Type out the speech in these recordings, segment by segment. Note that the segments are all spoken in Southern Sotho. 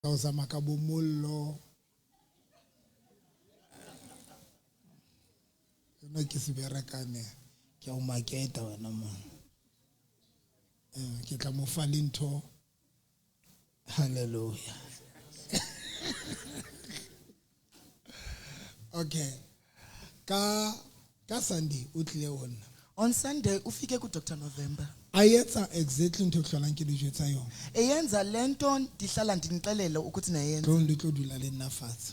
O zama ka bo mollo. Nna ke se berekane ke a o maketa wena mong. Ke tla mo fa le ntho. Hallelujah. Okay. Ka Sunday o tlile ho nna. On Sunday ufike ku Dr November. A etsa exactly ntho e hlolang ke le jwetsa yona. Eyenza lento ndihlala ndinixelele ukuthi nayenza. Tlong le tlo dula le nna fatshe.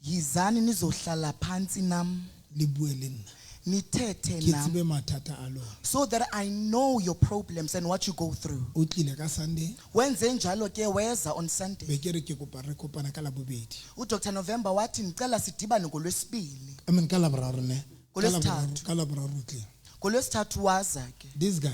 Yizani nizohlala phantsi nam. Le bue le nna. Nithethe Ke nam. tsebe mathata a lona. So that I know your problems and what you go through. O tlile ka Sunday. Wenze njalo ke weza on Sunday. Be ke re ke kopa re kopana ka Labobedi. UDr November wathi ndicela sidibane ngolwesibili. I mean ka Laboraro ne. Ka Laboraro, Ngolwesithathu. ka Laboraro o tlile. Ngolwesithathu waza ke. This guy.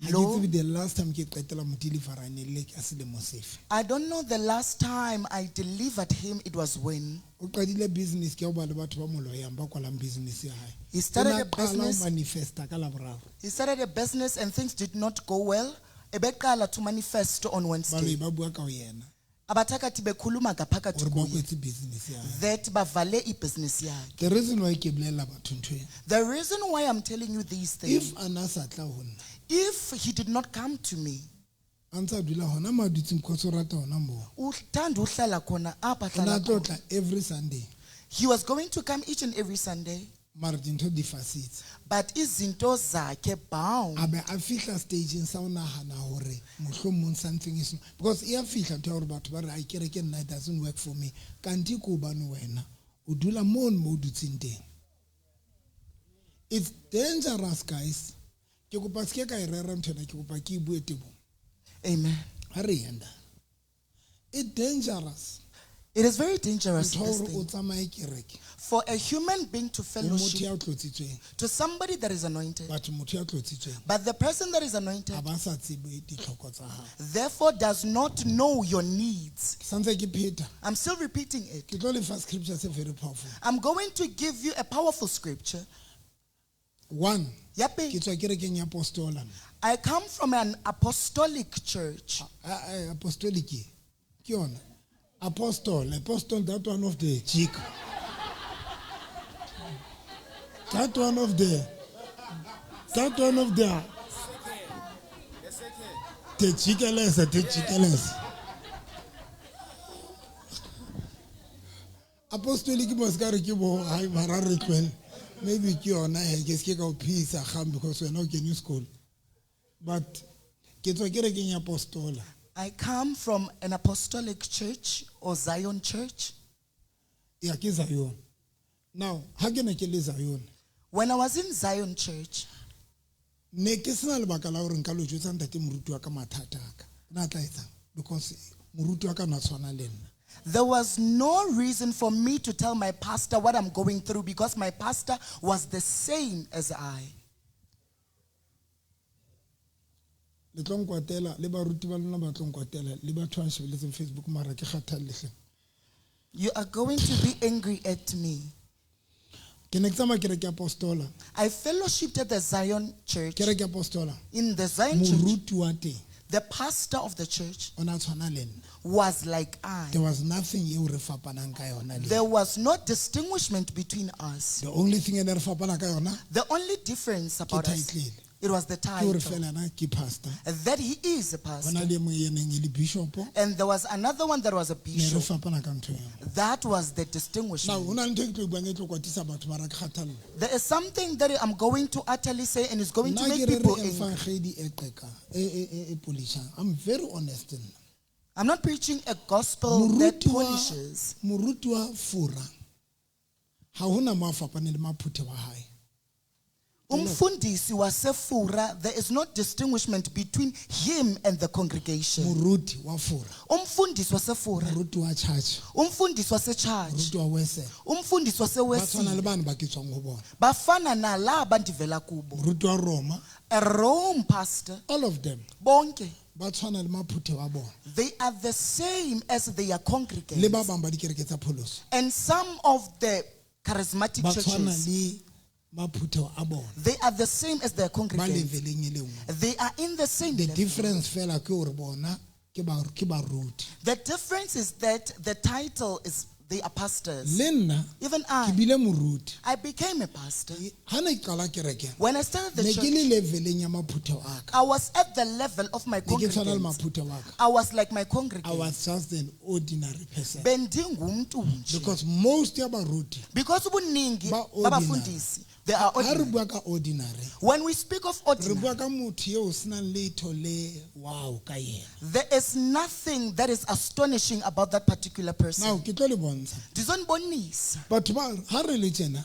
Ha ke Lo tsebe the last time ke qetela mo deliver ne le ka selemo sefe. I don't know the last time I delivered him, it was when. O qadile business ke ho ba le batho ba mo loyang ba kwalang business ya hae. He started O na a qala ho business. manifesta ka Laboraro. He started a business and things did not go well. Ebeqala to manifest on Wednesday. Baloi ba bua ka ho yena. Abathakathi bekhuluma ngaphakathi Hore ba kuye. kwetse business ya hae. That bavale ibhizinisi yakhe. The reason why ke bolella batho ntho ena. The reason why I'm telling you these things. If ana sa tla ho nna. If he did not come to me. A ntsa dula hona mo a dutseng because o rata hona moo. Uthanda uhlala khona apha O na ahlala tlo khona. tla every Sunday. He was going to come each and every Sunday. Mara dintho di fasitse. But izinto zakhe bound. A be a fihla stageng sa o nahana hore mohlomong something is not, because e a fihla ntho ya hore batho ba re, ai, kereke nna, it doesn't work for me. Kanti ke hobane wena o dula mono mo o dutseng teng. It's dangerous, guys. Ke kopa se ke ka e rera ntho ena, ke kopa ke e bue tebong. Amen. Ha re enda. It's dangerous. It is very dangerous, Ntho this hore o thing. tsamaye kereke. For a human being to Ho motho fellowship ya tlotsitsweng. to somebody that is anointed. But motho ya tlotsitsweng. But the person that is anointed Ha ba sa tsebe ditlhoko tsa hao. therefore does not know your needs. Ke santse ke pheta. I'm still repeating it. Ke tlo le fa scripture se very powerful. I'm going to give you a powerful scripture. One, Ya pele. ke tswa kerekeng ya apostola. I come from an apostolic church. Apostolic ke yona. Apostle, apostle, that one of the chick. That one of the, that one of the, the chickeless, the chickeless. Apostolic mos ka re ke bo, hai, mara re tlohele. Maybe ke yona he, ke se ke ka o phisa kgang because wena o kene sekolo. But ke tswa kerekeng ya apostola. I come from an apostolic church or Zion church. Yeah, ke Zion. Now, ha ke ne ke le Zion? When I was in Zion church, Ne ke sena lebaka la hore nka lo jwetsa ntate moruti wa ka mathata a ka. Na tla etsang? Because moruti wa ka na tshwana le nna. There was no reason for me to tell my pastor what I'm going through because my pastor was the same as I. Le tlo nkwatela, le baruti ba lona ba tlo nkwatela, le batho ba nshebeletseng Facebook mara ke kgathalle hle. You are going to be angry at me. Ke ne ke tsamaya kereke ya apostola. I fellowshipped at the Zion church. Kereke ya apostola. In the Zion church, Moruti wa teng. the pastor of the church O na tshwana le nna. was like I. There was nothing eo re fapanang ka yona le There was no distinguishment between us. The only thing e ne re fapana ka yona The only difference ke about us, title. it was the Ke hore title. fela na ke pastor. That he is a pastor. Hona le e mong e neng e le bishop. And there was another one that was a Ne re bishop. fapana ka ntho eo. That was the Now, distinguishment. hona le ntho e ke tlo e buang e tlo kwatisa batho mara ke kgathalle. There is something that I'm going to utterly say and it's going to Nna make ke rere people angry. evangeli e qekang, e polishang. I'm very honest nna. I'm not preaching a gospel that Moruti wa polishes. Moruti wa Fora, ha hona mo a fapaneng le maphuthe wa hae. Umfundisi wasefura, there is no distinguishment between him and the congregation. Moruti wa Fora. Umfundisi wasefura. Moruti wa church. Umfundisi wasechurch. Moruti wa Wesele. Umfundisi Ba tshwana wasewesile. le bana ba ke tswang ho bona. Bafana nalaba ndivela kubo. Moruti wa Roma. A Rome pastor. All of them. Bonke. Ba tshwana le maphuthe wa bona. They are the same as their congregants. Le ba bang ba dikereke tsa pholoso. And some of the charismatic Ba tshwana churches, le maphuthe a bona. they are the same as their Ba congregants. leveleng e le nngwe. They are in the same The level. difference fela ke hore bona Ke baruti. The difference is that the title is they are pastors. Le nna Even ke I, bile moruti. I became a pastor. Ha ne ke qala kereke, When I started the ne ke church, le leveleng ya maphutheo a ka. I was at the level of my Ne ke tshwana le congregants. maphutheo a ka. I was like my I congregants. was just an ordinary person. Bendingumntu nje. Because most ya baruti Because ubuningi Ba ordinary. babafundisi, they are ha re ordinary. bua ka ordinary, When we speak of re ordinary, bua ka motho eo o senang letho le wow ka yena. there is nothing that is astonishing about that particular person. Now ke tlo le bontsha. Ndizonibonisa. Batho ba ha re le tjena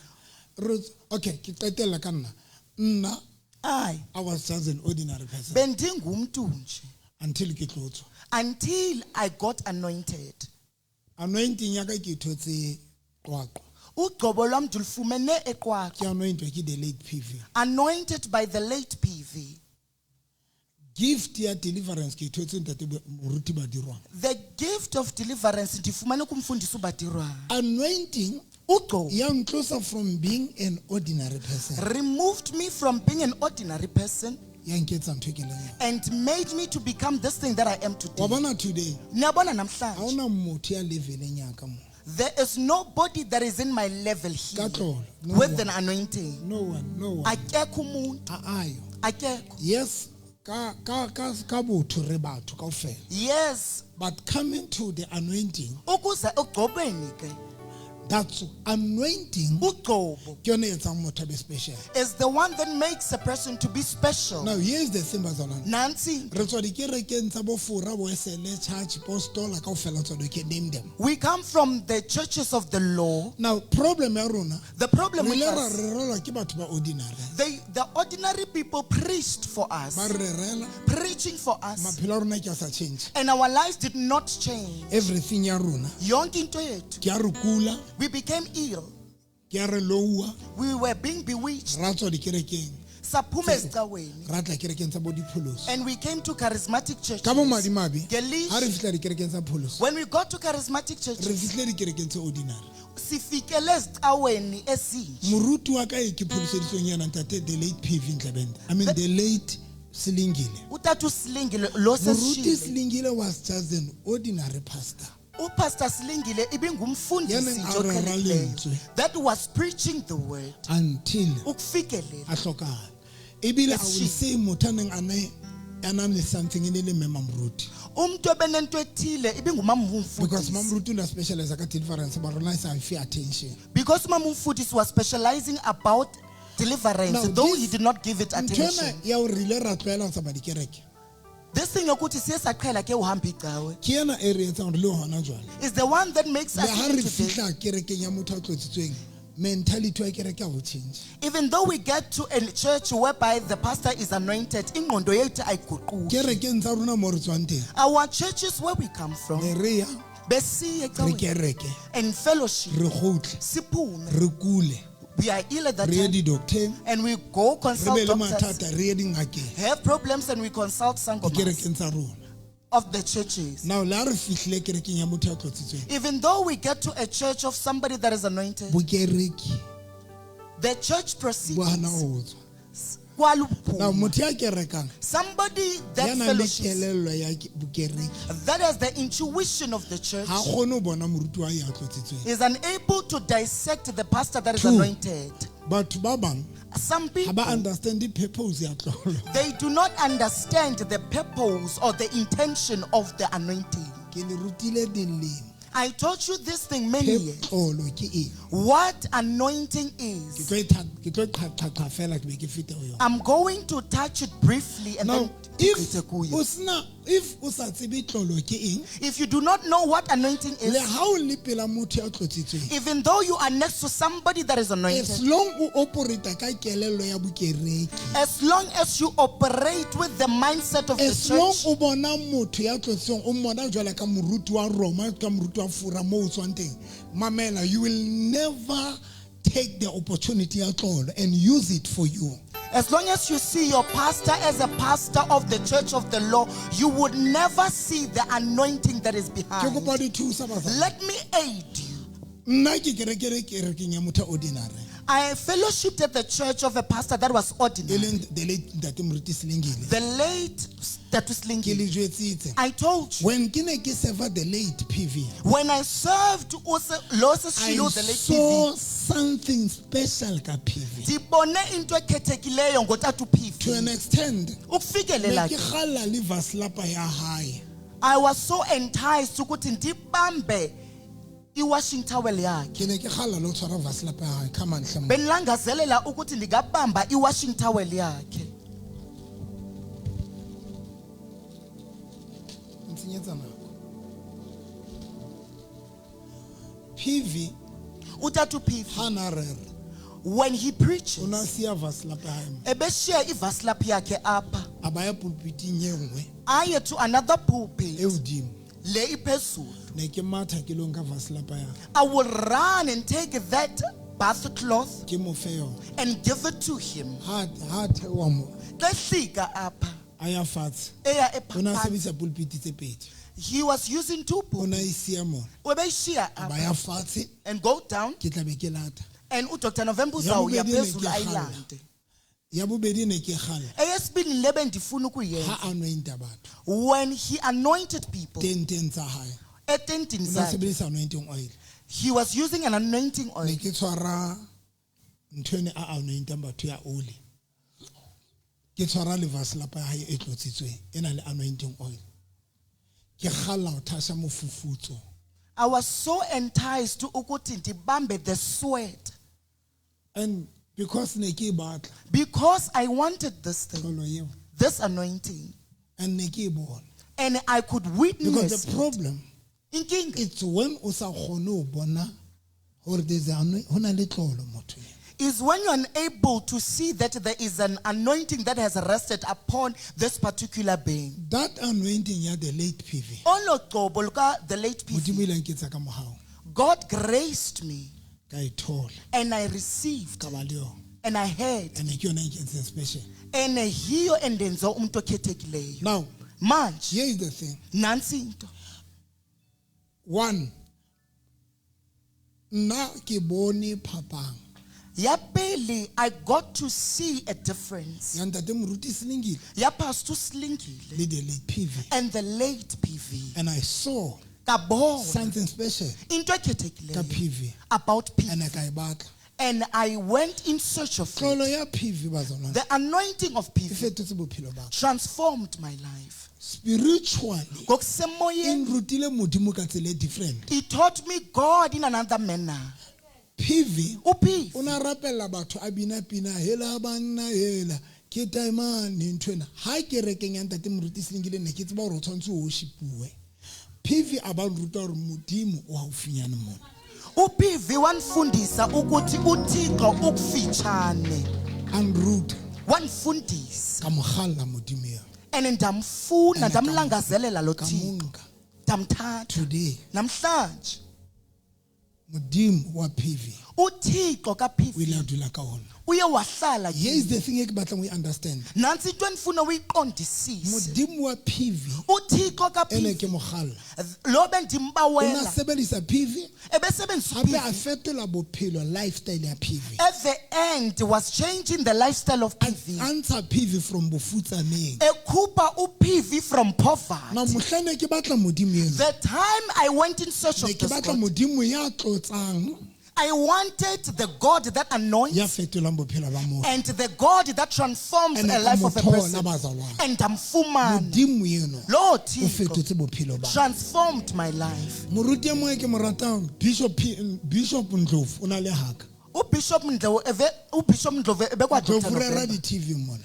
re okay ke qetella ka nna. Nna Aye, I was just an ordinary person bendingumntu nje until ke tlotswa. until I got anointed. Anointing ya ka ke e thotse Qwaqwa. Ugcobo lwam ndilufumene eQwaqwa. Ke anointwa ke the late PV. Anointed by the late PV. Gift ya deliverance ke e thotse ntate moruti Badirwang. The gift of deliverance ndifumene kumfundisi uBadirwang. Anointing Ugcobo ya ntlosa from being an ordinary person. removed me from being an ordinary person Ya nketsa ntho e ke leng yona. and made me to become this thing that I am Wa today. bona today Niyabona ha namhlanje, hona motho ya leveleng ya ka mo. there is nobody that is in my level here Ka tlolo, no with one. an anointing. No one, no one. Akekho umuntu, A ayo. akekho. Yes, ka botho re batho kaofela. Yes, But coming to the anointing, ukuze egcobeni ke, that's anointing ugcobo ke yona e etsang motho a be special. is the one that makes a person to be special. Now here's the thing bazalwane. Nancy, Re tswa dikerekeng tsa bo Fora, bo SLA Church, Postola kaofela tsona, you can name them. we come from the churches of the law. Now problem ya rona The problem re with ile ra us, rerelwa ke batho ba ordinary. the ordinary people preached for us, Ba re rerela, preaching for us, maphelo a rona ke a sa change. and our lives did not change. Everything ya rona Yonke into yethu, ke a re kula, we became ill. ke a re loua, We were being bewitched. ra tswa dikerekeng, Saphuma ezicaweni. ra tla kerekeng tsa bo dipholoso. And we came to charismatic churches. Ka bomadimabe, Ngelishwa, ha re fihla dikerekeng tsa pholoso, when we got to charismatic re churches, fihlile dikerekeng tse ordinary. sifikele ezicaweni ezinje. Moruti wa ka e ke pholoseditsweng yena ntate the late PV Ntlabende. I mean the late Silingile. Utata uSilingile lo Moruti sesishile. Silingile was just an ordinary pastor. uPastor Silingile ibingumfundisi Ya neng nje a rera oqhelekileyo lentswe. that was preaching the word Until ukufikelela. a hlokahale. Ebile I will Esishile. say motho a neng a ne a nang le something e ne le mme Mamoruti. Umuntu obenento ethile ibingumama Because umfundisi. Mamoruti o ne a specialize ka deliverance but rona e sa fe attention. Because umama umfundisi was specializing about deliverance, Now, though this- he did not give it Ntho ena attention. ya hore re ile ra tlwaela ho tsamaya dikereke. This thing yokuthi siye saqhela ke uhamba icawe Ke ena e re etsang hore le hona jwale. is the one that makes Le us ha even re today. fihla kerekeng ya motho a tlotsitsweng, mentality ya kereke ha o change. Even though we get to a church whereby the pastor is anointed, ingqondo yethu ayiguquki. Kerekeng tsa rona mo re tswang teng, Our churches where we come from, ne re ya, besiye re ecaweni kereke, and fellowship, re kgutle, siphume. re kule, We are ill at that re ye time di-doctor-eng, and we go re consult be le doctors, mathata, re ye dingakeng, have problems and we consult sangomas dikerekeng tsa rona. of the churches. Now le ha re fihlile kerekeng ya motho a tlotsitsweng, Even though we get to a church of somebody that is anointed, bokereki the church bo hana proceeds. ho tswa. Kwaluphuma. Now motho ya kerekang, Somebody ya that nang le fellowships, kelello ya bokereki, that has the intuition of the church, ha kgone ho bona moruti wa hae ya tlotsitsweng. is unable to dissect the pastor that is True. anointed. Batho ba bang Some ha people, ba understand the-purpose ya tlolo. they do not understand the purpose or the intention of the anointing. Ke le rutile dilemo. I taught you this thing many years. Tlolo ke eng? What anointing Ke is. tlo e ke tlo e qhaqhaqha fela ke be ke fete ho yona. I'm going to touch it briefly and Now, then if qete kuyo. o sena, if o sa tsebe tlolo ke eng, If you do not know what anointing le is, ha o le pela motho ya tlotsitsweng, even though you are next to somebody that is anointed, as long o operate ka kelello ya bokereki, as long as you operate with the mindset of the as long church, o bona motho ya tlotsitsweng, o mmona jwalo ka moruti wa Roma, ka moruti wa Fora moo o tswang teng, mamela, you will never take the opportunity ya tlolo and use it for you. as long as you see your pastor as a pastor of the church of the law, you would never see the anointing that is Ke behind. kopa di thusa bazalwane. Let me aid you. Nna ke kerekere kerekeng ya motho a ordinary. I fellowshipped at the church of a pastor that was e ordinary. Leng the late ntate Moruti Selengile. The late Status Ke Lingi. le jwetsitse. I told you. When ke ne ke serve the late PV, When I served Loses I Shilo, the late saw PV, something special ka PV. ndibone into ekhethekileyo ngotata To uPV. an extent, ne Ukufikelela ke ke, kgalla le vaslapa ya hae. I was so enticed ukuthi ndibambe i-washing towel yakhe. Ke ne ke kgalla le ho tshwara vaslapa ya hae. Come on, hle monna. Bendilangazelela ukuthi ndingabamba i-washing towel yakhe. Ntshenyetsa nako. PV Utata uPV, ha na rera, when he o na preaches, siya vaslapa ya hae mo. ebeshiya ivaslap yakhe apha, A ba ya pulpiting e nngwe aye to another e pulpit hodimo. le iphezulu. Ne ke matha ke lo nka vaslapa ya hae. I will run and take that bath cloth Ke mo fe yona. and give it to him. Ha theoha mo, Xa ehlika apha, a ya fatshe. eya O na epha sebedisa pulpit tse pedi. he was using two O pulpits. na e siya mona. Ubeyishiya A ba apha ya fatshe, and go down ke tla be ke lata. and uDr November Ya uzawuya bobedi ne phezulu ke kgalla. ayilande. Ya bobedi ne ke kgalla. Eyesibini le bendifuna ukuyenza, Ha anointa batho. when he anointed people Tenteng tsa hae. etentini O na zakhe, sebedisa anointing oil. he was using an anointing oil. Ne ke tshwara ntho ene a anointang batho ya oli. Ke tshwara le vaslapa ya hae e tlotsitsweng e nang le anointing oil. Ke kgalla ho thasha mofufutso. I was so enticed ukuthi ndibambe the sweat And because ne ke e batla because I wanted this thing, tlolo eo, this anointing, and ne ke e bona. and I could Because witness the problem inkinga it's when o sa kgone ho bona hore there's a ho na le tlolo motho eo. is when you're unable to see that there is an anointing that has rested upon this particular being. That anointing ya the late PV. Olo gcobo luka the late Modimo PV, ile a nketsa ka mohau. God graced me Ka e thola. and I received Ka ba le yona. and I heard And ke yona e nkentseng special. and yiyo endenza umuntu okhethekileyo. Now, Manje here is the thing. nansi into. One, nna ke bone phapang Ya pele, I got to see a difference. ya ntate Moruti Selengile Ya Pastor Slingile le the late PV. and the late PV. And I saw Kabona something special into ka ekhethekileyo PV. about PV. And ka e batla. And I went in search of it. Tlolo ya PV bazalwane The anointing of e PV fetotse bophelo ba ka. transformed my life. Spiritually, e Ngokusemoyeni, nrutile Modimo ka tsela e different. it taught me God in another manner. PV UPV o na rapella batho a bina pina hela banna hela ke taemane nthwena ha kerekeng ya ntate Moruti Selengile ne ke tseba hore o tshwanetse o worshipuwe. PV a ba nruta hore Modimo o haufinyane mona. uPV wanifundisa ukuthi uThixo ukufitshane. A nruta Wanifundisa ka mo kgalla Modimo eo. and ndamfuna And ndamlangazelela lo Ka Thixo. mo nka. Ndamthatha. Today Namhlanje Modimo wa PV uThixo o kaPV ile a dula ka ona. uye wahlala Here kimi. is the thing e ke batlang o e understand. Nansi into endifuna uyiqondisise. Modimo wa PV uThixo ene kaPV ke mo kgalla. lo O na bendimbawela sebedisa PV ebesebenzisa hape a uPV fetola bophelo lifestyle ya PV. at the end was changing the lifestyle of PV. A ntsha PV from bofutsaneng. Ekhupha uPV from Now poverty. mohlang ne ke batla Modimo eno. The time I went in search Ne of ke this batla God, Modimo ya tlotsang I wanted the God that anoints ya fetolang bophelo ba motho. and the God that transforms And a ka life of a mo thola person. bazalwane. And ndamfumana. Modimo eno Lo o Thixo fetotse bophelo ba. transformed my life. Moruti e mongwe ke mo ratang Bishop Bishop Ndlovu o na le haka. uBishop Ndlovu eve uBishop Ndlovu ebekwa Dr. Ndlovu rera November. di-TV mona.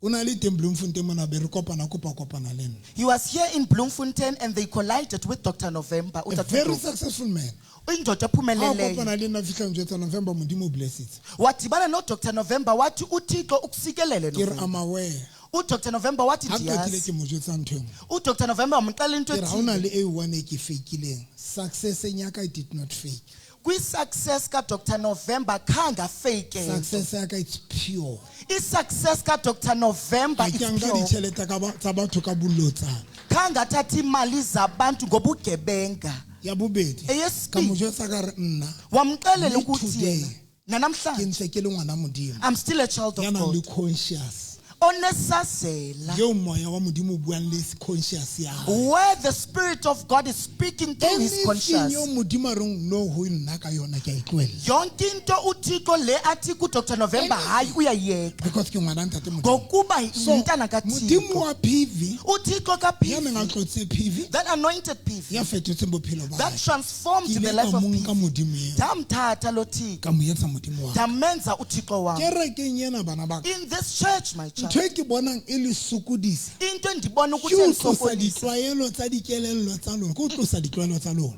O na le teng Bloemfontein mona be re kopana kopa kopana le nna. He was here in Bloemfontein and they collided with Dr. November. A uTata very Ndlovu. successful man. Indoda Ha o ephumeleleyo. kopana le nna fihla njwetsa November Modimo o blessitse. Wadibana noDr November wathi uThixo ukusikelele Ke re November. I'm aware. uDr November wathi Ha qetile ndiyazi. ke mo jwetsa ntho e nngwe. uDr November wamxelela into Ke re ha hona ethile. le e one e ke fake-ileng. Success ya ka I did not fake. Kwi-success kaDr November khange afake. Success ya ka it's pure. I-success kaDr November Ha ke a is nka pure. ditjhelete ka ba tsa batho ka bolotsana. Khange athathe imali zabantu ngobugebenga. Ya bobedi. Ka Eyesibili. mo jwetsa ka re nna Wamxelela le ukuthi today yena Ke Nanamhlanje ntse ke le ngwana Modimo. I'm still a child Ya of nang le God. conscious. Onesazela. Eo moya wa Modimo o buang le conscious ya hae. Where the Spirit of God is speaking through his Anything conscience. eo Modimo a reng no ho nna ka yona ke a e tlohella. Yonke into uThixo le athi kuDr November hayi uyayeka. Because ke ngwana ntate Modimo. Ngokuba So umntana Modimo kaThixo. wa PV uThixo ya neng a kaPV tlotse PV that anointed PV ya fetotseng bophelo ba that hae. transformed Ke the ile life ka of mo nka PV. Modimo eo Ndamthatha lo Thixo. ka mo etsa Modimo wa ka. Ndamenza uThixo wam. Kerekeng ena bana ba ka. In this church, my child. Ntho e ke bonang e le sokodisa Into endibona ke ukuthi ho tlosa endisokolisa ditlwaelo tsa dikelello tsa lona, ke ho tlosa ditlwaelo tsa lona.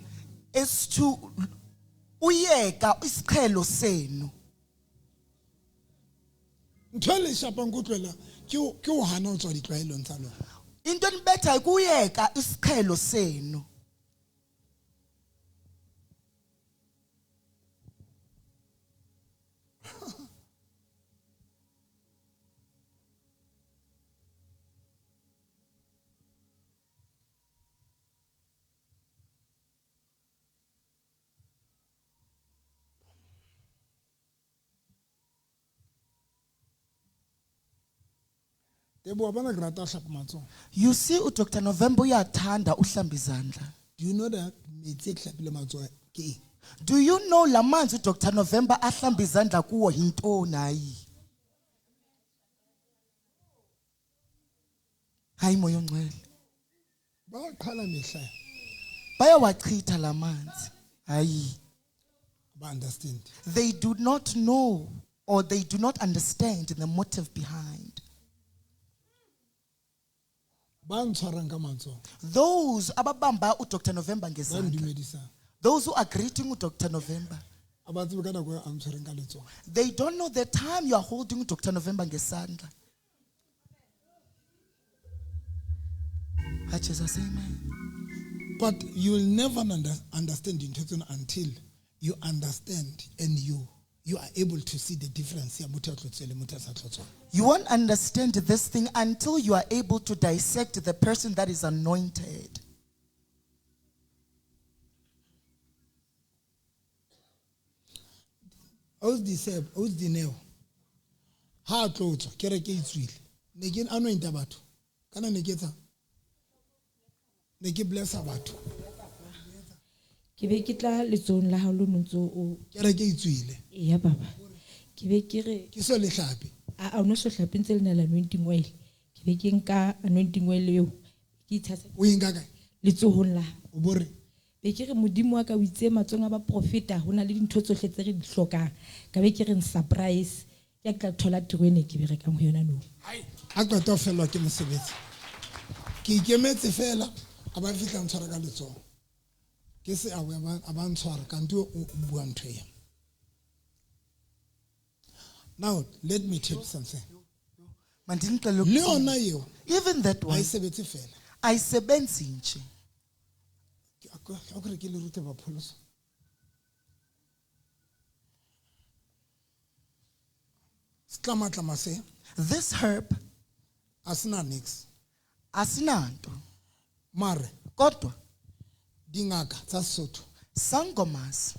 is to uyeka isiqhelo senu. Ntho e le shapang ke ho tlohela ke ho hana ho tswa ditlwaelong tsa lona. Into enibethayo kuyeka isiqhelo senu. Teboho, wa bona ke rata ho hlapa matsoho. You see uDr November uyathanda uhlamba izandla. Do you know that metsi e ke hlapile matsoho ke eng? Do you know lamanzi uDr November ahlamba izandla kuwo yintoni hayi? Hayi moya ongcwele. Ba wa qhala mehla. Bayawachitha lamanzi. Hayi. Ba understand. They do not know or they do not understand the motive behind. Ba ntshwarang ka matsoho. Those ababamba uDr November Ba ngezandla. ndumedisang. Those who are greeting uDr November. A ba tsebe ka nako e a ntshwereng ka letsoho. They don't know the time you are holding Dr. November ngesandla. Ah, Jesus, amen. But you will never understand dintho tsena until you understand and you are able to see the difference ya motho a tlotsweng le motho a sa tlotswang. You won't understand this thing until you are able to dissect the person that is anointed. Ausi Disebo, Ausi Dineo, ha a tlotswa, kereke e tswile. Ne ke anointa batho. Kana ne ke etsang? Ne ke blessa batho. Ke be ke tla letsohong la hao lo no ntso o Kereke e tswile. Eya baba. Ke be ke re Ke so le hlape. A o no so hlape ntse le na le anointing oil. Ke be ke nka anointing oil eo. Ke itshasa O e nka kae? letsohong la hao. O bo re Be ke re Modimo wa ka o itse matsohong a baprofeta ho na le dintho tsohle tse re di hlokang. Ka be ke re surprise. Ke tla thola tiro ene ke berekang ho yona nou. Ha qeta ho fellwa ke mosebetsi. Ke ikemetse fela a ba fihla ntshwara ka letsoho. Ke se a ba ntshwara kante o bua ntho eo. Now let me tell you something. Mandinixelele Le ukuthini. yona eo Even that ha one e sebetse fela. ayisebenzi nje. A ko re ke le rute bapholoso. Setlamatlama se This herb a sena niks. asinanto Mare kodwa dingaka tsa Sesotho sangomas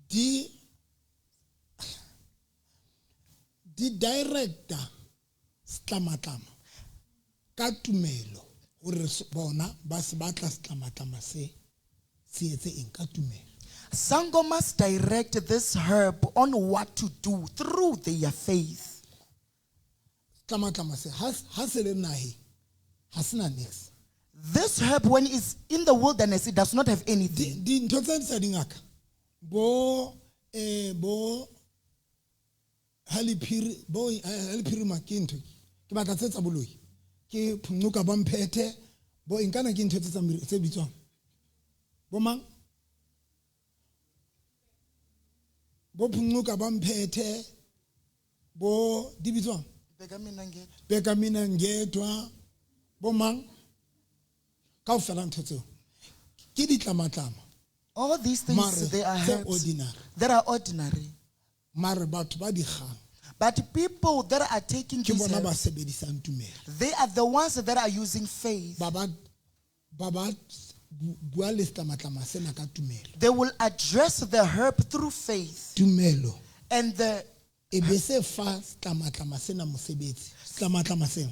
di directa setlamatlama ka tumelo hore bona ba se batla setlamatlama se se etse eng ka tumelo. Sangomas direct this herb on what to do through their faith. Setlamatlama se ha se le naheng ha sena niks. This herb, when it's in the wilderness, it does not have anything. Dintho tse tsa dingaka bo bo halephiri bo halephiri ma ke ntho ke batla tse tsa boloi ke phuncuka ba mphethe bo eng kana ke ntho tse tsa tse bitswang bo mang bo phuncuka ba mphethe bo di bitswang beka mina ngedwa bo mang kaofela ntho tseo ke ditlamatlama. All these things, Mare, they are tse herbs ordinary. that are ordinary. Mare batho ba di kgang But people that are taking ke these bona ba herbs, sebedisang tumelo. they are the ones that are using faith. Ba ba bua le setlamatlama sena ka tumelo. They will address the herb through faith. Tumelo And the e be se fa setlamatlama sena mosebetsi, setlamatlama sena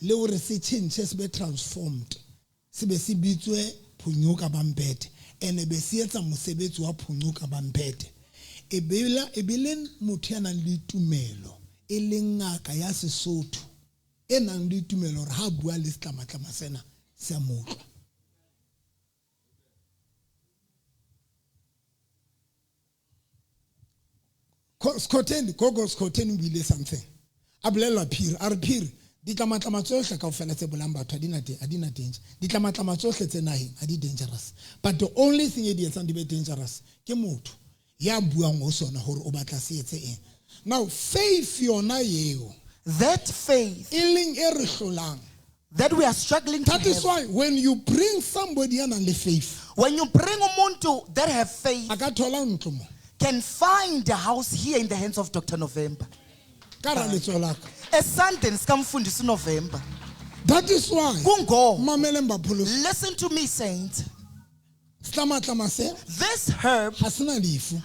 le hore se tjhentjhe, se be transformed, se be se bitswe phonyoka bampete, and be se etsa mosebetsi wa phonyoka bampete. E be le motho ya nang le tumelo, e leng ngaka ya Sesotho e nang le tumelo hore ha bua le setlamatlama sena se a mo utlwa. Skhotheni, Gogo Skhotheni o buile something. A bolella Phiri, a re Phiri, ditlamatlama tsohle kaofela tse bolayang batho ha di na ha di na danger. Ditlamatlama tsohle tse naheng ha di dangerous. But the only thing e di etsang di be dangerous ke motho ya buang ho sona hore o batla se etse eng. Now faith yona eo, that faith e leng e re hlolang, that we are struggling to That is have. why when you bring somebody ya nang le faith, When you bring umuntu that have faith, a ka thola ntlo mo. can find a house here in the hands of Dr. November. Ka ra letsoho la ka. Esandleni sikamfundisi November. That is why Kungo. mameleng bapholosi. Listen to me, saint. Setlamatlama se This herb ha se na lefu.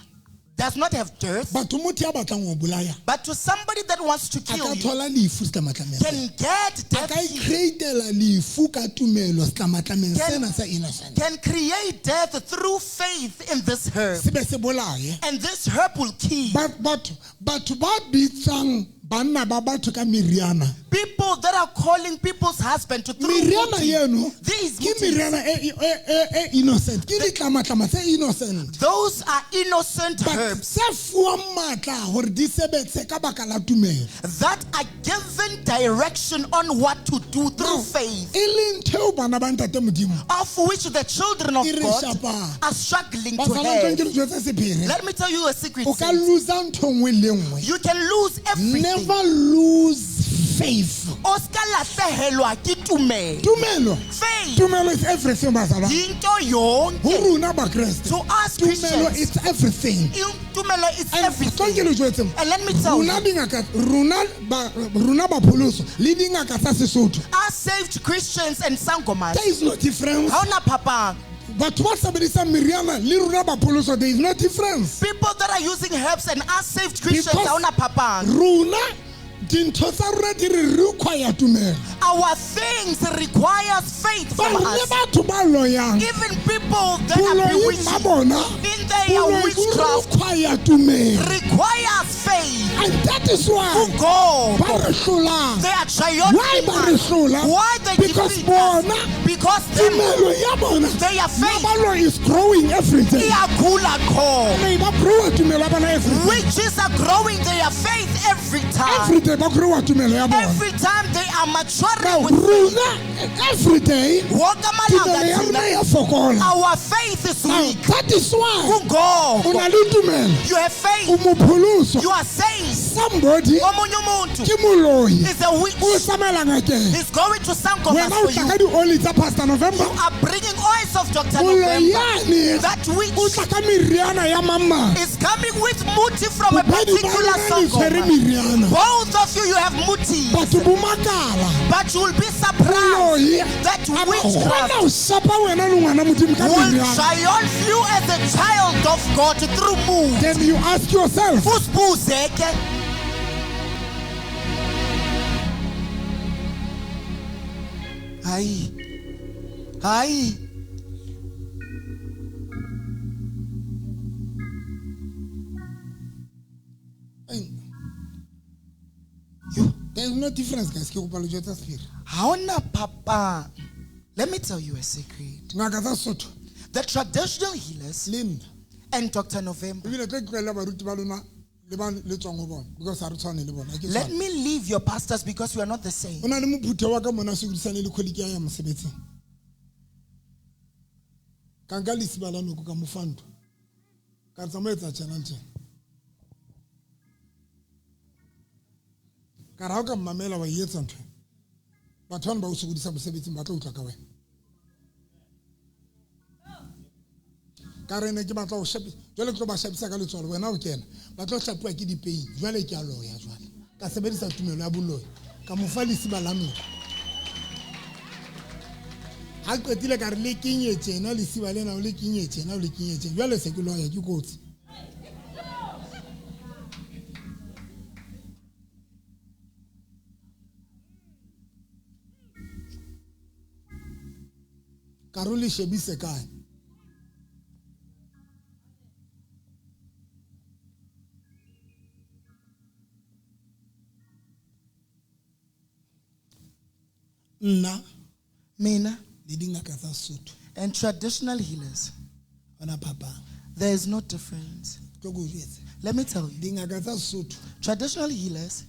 does not have death, Batho motho ya batlang ho bolaya, but to somebody that wants to a kill ka you, thola lefu setlamatlameng se. can get A death, ka i-createla lefu ka tumelo setlamatlameng sena sa innocent. can create death through faith in this herb. Se be se bolaye. And this herb will kill. Batho ba bitsang banna ba batho ka meriana. People that are calling people's husband to through Meriana muti, eno these ke mutis, meriana e innocent, ke ditlamatlama tse innocent. those are innocent But herbs tse fuwang matla hore di sebetse ka baka la tumelo. that are given direction on what to do through Now, faith, e leng ntho eo bana ba ntate Modimo of which the children of e re God shapang. are struggling to Bazalwane, have. ke le jwetse sephiri. Let me tell you a secret. O ka saints. loser ntho nngwe le nngwe. You can lose everything. Never lose faith. O ska lahlehelwa ke tumelo. Tumelo. Faith. Tumelo is everything, bazalwane. Yinto yonke. Ho rona Bakreste. To us Tumelo Christians, is everything. tumelo is And tlo ke everything. le jwetseng. And let me tell Rona you, dingaka, rona bapholoso le dingaka tsa Sesotho. us saved Christians and sangomas, There is no difference. ha hona phapang. Batho ba sebedisang meriana le rona bapholoso, there is no difference. People that are using herbs and us saved Christians, Because ha hona phapang. rona dintho tsa rona di re require tumelo. Our things requires faith Ba from le us. batho ba loyang, Even people that are boloi ba bewitched bona, in their boloi bo witchcraft require tumelo. requires faith. And that is why Kungoba ba re hlolang. they are triumphant. Why ba re hlola? Why they Because defeat us? bona, Because them, tumelo ya bona, their faith ya baloi is growing every day. iyakhula khona. Ene ba growa tumelo ya bona every day. Witches are growing their faith every time. Every day ba growa tumelo ya bona. Every time they are maturing Now, with rona every day wonke tumelo amalanga ya rona thina, ya fokola. our faith is Now, weak. that is why o Kungoba na le tumelo, you have faith, o mopholoso. you are saved. Somebody Omunye umuntu ke moloi, is a witch. o tsamaela ngakeng. He's going to sangomas Wena o for tla you. ka dioli tsa Pastor November. You are bringing oils of Dr. Moloi November. yane That o witch tla ka meriana ya mamang. is coming with muti from a Bobedi ba particular lona le tshwere sangoma. meriana. Both of you, you have muti. Batho bo makala. But you will be surprised Moloi that a ba kgona witchcraft ho shapa wena le ngwana Modimo ka will meriana. triumph you as a child of God through mood. Then you ask yourself, Usibuze ke. Hayi. Hayi. There is no difference, guys. Ke kopa le jwetsa sephiri. Ha hona phapang. Let me tell you a secret. Ngaka tsa Sesotho The traditional healers le nna and Dr. November. ebile tlo tlohella baruti ba lona le ba le tswang ho bona because ha re tshwane le bona. Ha ke Let tshwane. me leave your pastors because we are not the same. Ho na le mophuthe wa ka mona a sokodisane le colleague ya ya mosebetsing. Ka nka lesiba la noko ka mo fa ntho. Ka re tsamaya etsa tjena le tjena. Ka re ha o ka mmamela wa e etsa ntho ena, batho bana ba o sokodisa mosebetsing ba tla utlwa ka wena. Ka re ne ke batla ho shapi, jwale ke tlo ba shapisa ka letswalo, wena o kena. Ba tlo hlapuwa ke dipeini, jwale ke a loya jwale. Ka sebedisa tumelo ya boloi, ka mo fa lesiba la noko. Ha qetile ka re le kenye tjena lesiba lena o le kenye tjena o le kenye tjena. Jwale se ke loya ke kotsi. Ka re o le shebise kae? Nna Mina le dingaka tsa Sesotho and traditional healers, ona phapang. there is no difference. Tlo ke o jwetse. Let me tell you, Dingaka tsa Sesotho traditional healers,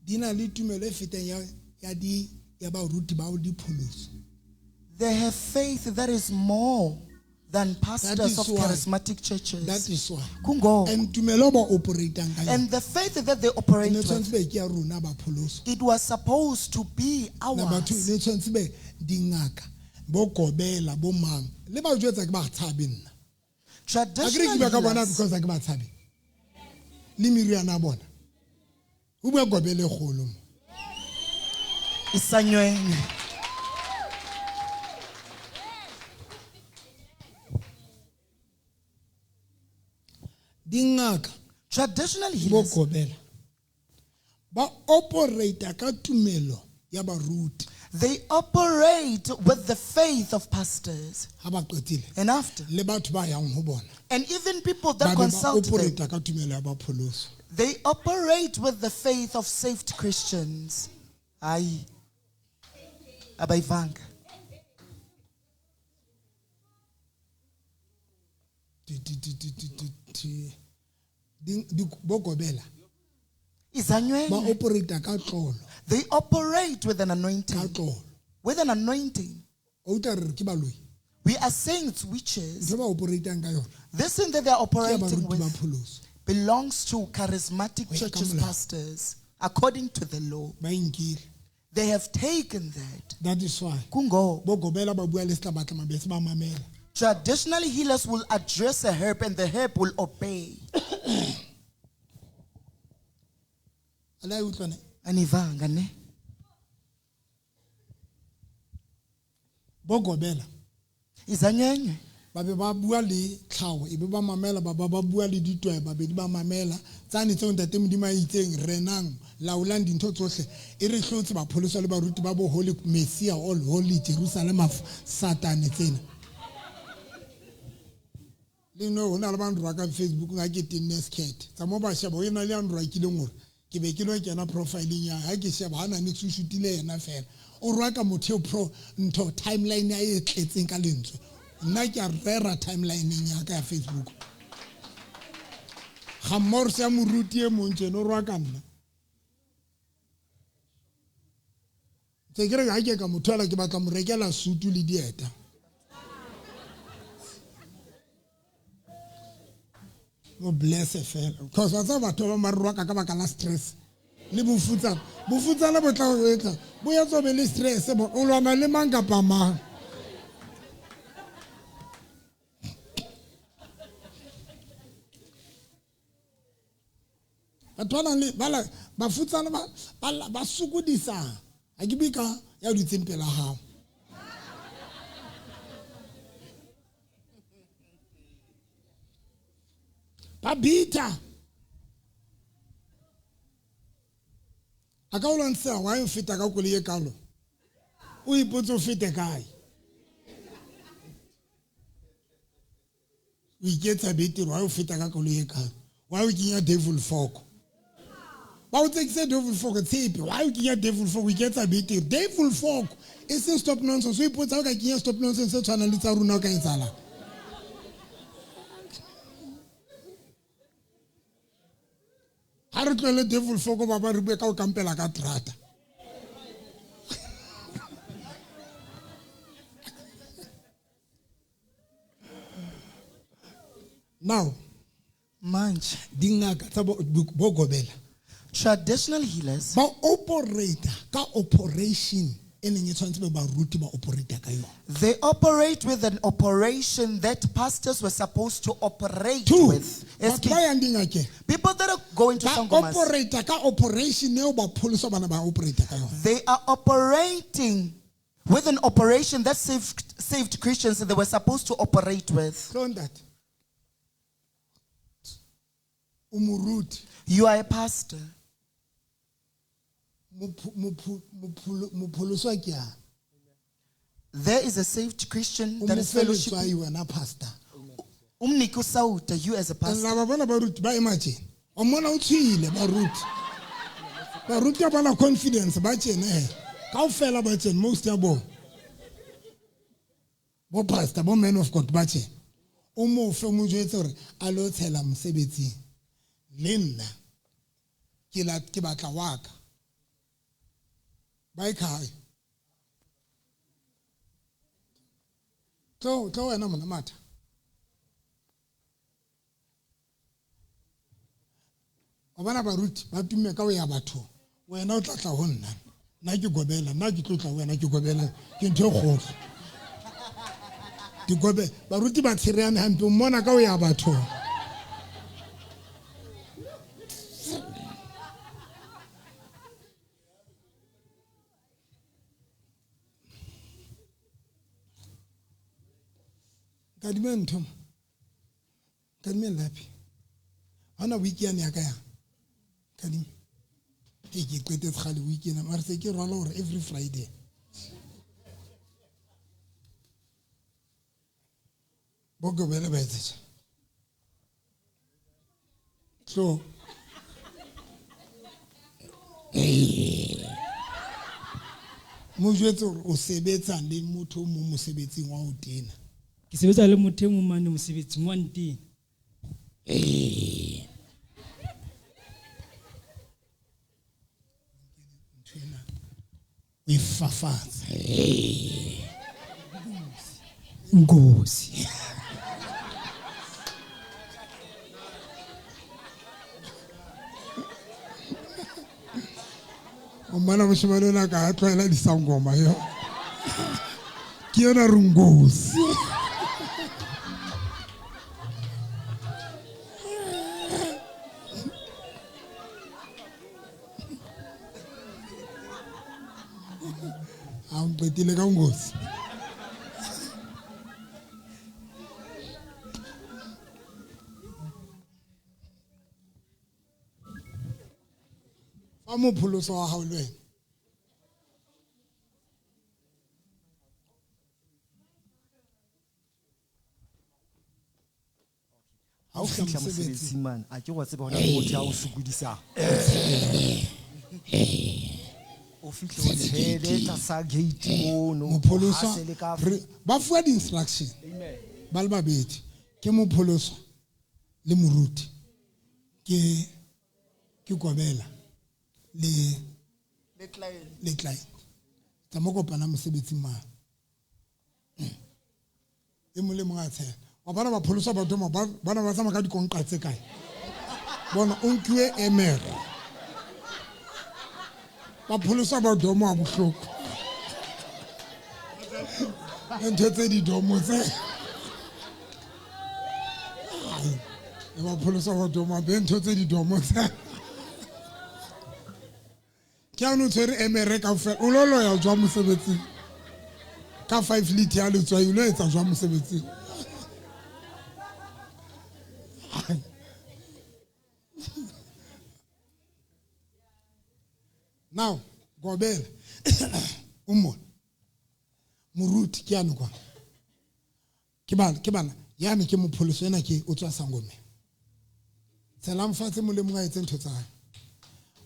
di na le tumelo e fetang ya ya di ya baruti ba dipholoso. they have faith that is more than pastors is of why- charismatic churches. That is why. Kungo. And tumelo ba operatang ka yona. And the faith that they E operate ne with, tshwanetse be ke ya rona ba pholoso. it was supposed to be Na batho ours. ne tshwanetse be dingaka bo gobela bo mang le ba jwetsa ke ba tshabe nna. A ke re Traditional ke ba ka bona healers, because ha ke ba tshabe. Le meriana ya bona. Ho bua gobele e kgolo mo. Isanyweni. Dingaka Traditional bo healers, gobela ba operate ka tumelo ya baruti they operate with the faith of pastors. ha ba qetile And after, le batho ba yang ho bona and even people ba that be ba consult them, operate ka tumelo ya bapholoso. they operate with the faith of saved Christians. Aye. Abayivanga. Di- di- di- bo gobela ba Izanyweni. operate ka tlolo They operate with an ka anointing. tlolo. With an anointing. O utlwa re re ke baloi We are saying it's witches. ntho e ba operatang ka yona This thing that they are ke ya operating baruti ba with pholoso belongs to charismatic Ho ya ka churches molao. pastors. According to the law. Ba e nkile. They have taken that. That is why Kungo. bo gobela ba bua le setlabatla mabese ba mamela. Traditionally, healers will address a herb and the herb will obey. A la e utlwa ne? Anivanga ne? Bo gobela Izanywenywe. ba be ba bua le tlhago e be ba mamela ba ba ba bua le ditwae babedi ba mamela tsane tseo ntate modimo a itseng renang laolang dintho tsohle e re hlotse bapholoswa le baruti ba bo holy messia all holy jerusalem of satane tsena le no ho na le ba nrwakang facebook ha ke tenne skirt tsa mo ba sheba o ena le ya nrwakileng hore ke be ke lo kena profileng ya ha ke sheba ha na niks o shootile yena fela o rwaka motho eo pro ntho timeline ya e tletseng ka lentswe nna ke a rera timelineng ya ka ya facebook ga mmorse ya moruti e mong tjena o rwaka nna tse ke re ha ke ka mo thola ke batla mo rekela sutu le dieta mo blesse fela because wa tseba batho ba bang ba re rwaka ka baka la stress le bofutsana bofutsana bo tla o etsa bo etsa o be le stress bo o lwana le mang kapa mang. Batho ba nang le ba la bafutsana ba ba la- ba sokodisa ha ke bue ka ya dutseng pela hao. Ba bitha a ka o lwantsha wa o feta ka koloi e kalo o ipotse o fete kae o iketsa betere wa o feta ka koloi e kalo wa o kenya devil fork ba o tsekise devil fork tshepe wa o kenya devil fork o iketsa betere devil fork e seng stop nonsense o ipotsa o ka kenya stop nonsense e tshwanang le tsa rona o ka etsahalang. Ha re tlohele devil fork ba ba re bue ka o kampela ka terata. Now Manje. dingaka tsa bo gobela Traditional healers, ba operate ka operation e neng e tshwanetse be baruti ba operate ka yona. they operate with an operation that pastors were supposed to operate Two, with. batho ba yang dingakeng People that are going to ba Sangomas, operate ka operation eo bapholoswa bana ba operate ka yona. they are operating With an operation that saved Christians they were supposed to operate with. Tlo ntate. O moruti. You are a pastor. Mopholoswa ke yang? There is a saved Christian O that mo is fe fellowship. letswai wena pastor. Umnike usawuta, you as a pastor. Laba bona baruti ba ema tjena. O mmona o tshohile baruti. Baruti ha bana confidence ba tjena he. Kaofela ba tjena most ya bona. Bo pastor, bo man of God ba tjena. O mo fe o mo jwetse hore a lo tshela mosebetsing. Le nna ke la ke batla wa ka. Ba e kae? Tlo tlo wena mona matha. Wa bona baruti ba tumme ka ho ya bathong. Wena o tla tla ho nna. Nna ke gobela, nna ke tlotla wena ke gobela. Ke ntho e kgolo. Digobe baruti ba tshereane hampe o mmona ka ho ya bathong. Kadime ntho. Kadime lapi. Hona week yane ya ka ya. Kadime. Ke ke qetetse kgale week ena mara se ke rwala hore every Friday. Bo gobela ba etsetsa. Tlo. Mo jwetse hore o sebetsa le motho o mong mosebetsing wa ho tena. Ke sebetsa le motho e mong mane mosebetsing wa ntena. Ntho ena o e fafatsa. Nkosi. O mmona moshemane ona ka a tlwaela disangoma yo. Ke yona re nkosi. A nqetile ka nkosi. Fa mopholoso wa hao le wena. Ha o fihla mosebetsing mane, a ke wa tseba hona le motho ya o sokodisang. O fihle o tshele tlasa gate mono. Mopholoswa, Ha se le ka ba fuwa di-instruction. Amen. Ba le babedi. Ke mopholoswa le moruti. Ke gobela le Le client. Le client. Tsa mo kopana mosebetsing mane. E mong le mong a tshela. Wa bona ba pholosa batho mo, bona ba tsamaya ka dikonka tse kae? Bona o nkiwe emere. Ba pholosa batho mo a bohloko. Ntho tse di domo tse. Ai, e ba pholosa batho mo, be ntho tse di domo tse. Ke a no tshwere emere kaofela. O lo loya jwang mosebetsing? Ka 5 liter ya letswai o lo etsa jwang mosebetsing? Now, gobela. O mona. Moruti ke yane kwa. Ke bana, yane ke mopholoso ena ke o tswa sangomeng. Tshelang fatshe molemo a etse ntho tsa hae.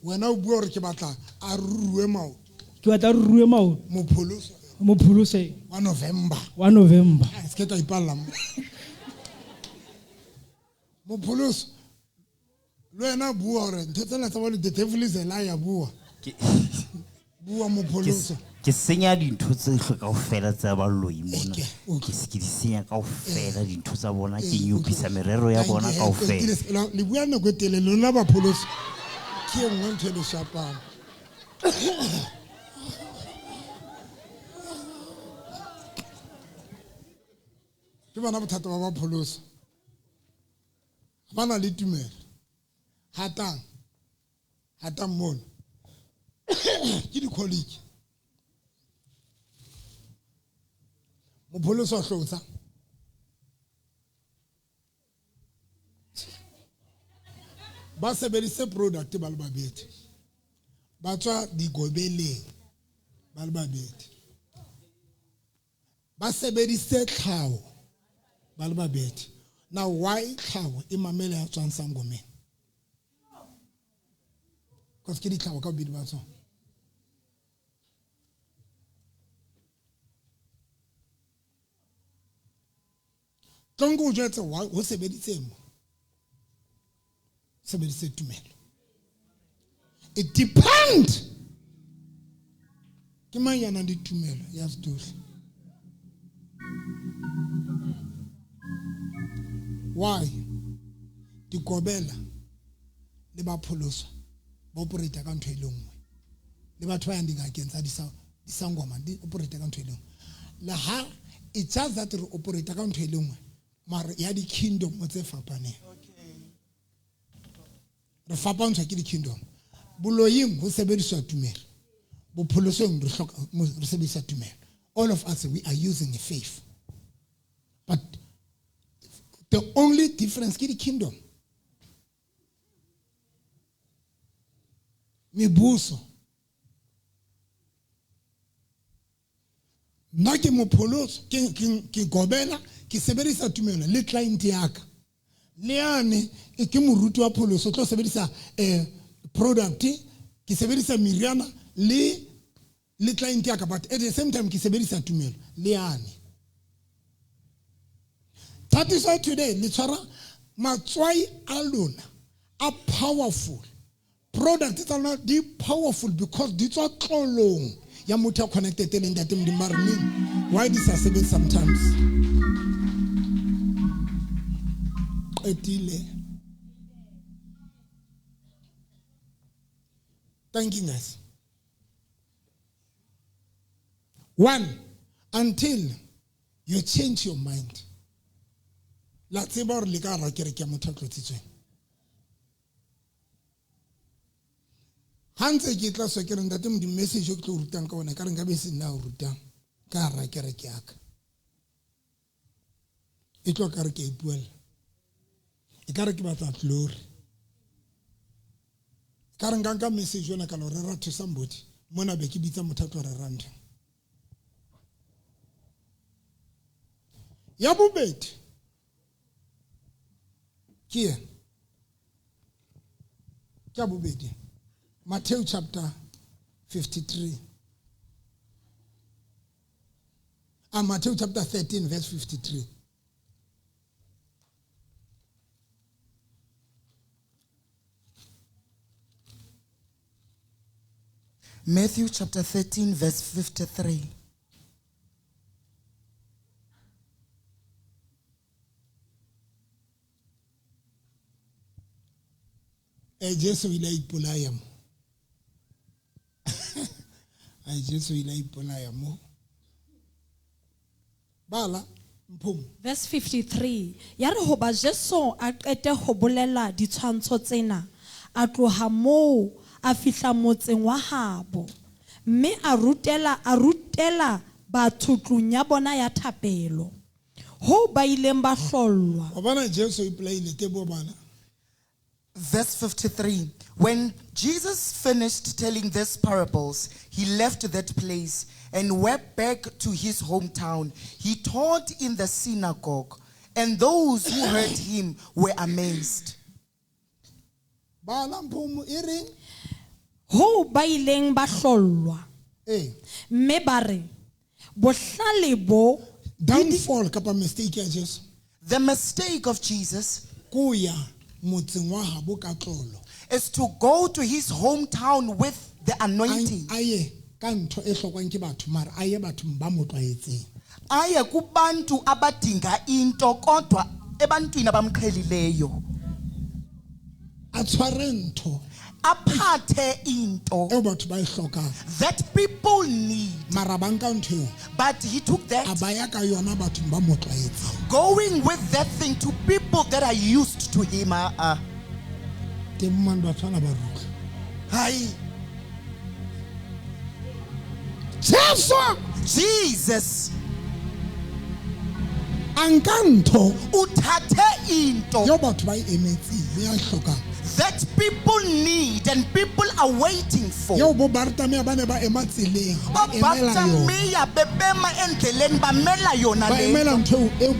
Wena o bua hore ke batla a ruruwe maoto. Ke batla a ruruwe maoto. Mopholoso. Mopholoso. Wa November. Wa November. Ai, se ke tla ipalla mo. Mopholoso. Le wena bua hore ntho tsena tsa bone the devil is a liar bua. Bua mopholoso. Ke senya dintho tsohle kaofela tsa baloi mona. Eke, okay. Ke se ke di senya kaofela dintho tsa bona, ke Eh, nyopisa okay. merero ya Thank bona you. kaofela. Ke le bua nako e telele, lona bapholoso. Ke e nngwe ntho e le shapang. Ke bona bothata ba bapholoso. Ba na le tumelo. Hatang. Hatang mono. Ke di-colleague. Mopholoso wa hlotsa. Ba sebedise product ba le babedi. Ba tswa digobeleng ba le babedi. Ba sebedise tlhaho ba le babedi. Now why tlhaho e mamela ya tswang sangomeng? Because ke ditlhaho ka bobedi ba tsona. Tlong ko o jwetse why ho sebeditse mo. Sebedise tumelo. It depend. Ke mang ya nang le tumelo ya sedohle? Why? Dikobela le bapholoswa ba operate ka ntho e le nngwe. Le batho ba yang dingakeng tsa disangoma di operate ka ntho e le nngwe. Le ha it's just that re operate ka ntho e le nngwe mara ya di-kingdom tse fapaneng. Re fapantshwa ke di-kingdom. Boloying ho sebediswa tumelo. Bopholosong re hloka re sebedisa tumelo. All of us, we are using a faith. But the only difference ke di-kingdom. Mebuso. Nna ke mopholoso, ke gobela, ke sebedisa tumelo le client ya ka. Le yane ke moruti wa pholoso, tlo sebedisa product, ke sebedisa meriana le client ya ka, but at the same time ke sebedisa tumelo le yane. That is why today le tshwara matswai a lona a powerful. Product tsa lona di powerful because di tswa tlolong ya motho ya connected le ntate Modimo. Ba re neng why di sa sebetse sometimes? Qetile. Thank you guys. One, until you change your mind. La tseba hore le ka hara kereke ya motho a tlotsitsweng. Ha ntse ke tla so ke re ntate Modimo message o ke tlo rutang ka ona ka re nka be se nna o rutang ka hara kereke ya ka. E tlo ka re ke a ipuella. E ka re ke batla glory. Ka re nka nka message ona ka lo rera to somebody. Mona be ke bitsa motho a tlo rerang ntho. Ya bobedi ke ena. Ke ya bobedi. Matthew chapter 53. Matthew chapter 13 verse 53. Matthew chapter 13 verse 53. Jesu ile a ipolaya mo. Ai Jesu ile a ipolaya mo. Bala Mphomo. Verse 53. Ya re hoba Jesu a qete ho bolela ditshwantsho tsena, a tloha moo a fihla motseng wa habo, mme a rutela batho tlung ya bona ya thapelo. Ho ba ileng ba hlollwa. Wa bona Jesu o ipolaile tebo bana. Verse 53. When Jesus finished telling these parables, he left that place and went back to his hometown. He taught in the synagogue, and those who heard him were amazed. Bala Mphomo e reng? Ho ba ileng ba hlollwa. Mme ba re, bohlale bo Downfall kapa mistake ya Jesu. The mistake of Jesus Ko ya motseng wa habo ka tlolo. is to go to his hometown with the anointing. A ye ka ntho e hlokwang ke batho, mara a ye bathong ba mo tlwaetseng. Aye kubantu abadinga into kodwa ebantwini abamqhelileyo. A tshware ntho. Aphathe into. Eo batho ba e hlokang. That people need. Mara ba nka ntho eo. But he took that. A ba ya ka yona bathong ba mo tlwaetseng. Going with that thing to people that are used to him. Teng man batho bana ba rutla. Hai. Jesu! Jesus. A nka ntho Uthathe into eo batho ba e emetseng ya e hlokang. that people need and people are waiting for. Eo bo Bartamea ba ne ba ema tseleng ba emela yona. Obartamiya bebema endleleni bamela yona Ba le emela ntho eo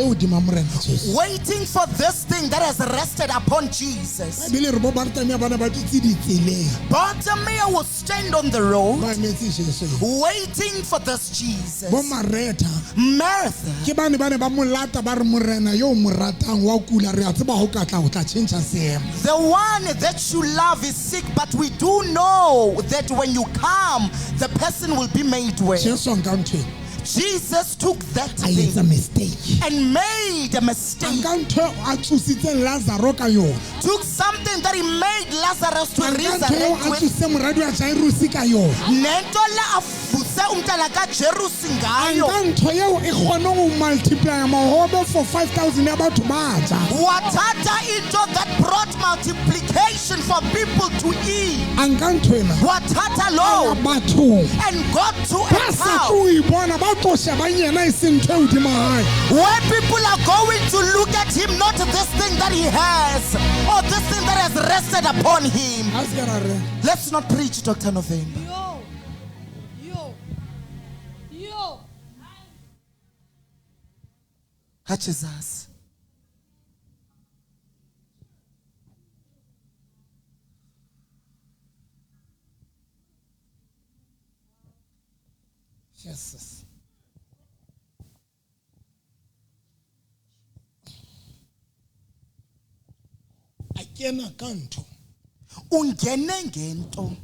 hodima Morena Jesu. waiting for this thing that has rested upon Jesus. Ebile re bo Bartamea ba ne ba dutse ditseleng Bartimaeus will stand on the road ba emetse Jesu. waiting for this Jesus. Bo Maretha Martha, ke bane ba ne ba mo lata ba re morena yo o mo ratang wa kula re a tseba ho ka tla o tla tjhentjha seemo. the one that you love is sick, but we do know that when you come, the person will be made well. Jesu a nka ntho ena, Jesus took that a etsa thing mistake. and made a A mistake. nka ntho eo a tsositseng Lazaro ka yona. Took something that he made Lazarus to A nka ntho eo resurrect a with. tsositseng moradi wa Jairus ka yona. Nento le avuse umntana kaJerusi A ngayo. nka ntho eo e kgoneng ho multiplya mahobe for 5000 ya batho ba ja. Wathatha into that brought multiplication for people to eat. A nka ntho ena Wathatha a ya lo bathong and got to ba a sa town tlo e bona ba tlo shebang yena e seng ntho e hodima hae. where people are going to look at him, not this thing that he has or this thing that has rested upon him. A se ka ra re Let's not preach, Dr. November. Yo. Yo. Yo. Ha Jesus. Jesus. A kena ka ntho. Ungene ngento.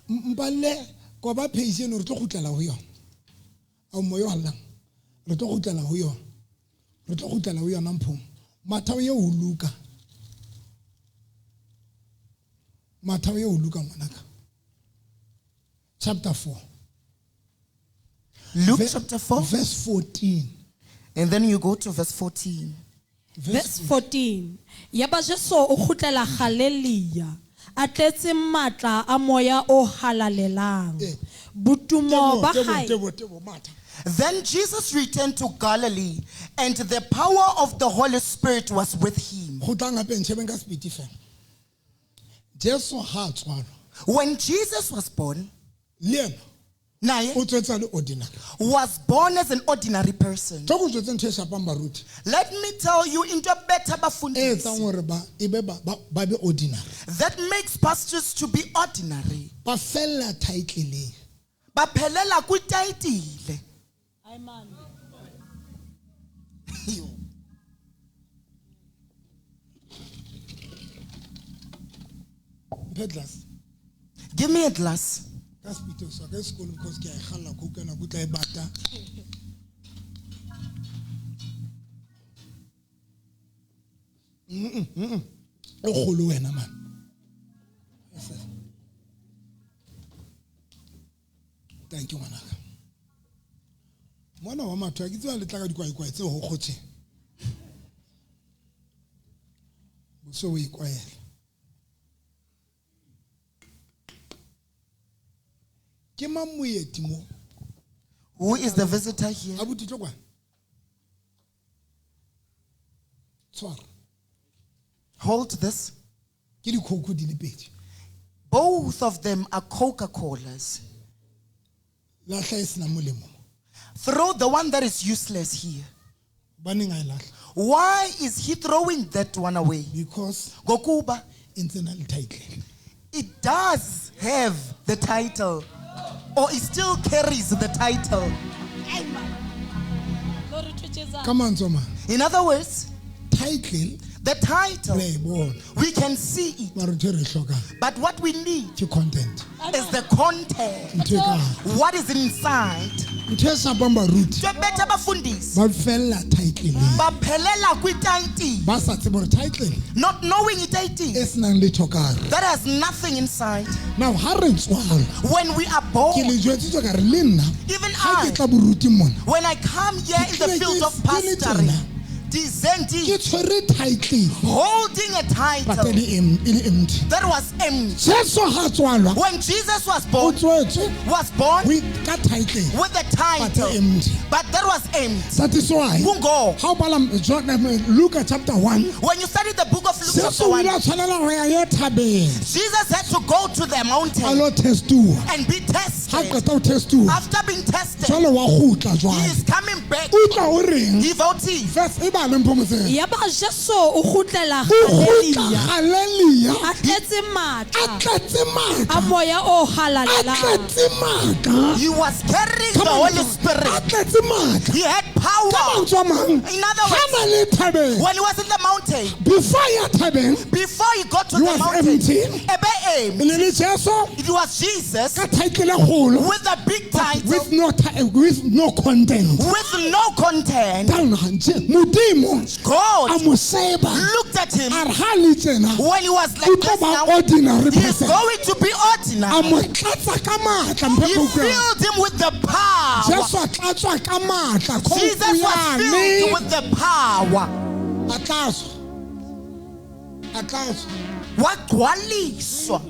Mpalle koba page eno re tlo kgutlela ho yona. Ao moya o hallang. Re tlo kgutlela ho yona. Re tlo kgutlela ho yona mphong. Mathao eo ho Luka. Mathao eo ho Luka ngwanaka. Chapter 4. Luke chapter 4 Verse 14. and then you go to verse 14. Verse 14. Yaba Jesu o kgutlela Galilea a tletse matla a moya o halalelang. Eh. Botumo ba Tebo, hae tebo, tebo, matha. Then Jesus returned to Galilee, and the power of the Holy Spirit was with him. Kgutlang hape ntjhebeng ka sepiti fela. Jesu ha a tswalwa When Jesus was born, le yena naye o tswetse a le ordinary. was born as an ordinary person. Tlo ko jwetse ntho e shapang baruti Let me tell you into better e bafundisi etsang hore ba e be ba be ordinary. that makes pastors to be ordinary. Ba fella title-eng. Baphelela kwitayitile. Mphe glass. Give me a glass. Ka sepiti o sa ka sekolo because ke a e kgalla coke ena, ke utlwa e bata. E kgolo wena man. Yes, yes. Thank you ngwanaka. Mona wa matho a ke tseba le tla ka dikwaekwae tse ho kgotjhe. Boso o ikwaela. Ke mang moeti mo? Who is the visitor here? Abuti tlo kwana. Tshwara. Hold this. Ke di-Coke di le pedi. Both of them are Coca-Colas. Lahla e senang molemo. Throw the one that is useless here. Hobaneng a e lahla? Why is he throwing that one away? Because Gokuba, e ntse na le title. it does have the title, or it still carries the title. Glory to Jesus. Ka mantswe a mang, In other words, title the title, re a e bona. we can see it, Mara ntho e re e hlokang but what we need ke content. is the content. Ntho e ka hare. What is inside? Ntho e shapang baruti Ntho ebetha abafundisi ba fella title-eng. baphelela kwitayitile Ba sa tsebe hore title not knowing e itayitile senang letho ka hare. that has nothing inside. Now ha re tswalwa When we are ke born, le jwetsitswe ka re le nna Even ha I, ke tla boruting mona when I come here in the Ke field of tlile ke le pastoring, tjena. Ke Descending, tshwere title holding a but title e le e le empty. that was empty. Jesu ha tswalwa When Jesus was o born, tswetswe was born ka title with a but title, empty. but that was empty. That is why Kungo. ha o bala John, Luke chapter 1 When you study the book of Luke, Jesu chapter o 1, ile a tshwanela ho ya ye thabeng Jesus had to go to the a mountain lo testuwa. and be Ha tested. qeta ho testuwa After being tested, jwale wa kgutla he jwale. is coming back. Utlwa o reng? Devotee. Verse e bale mpho motseng. Yaba Jesu o kgutlela O kgutla Galilea Galilea a tletse a matla tletse a matla, moya o a halalelang. tletse matla. He was carrying Come the on, Holy a Spirit. tletse matla. He had Ka power. mantswe a mang, In other ha words, na le thabeng, when he was in the mountain, before ya thabeng before he got to He the was mountain, empty. ebe e empty. ne le Jesu It was Jesus ka title e kgolo with a big title, with no with no content. with no content. Down Modimo a God mo seba looked at him a re ha le tjena when he was o like tlo this ba now. ordinary He is person. going to be A ordinary. mo tlatsa ka matla mphe He ke utlwe. filled him with the power. Jesu a tlatswa ka matla Jesus was filled khoupuyane with the power. a tlatswa a tlatswa. Wagcwaliswa.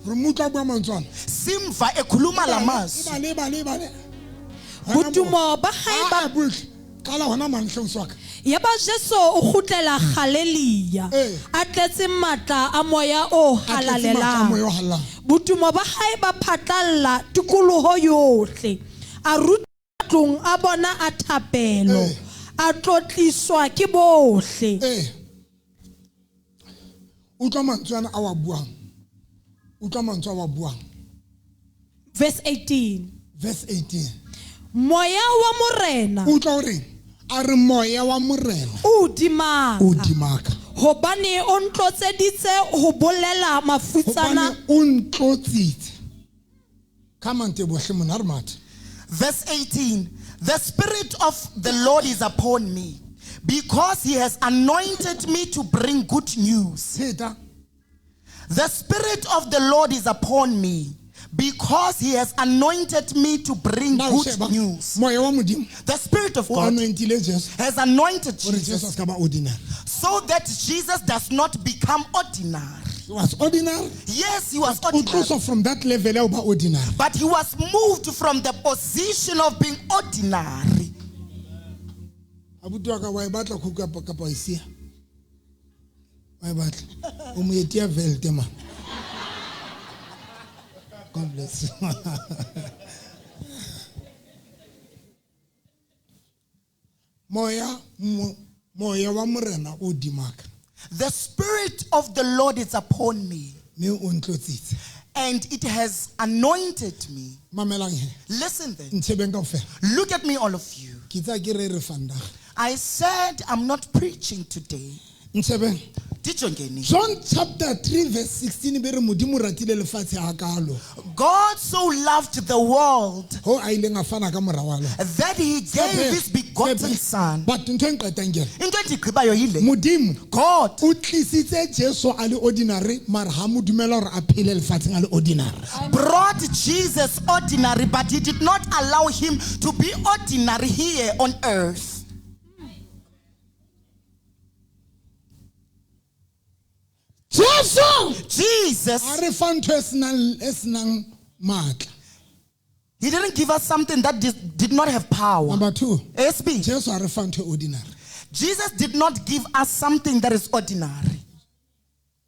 Re mo utlwa a bua mantswe ana. Simva ekhuluma la mazwi. Ebale, ebale, ebale. Botumo ba hae ba Ah, butle. Qala hona mane hle ausi wa ka. Yaba Jesu o kgutlela Galilea Eh. a tletse matla a moya o A tletse matla a halalelang. moya o halalelang. Botumo ba hae ba phatlalla tikoloho yohle. A ruta tlong a bona a thapelo. Eh. A tlotliswa ke bohle. Ee. Utlwa mantswe ana a wa buang. Utlwa mantswe a wa buang. Verse 18. Verse 18. Moya wa Morena Utlwa o reng? A re moya wa Morena o hodima o ka, hodima ka. hobane o ntlotseditse ho bolela mafutsana Hobane o ntlotsitse. Come on, Tebohle mona, ha re mathe. Verse 18. The Spirit of the Lord is upon me because he has anointed me to bring good news. Pheta. The Spirit of the Lord is upon me because he has anointed me to bring Now good sheba. news. Moya wa Modimo The Spirit of o God anointile Jesu has anointed hore Jesu a Jesus se ka ba ordinary. so that Jesus does not become ordinary. He was ordinary. Yes, he was O ordinary. tloswa from that level ya ho ba ordinary. But he was moved from the position of being ordinary. Abuti wa ka wa e batla khuku kapa wa e siya? Wa e batla? O moeti ya velte man. God bless you. Moya moya wa Morena o hodima ka. The Spirit of the Lord is upon me, Mme o ntlotsitse. and it has anointed me. Mamelang he. Listen then. Ntshebeng kaofela. Look at me, all of you. Ke tsaya ke re re vandag. I said I'm not preaching today. Ntshebeng. Dijongeni. John chapter 3 verse 16 be re Modimo o ratile lefatshe hakalo. God so loved the world Ho a ileng a fana ka mora wa lona. that he gave his begotten son. But ntho e nqetang ke ena. Into endigqibayo yile. Modimo God o tlisitse Jesu a le ordinary mara ha mo dumela hore a phele lefatsheng a le ordinary. brought Jesus ordinary, but he did not allow him to be ordinary here on earth. Jesu Jesus, a re fa ntho e senang e senang matla. he didn't give us something that did not have power. Number 2, SB, Jesu a re fa ntho e ordinary. Jesus did not give us something that is ordinary.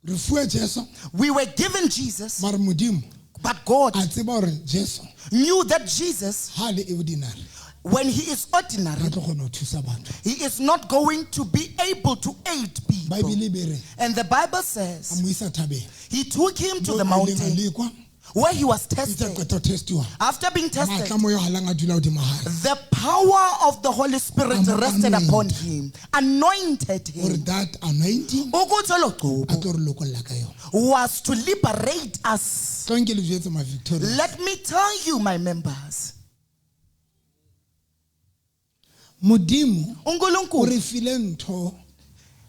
Re fuwe Jesu We were given Jesus, mara Modimo but God a tseba hore Jesu knew that Jesus, ha le ordinary when he is ha ordinary, tlo kgona ho thusa batho. he is not going to be able to aid people. Bible e be re And the Bible a says mo isa thabeng. he took him to Moo the a ileng a mountain lekwa, where he was itse a tested. qeta ho testiwa. After being tested, Matla a moya o halang a dula hodima hae. the power of the Holy Spirit Am- rested upon anoint. him, anointed Hore him. that anointing Ukuthi olo a gcobo tlo re lokolla ka yona. was to liberate us. Tlo nke le jwetse ma Victoria. Let me tell you, my members, Modimo o uNkulunkulu re file ntho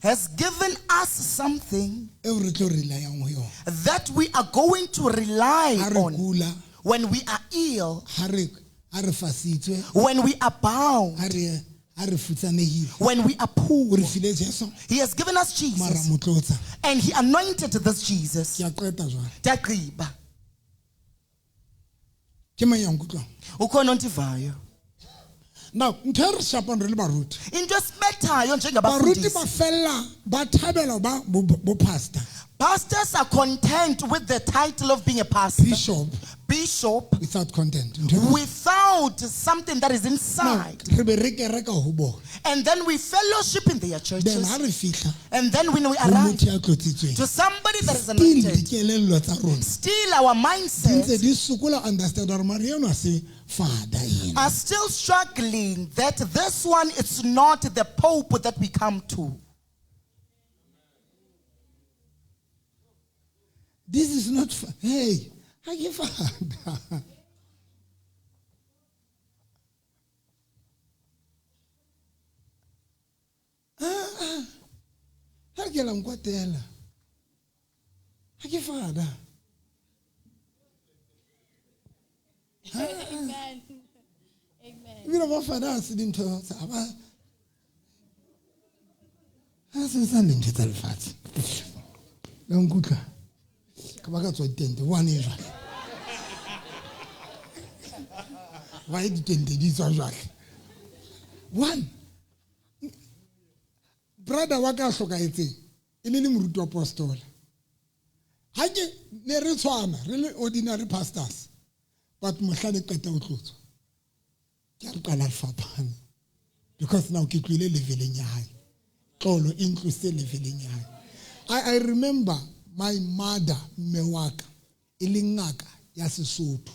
has given us something eo re tlo rely-ang ho yona. that we are going to rely Ha re on kula, when we are ill, ha re Ha re fasitswe, When we are bound, ha re ha re futsanehile. when we are O poor, re file Jesu he has given us mara Jesus mo tlotsa. and he anointed this Jesus. Ke a qeta jwale. Ndiyagqiba. Ke mang ya nkutlwang? Ukhona ondivayo. Now, ntho e re shapang re le baruti. Into esibethayo Baruti njengabafundisi. ba fella ba thabela ba bo bo pastor, Pastors are content with the title of being a pastor, bishop bishop, without content. Ntho e- without something that is Now, inside. re be re kereka ho bona. And then we fellowship in their Then churches. ha re fihla And then when we ho arrive motho ya tlotsitsweng, to somebody that is still anointed, dikelello tsa rona still our di ntse mindset di sokola understand hore mare eno ha se father ena. are still struggling that this one is not the Pope that we come to. This is not hey, ha ke father. Ah, ah. Ha ke la nkwatela. Ha ke father. Amen. Amen. Ebile bo father ha se dintho tsa ha ba ha sebetsang dintho tsa lefatshe. La nkutlwa. Ka ba ka tswa ditente one e jwale. Why ditente di tswa jwale? One. Brother wa ka a hlokahetseng e ne le moruti wa apostola. Ha ke ne re tshwana re le ordinary pastors. But mohla ne qeta ho tlotswa. Ke a re qala re fapane. Because now ke tlohile leveleng ya hae. Tlolo e ntlositse leveleng ya hae. I remember my mother mme wa ka e le ngaka ya Sesotho.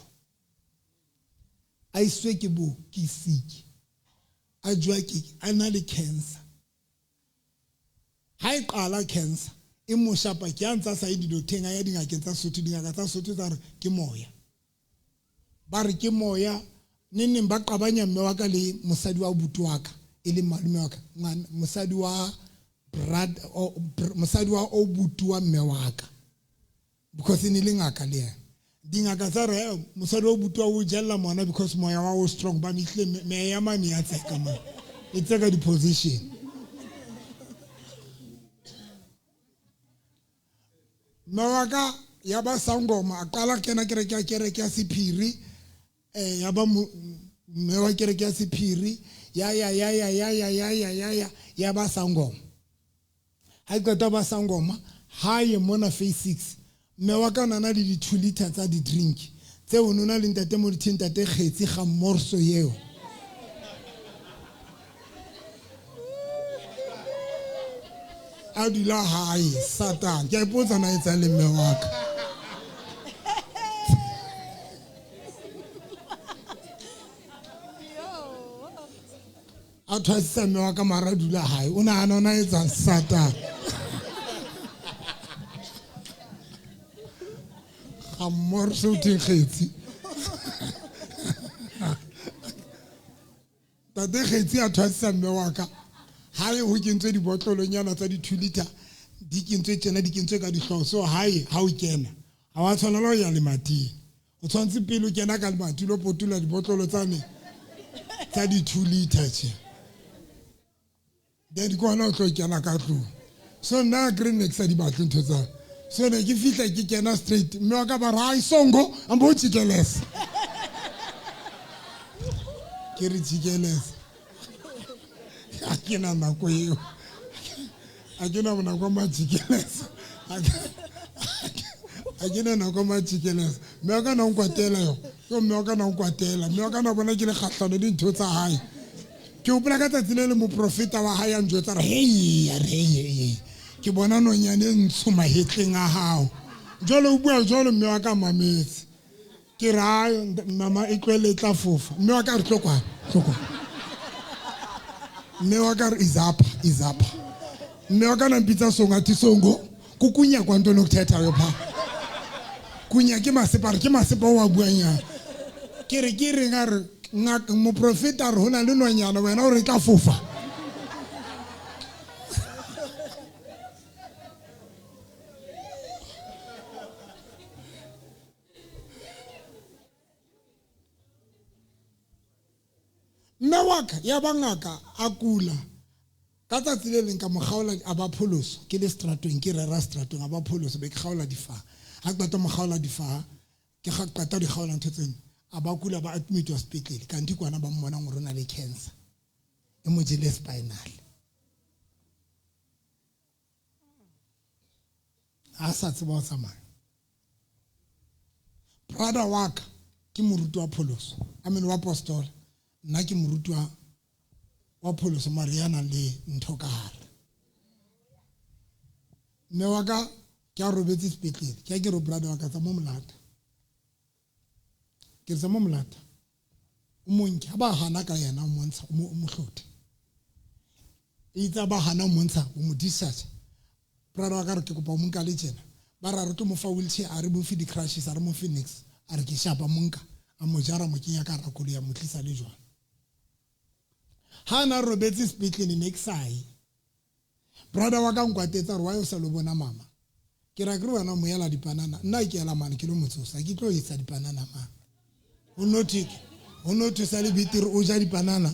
A iswe ke bo ke sick. A jwa ke a na le cancer. Ha e qala cancer e mo shapa ke a ntsa sa ye di-docteng a ya dingakeng tsa Sesotho, dingaka tsa Sesotho tsa re ke moya. Ba re ke moya neneng ba qabanya mme wa ka le mosadi wa abuti wa ka e leng malome wa ka, mosadi wa brad o mosadi wa obuti wa mme wa ka because e ne le ngaka le yena. Dingaka tsa re mosadi wa obuti wa o jella ngwana because moya wa o strong ba mehlile meya ya mane ya tseka mane e tseka di-position. Mme wa ka ya ba sangoma a qala kena kereke ya kereke ya sephiri, ya ba mme wa kereke ya sephiri ya ya ya ya ya ya ya ya ya ya ya ba sangoma. Ha e qeta ba sangoma ha ye mona phase 6 mme wa ka o na na le di-2 liter tsa di-drink tseo o na le ntate mo di ntate Kgetsi ga morso eo. A dula hae Satan ke a ipotsa na etsang le mme wa ka. A thwasisa mme wa ka mara a dula hae o nahana o na etsang Satan. Ga morso o thweng Kgetsi. Tate Kgetsi a thwasisa mme wa ka. Hae ho kentswe dibotlolonyana tsa di-2 liter di kentswe tjena di kentswe ka dihlooho. So hae ha o kena ha wa tshwanela ho ya lemating, o tshwanetse pele o kena ka lemati lo potula dibotlolo tsane tsa di-2 liter tje, then ke hona o tlo kena ka tlung. So nna ke re ne ke sa di batle ntho tsa so ne ke fihla ke kena straight mme wa ka ba re hai songo ambo o tjikelesa. Ke re tjikelesa ha ke na nako eo, ha ke na nako ya majikelesa, ha ke na nako ya majikelesa. Mme wa ka na nkwatela yo, yo mme wa ka na nkwatela, mme wa ka na bona ke le kgahlano le dintho tsa hae. Ke hopola ka tsatsi le le moprofeta wa hae a njwetsa re hei, a re hei, hei, hei. Ke bona nonyane e ntsho mahetleng a hao. Jwale o bua jwalo mme wa ka mametse. Ke re hai mama e tlohele e tla fofa. Mme wa ka re tlo kwana, tlo kwana. Mme wa ka re izapha, izapha. Mme wa ka na mpitsa songo a thi songo kukunya kwa ntho nokuthethayo pha. Kunya ke masepa, re ke masepa o a buang yang. Ke re ke reng a re ngaka moprofeta a re ho na le nonyana wena o re tla fofa. Mme wa ka ya ba ngaka a kula. Ka tsatsi le leng ka mo kgaola a ba pholoso ke le stratong ke rera stratong a ba pholoso be ke kgaola difaha. Ha ke qeta mo kgaola difaha ke qeta di kgaola ntho tseno a ba kula ba admitwa sepetlele kanti kwana ba mmonang hore o na le cancer e mo jele spinal. Ha sa tseba ho tsamaya. Brother wa ka ke moruti wa pholoso, I mean wa apostola. Nna ke moruti wa pholoso mare ya nang le ntho ka hare. Mme wa ka ke a robetse sepetlele, ke a ke re brother wa ka tsa mo molata. Ke re tsa mo molata. O mo nke ha ba hana ka yena o montsha o mo hlothe. Itse ba hana o montsha o mo discharge. Brother wa ka re ke kopa o mo nka le tjena. Ba ra re tlo mo fa wheelchair a re mo fe di-crutches a re mo fe nix. A re ke shapa mo nka a mo jara mo kenya ka hara koloi ya mo tlisa le jwang. Ha na robetse sepetlele ne ke sa ye. Brother wa ka nkwatetsa re wa yo sa lo bona mama. Ke ra ke re wena o mo ela dipanana nna ke ela mane ke lo mo tsosa ke tlo etsa dipanana mane. O no thwe o no thwe sa le betere o ja dipanana.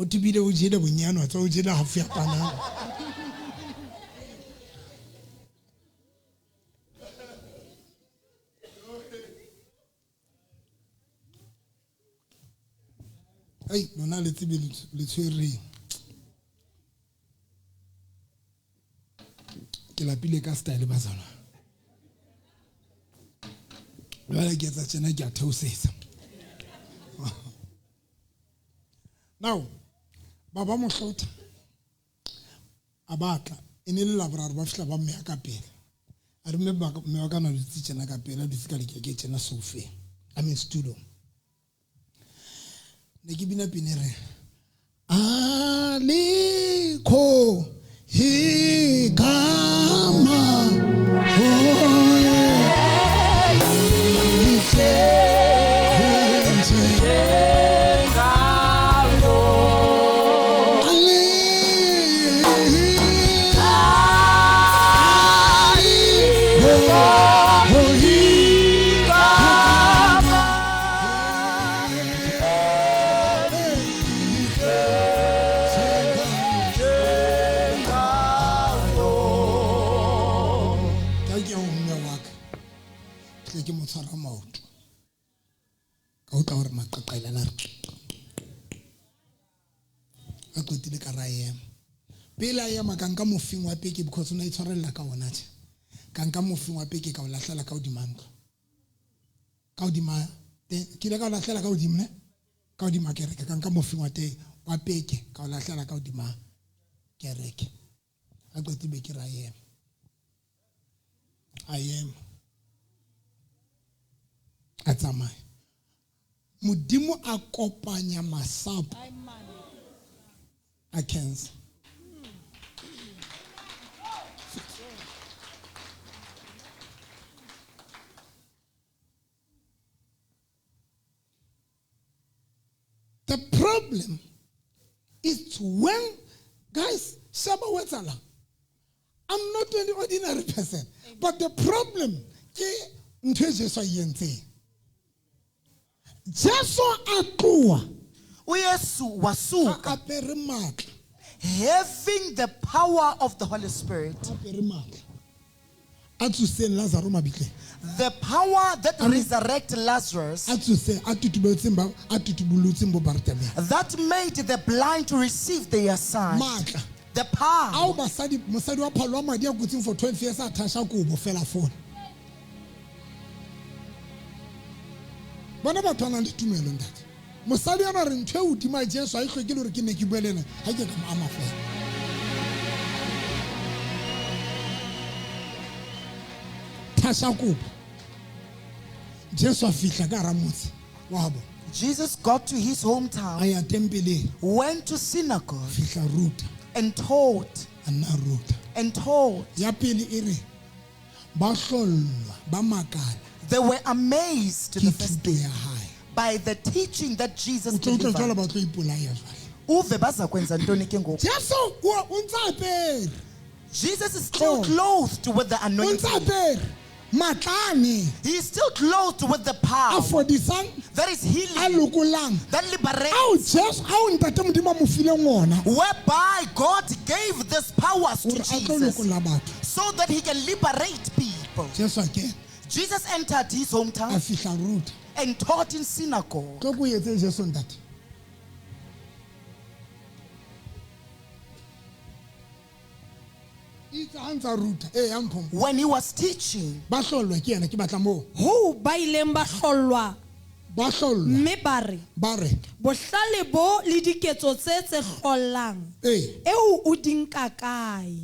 O tibile o jele bonyane wa tswa o jele half ya panana. Ai lona le tsebe le tshwereng. Ke lapile ka style ba tsona. Jwale ke etsa tjena ke a theosetsa. Now, baba mohlotha a batla e ne le laboraro ba fihla ba mmeya ka pele. A re mme wa ka na dutse tjena ka pele, a dutse ka lekeke tjena sofeng, I mean setulong. Ne ke bina pina e re alikho igama pele a ema ka nka mofing wa peke because o na itshwarella ka ona tje. Ka nka mofing wa peke ka o lahlela ka hodima ntlo. Ka hodima ke ile ka o lahlela ka hodimo ne? Ka hodima kereke ka nka mofing wa teng wa peke ka o lahlela ka hodima kereke. A qetile ke ra ema. A ema. A tsamaya. Modimo a kopanya masapo a cancer. The problem is when, guys, Shaba Wetsala, I'm not an ordinary person, but the problem ke ntho e Jesu a e entseng. Jesu a tloha. uYesu wasuka A apere matla. having the power of the Holy Spirit. Apere matla. A tsoseng Lazaro mabitleng. The power that resurrected Lazarus, A tsoseng, a tutubetseng ba, a tutubolotseng bo Bartimaeus. that made the blind to receive their sight. Matla. The power. Ao basadi, mosadi wa phalo wa madi a kutseng for 12 years a thasha kobo fela fona. Bona batho ba nang le tumelo ntate. Mosadi a re ntho e hodima Jesu ha e hloke le hore ke ne ke bue le ena, ha ke ka mo ama fela. Thasha kobo. Jesu a fihla ka hara motse wa bo. Jesus got to his hometown, A ya tempeleng, went to synagogue fihla ruta, and taught a nna ruta. And taught. Ya pele e re ba hlollwa, ba makala They were amazed ke the first thuto day ya hae. by the teaching that Jesus O tlo utlwa jwale delivered. ba tlo ipolaya jwale. Uve baza kwenza ntoni ke ngoku? Jesu o ntsa apere. Jesus is still Oh. clothed with the O anointing. ntsa apere matlane He is still clothed with the a power fodisang, that is a healing, lokolang, that liberates, ao Jesu, ao ntate Modimo a mo fileng ona whereby God gave these powers to hore a tlo Jesus lokolla batho. so that he can liberate people. Jesu a kena, Jesus entered his a hometown fihla ruta. and taught in synagogue. Tlo ko etse Jesu ntate. Itse ha ntsa ruta, ee, ya mpho. When he was teaching, Ba hlollwa ke yena, ke batla moo. Hoo ba ileng ba hlollwa Ba hlollwa, mme ba re ba re, bohlale bo le diketso tse tse hlollang ee, eo o di nka kae?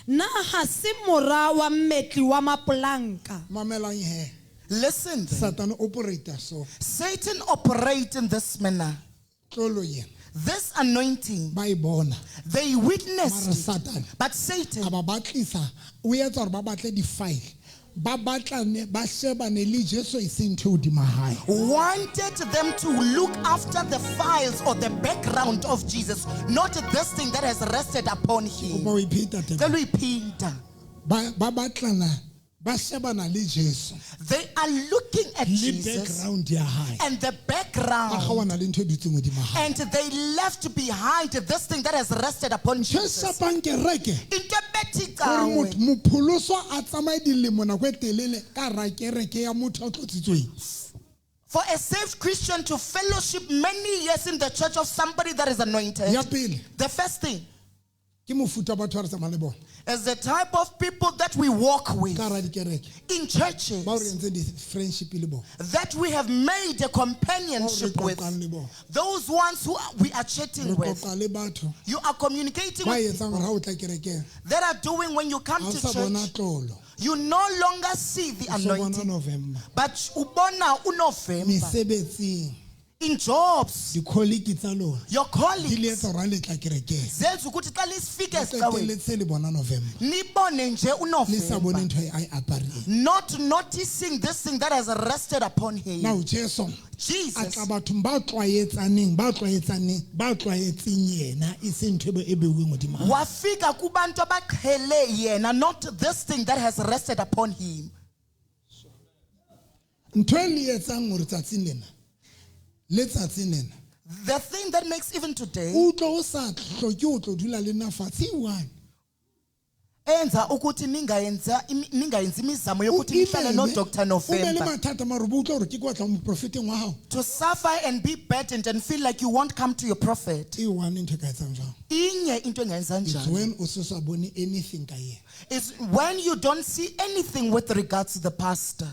Na ha se mora wa mmetli wa mapolanka? Mamelang he. Listen then. Satan operate so. Satan operates in this manner. Tlolo yena. This anointing, Ba e bona. they Mara witnessed it. Satan But Satan a ba batlisa, o etsa hore ba batle di-file, ba batlane, ba shebane le Jesu e seng ntho e hodima hae. Wanted them to look after the files or the background of Jesus, not this thing that has rested upon him. Kopa o ipheta taba. Cela uyiphinda. Ba batlana, ba shebana le Jesu They are looking at le Jesus background ya hae, and the ba background, kgaohana le ntho e dutseng hodima hae. and they left behind this thing that has rested upon Ntho e Jesus. shapang kereke Into ebethi hore cawe, motho mopholoswa a tsamaye dilemo nako e telele ka hara kereke ya motho a tlotsitsweng. For a saved Christian to fellowship many years in the church of somebody that is anointed, Ya pele the first thing ke mofuta wa batho ba re tsamayang le bona is the type of people that we walk with ka hara dikereke, in bao re churches entseng di-friendship le bona, that we have made a bao re companionship with. qoqang le bona, Those ones who we are chatting re with. qoqa le batho You are communicating ba with etsang hore ha o tla kerekeng that are doing when you come ha o to sa bona church. tlolo, You no longer see the o so bona anointing. November But ubona uNovember mesebetsing, in jobs, di-colleague tsa lona your di le colleagues. etsa hore ha le tla kerekeng Zenza ukuthi xa lisifike esicaweni qetelletse le bona November, nibone nje le sa bone uNovember. ntho e a e apareng. Not noticing this thing that has rested upon him. Now Jesu a Jesus tla bathong ba tlwaetsaneng, ba tlwaetsaneng, ba tlwaetseng yena, e seng ntho e e beuweng hodima hae. Wafika kubantu abaqhele yena, not this thing that has rested upon him. Ntho e le etsang hore tsatsing lena le tsatsing lena The thing that makes even today o utlwe o sa hloke o tlo dula le nna fatshe e one. enza ukuthi ningayenzi imizamo O yokuthi nihlale imele, noDr o be le November mathata mara o bo utlwa hore ke kwa tla moprofeteng wa hao. To suffer and be burdened and feel like you won't come to your prophet. E one ntho e ka etsang jwang. Inye into engayenza It's njani when o se sa bone anything ka yena. Is when you don't see anything with regards to the pastor.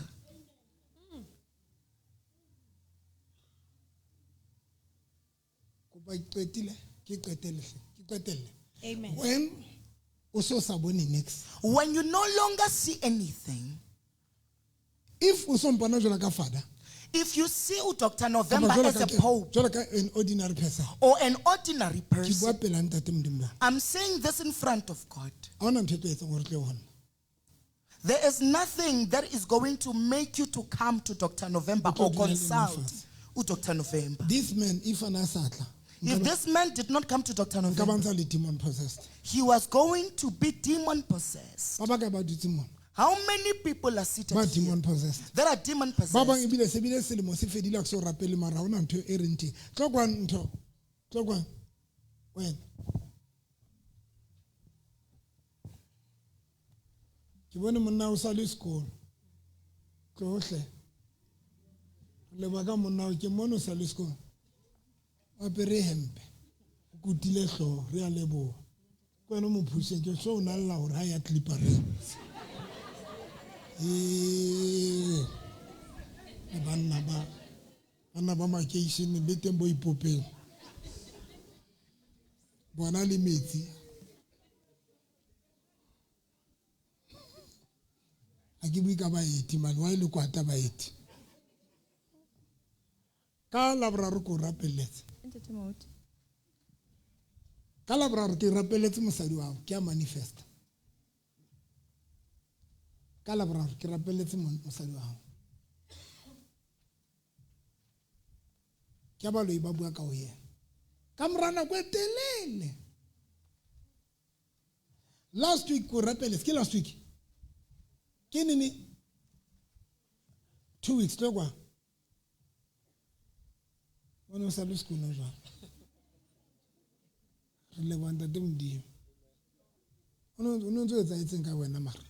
Kopa ke qetile, ke qetelle hle, ke qetelle. Amen. When o se o sa bone niks. When you no longer see anything, If o so mpona jwalo ka father, if you see uDr kapa November jwalo as ka a ke- pope jwalo ka an ordinary person, or an ordinary ke person, bua pela ntate Modimo bona. I'm saying this in front of God. Ha hona ntho e tlo etsang hore o tle ho nna. There is nothing that is going to make you to come to Dr. November O tlo or dula le nna consult fatshe. uDr. November. This man, if a na sa tla, If this man did not come to Dr. nka ba November, ntsa le demon possessed. he was going to be demon possessed. Ba bakae ba dutseng mona? How many people are seated Ba here demon possessed. that are demon Ba bang possessed? ebile se bile selemo se fedile ha ke so rapele mara ha hona ntho e reng teng. Tlo kwano ntho. Tlo kwano. Wena. Ke bone monna o sa le sekolo. Tloho hle. Lebaka monna o ke mone o sa le sekolo. O apere hempe. O kutile hlooho, re a leboha. Ke wena o mo phuseng, ke sure o na lla hore ha ya clippereng. Ee. Le banna ba makeisheneng le teng bo ipopeng. Bona le metsi. Ha ke bue ka baeti mane, wa e le kwata baeti. Ka Laboraro ke o rapelletse. Ntate Maoto. Ka Laboraro ke rapelletse mosadi wa hao, ke a manifesta. Ka Laboraro ke rapelletse mosadi wa hao. Ke baloi ba bua ka ho yena. Ka mora nako e telele. Last week ko rapeletse, ke last week. Ke nene 2 weeks tlo kwa. O ne o sa le sekolong jwale. Re leboha Ntate Modimo. O ne ntse o etsahetseng ka wena mara?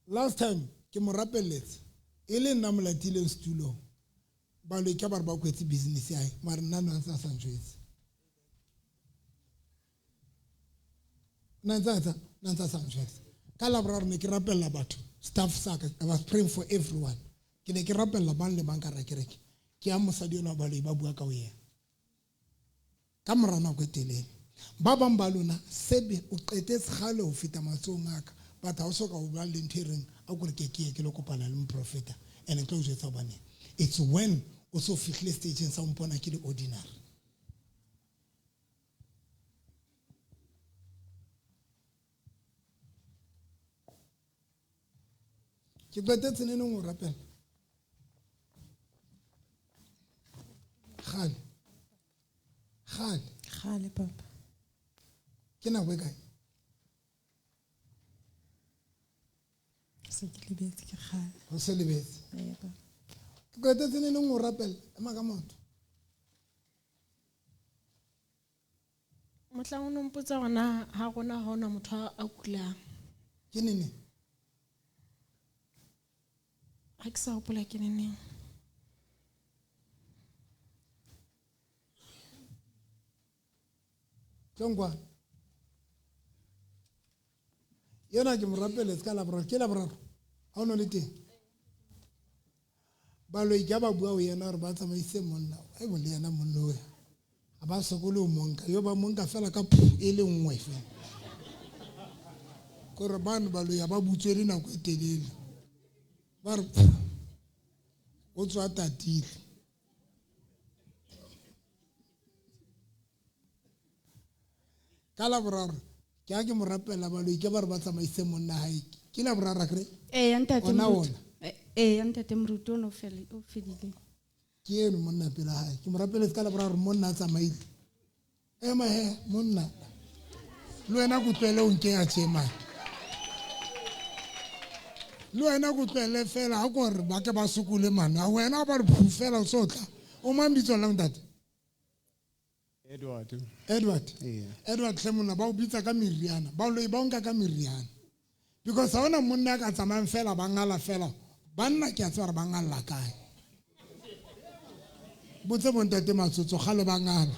Last time ke mo rapelletse e le nna mo latileng setulong. Baloi ke ba re ba kwetse business ya hae, mara nna no ntse a sa njwetse. Nna ntse a sa njwetse. Ka Laboraro ne ke rapella batho, staff sa ka, I was praying for everyone. Ke ne ke rapella mang le mang ka hara kereke. Ke ya mosadi enwa baloi ba bua ka ho yena. Ka mora nako e telele. Ba bang ba lona sebe o qetetse kgale ho feta matsohong a ka. But ha o soka o bua le ntho e reng a kore ke ke ye ke lo kopana le moprofeta and tlo o jwetsa hobane it's when o so fihlile stageng sa ho mpona ke le ordinary. Ke qetetse neneng ho rapela? Kgale. Kgale. Kgale papa. Ke nako e kae? Se ke lebetse ke kgale. O se lebetse. Ee, papa. Ke qetetse neneng ho rapela? Ema ka maoto. Mohlang o no mpotsa hore na ha rona ha hona motho a kulang. Ke nene? Ha ke sa hopola ke neneng. Tlongwa. Yena ke mo rapeletse ka Laboraro, ke Laboraro. Ha o no le teng. Baloi ke ba bua ho yena hore ba tsamaise monna. Ai bo le yena monna o. Ha ba sokole ho monka, yo ba monka fela ka phu e le nngwe fela. Kore bano baloi ha ba butswe le nako e telele. Ba re phu, o tswa tatile. Ka Laboraro ke ha ke mo rapela baloi ke ba re ba tsamaise monna hae. Ke Laboraro akere? Ee, ntate Ona Moruti. ona. Ee, ntate Moruti o no o fedile. Ke eno monna pela hae. Ke mo rapeletse ka Laboraro monna a tsamaile. Ema he monna. Le wena ko tlohele o nkenya tje mane. Le wena ko tlohele fela ha ko re ba ke ba sokole mane. Ha wena ba re phu fela o so tla. O mang bitso la ntate? Edward. Edward. Yeah. Edward hle monna ba o bitsa ka meriana. Ba loi ba o nka ka meriana. Because ha hona monna a ka tsamayang fela ba ngala fela. Banna ke a tseba hore ba ngalla kae. Botse bontate Matsotso kgale ba ngala.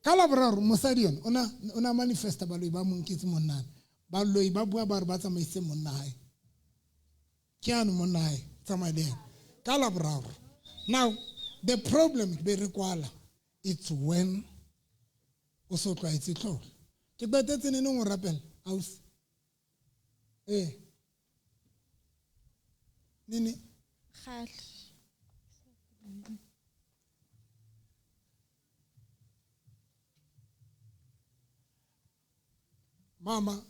Ka Laboraro mosadi yona o na manifesta baloi ba mo nketse monna. Baloi ba bua ba re ba tsamaise monna hae. Ke ano monna hae tsamaya le yena. Ka Laboraro. Now the problem be re kwala it's when o so tlwaetse tlholo. Ke qetetse neneng ho rapela ausi? Ee. Nene? Kgale. Mama,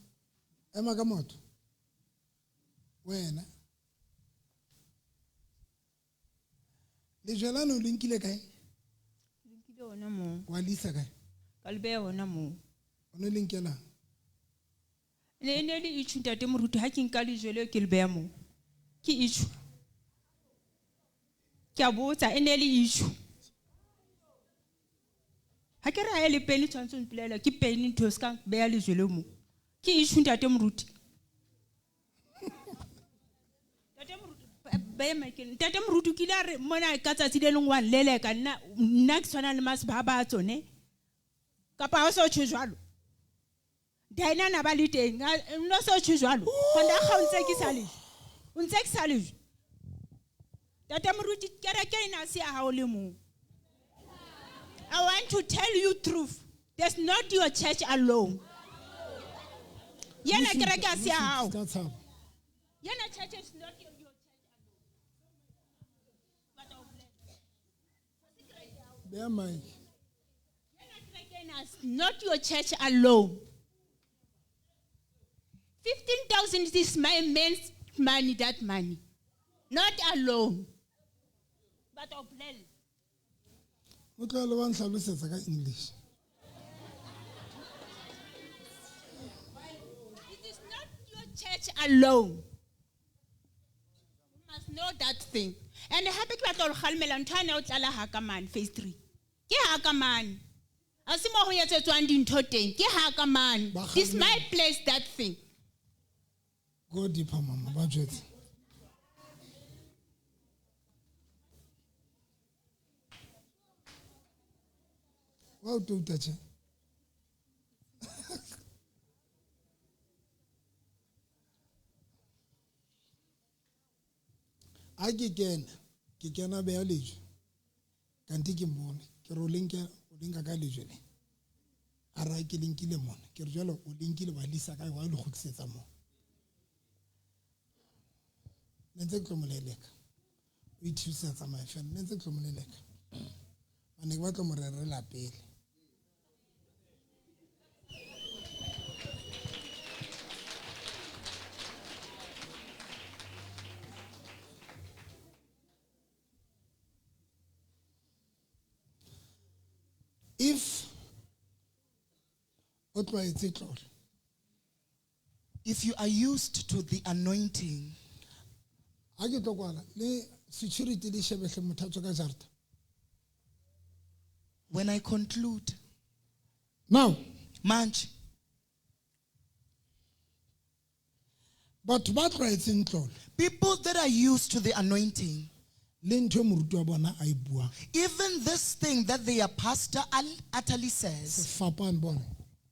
ema ka maoto. Wena. Lejwe lane o le nkile kae? Le nkile hona moo. Wa le isa kae? Ka le beha hona moo. O ne le nkelang? Le ne le itjhu ntate Moruti ha ke nka lejwe leo ke le beha moo. Ke itjhu. Ke a botsa e ne le itjhu. Ha ke re ha e le peni tshwanetse o mpolelle ke peni ntho e se ka beha lejwe leo moo. Ke itjhu ntate Moruti. Ntate Moruti ba ema ke ntate Moruti ke ile a re mona ka tsatsi le leng wa nleleka nna nna ke tshwana le maseba ba tsone. Kapa ha o so tjho jwalo. Diana na ba le teng no so tjho jwalo. Honda ga o ntse ke sa lejwe. O ntse ke sa lejwe. Ntate Moruti kereke ena se ya hao le mong. I want to tell you truth. There's not your church alone. Yena kereke a se ya hao. Yena church is not your church alone. Beya mic. Not your church alone. 15,000 is my man's money, that money. Not alone. But of Lel. O tlohele wa nhlalosetsa ka English. It is not your church alone. You must know that thing. And hape ke batla ho kgalemela ntho ane o tlala ha ka mane phase 3. Ke ha ka mane. A se mo ho etsetswang dintho teng. Ke ha ka mane. This my place that thing. Go deeper mama ba jwetse. Wa o touta tjhe. A ke kena, ke kena beya lejwe. Kante ke mmone, ke re o le nke o le nka ka lejwe le. A re ha ke le nkile mona, ke re jwale o le nkile wa le isa kae wa le kgutlisetsa moo. Ne ntse ke tlo mo leleka. O ithusa tsamaya fela, ne ntse ke tlo mo leleka. Ba ne ke batla mo rerela pele. If o tlwaetse tlolo, If you are used to the anointing, ha ke tlo kwala le security le shebehle motho a tswa ka jarata. When I conclude, now, manje, batho ba tlwaetseng tlolo, people that are used to the anointing, le ntho e moruti wa bona a e buang, even this thing that their pastor utterly says, sefapano bona,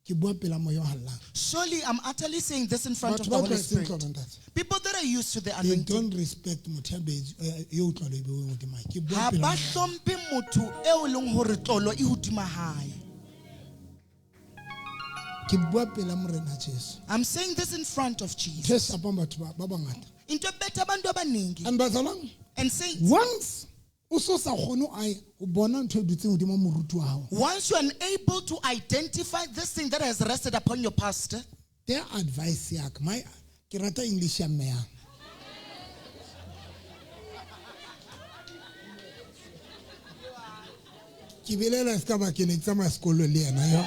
ke bua pela moya o hallang. Surely I'm utterly saying this in front Batho of the ba Holy tlwaetseng Spirit. tlolo, ntate. People that are used to the They anointing, don't respect motho ya eo tlolo e beuweng hodima hae. Ke bua ha pela ba moya. hlomphe motho eo e leng hore tlolo e hodima hae. Ke bua pela Morena Jesu. I'm saying this in front of Jesus. Ntho e shapang batho ba bangata. Into e betha abantu abaningi. And bazalwane, And saints, once o so sa kgone ho bona ntho e dutseng hodima moruti wa hao, once you are unable to identify this thing that has rested upon your pastor, their advice ya ka, my, ke rata English ya mme yang. Ke belela se ka ba ke ne ke tsamaya sekolo le yena, yo.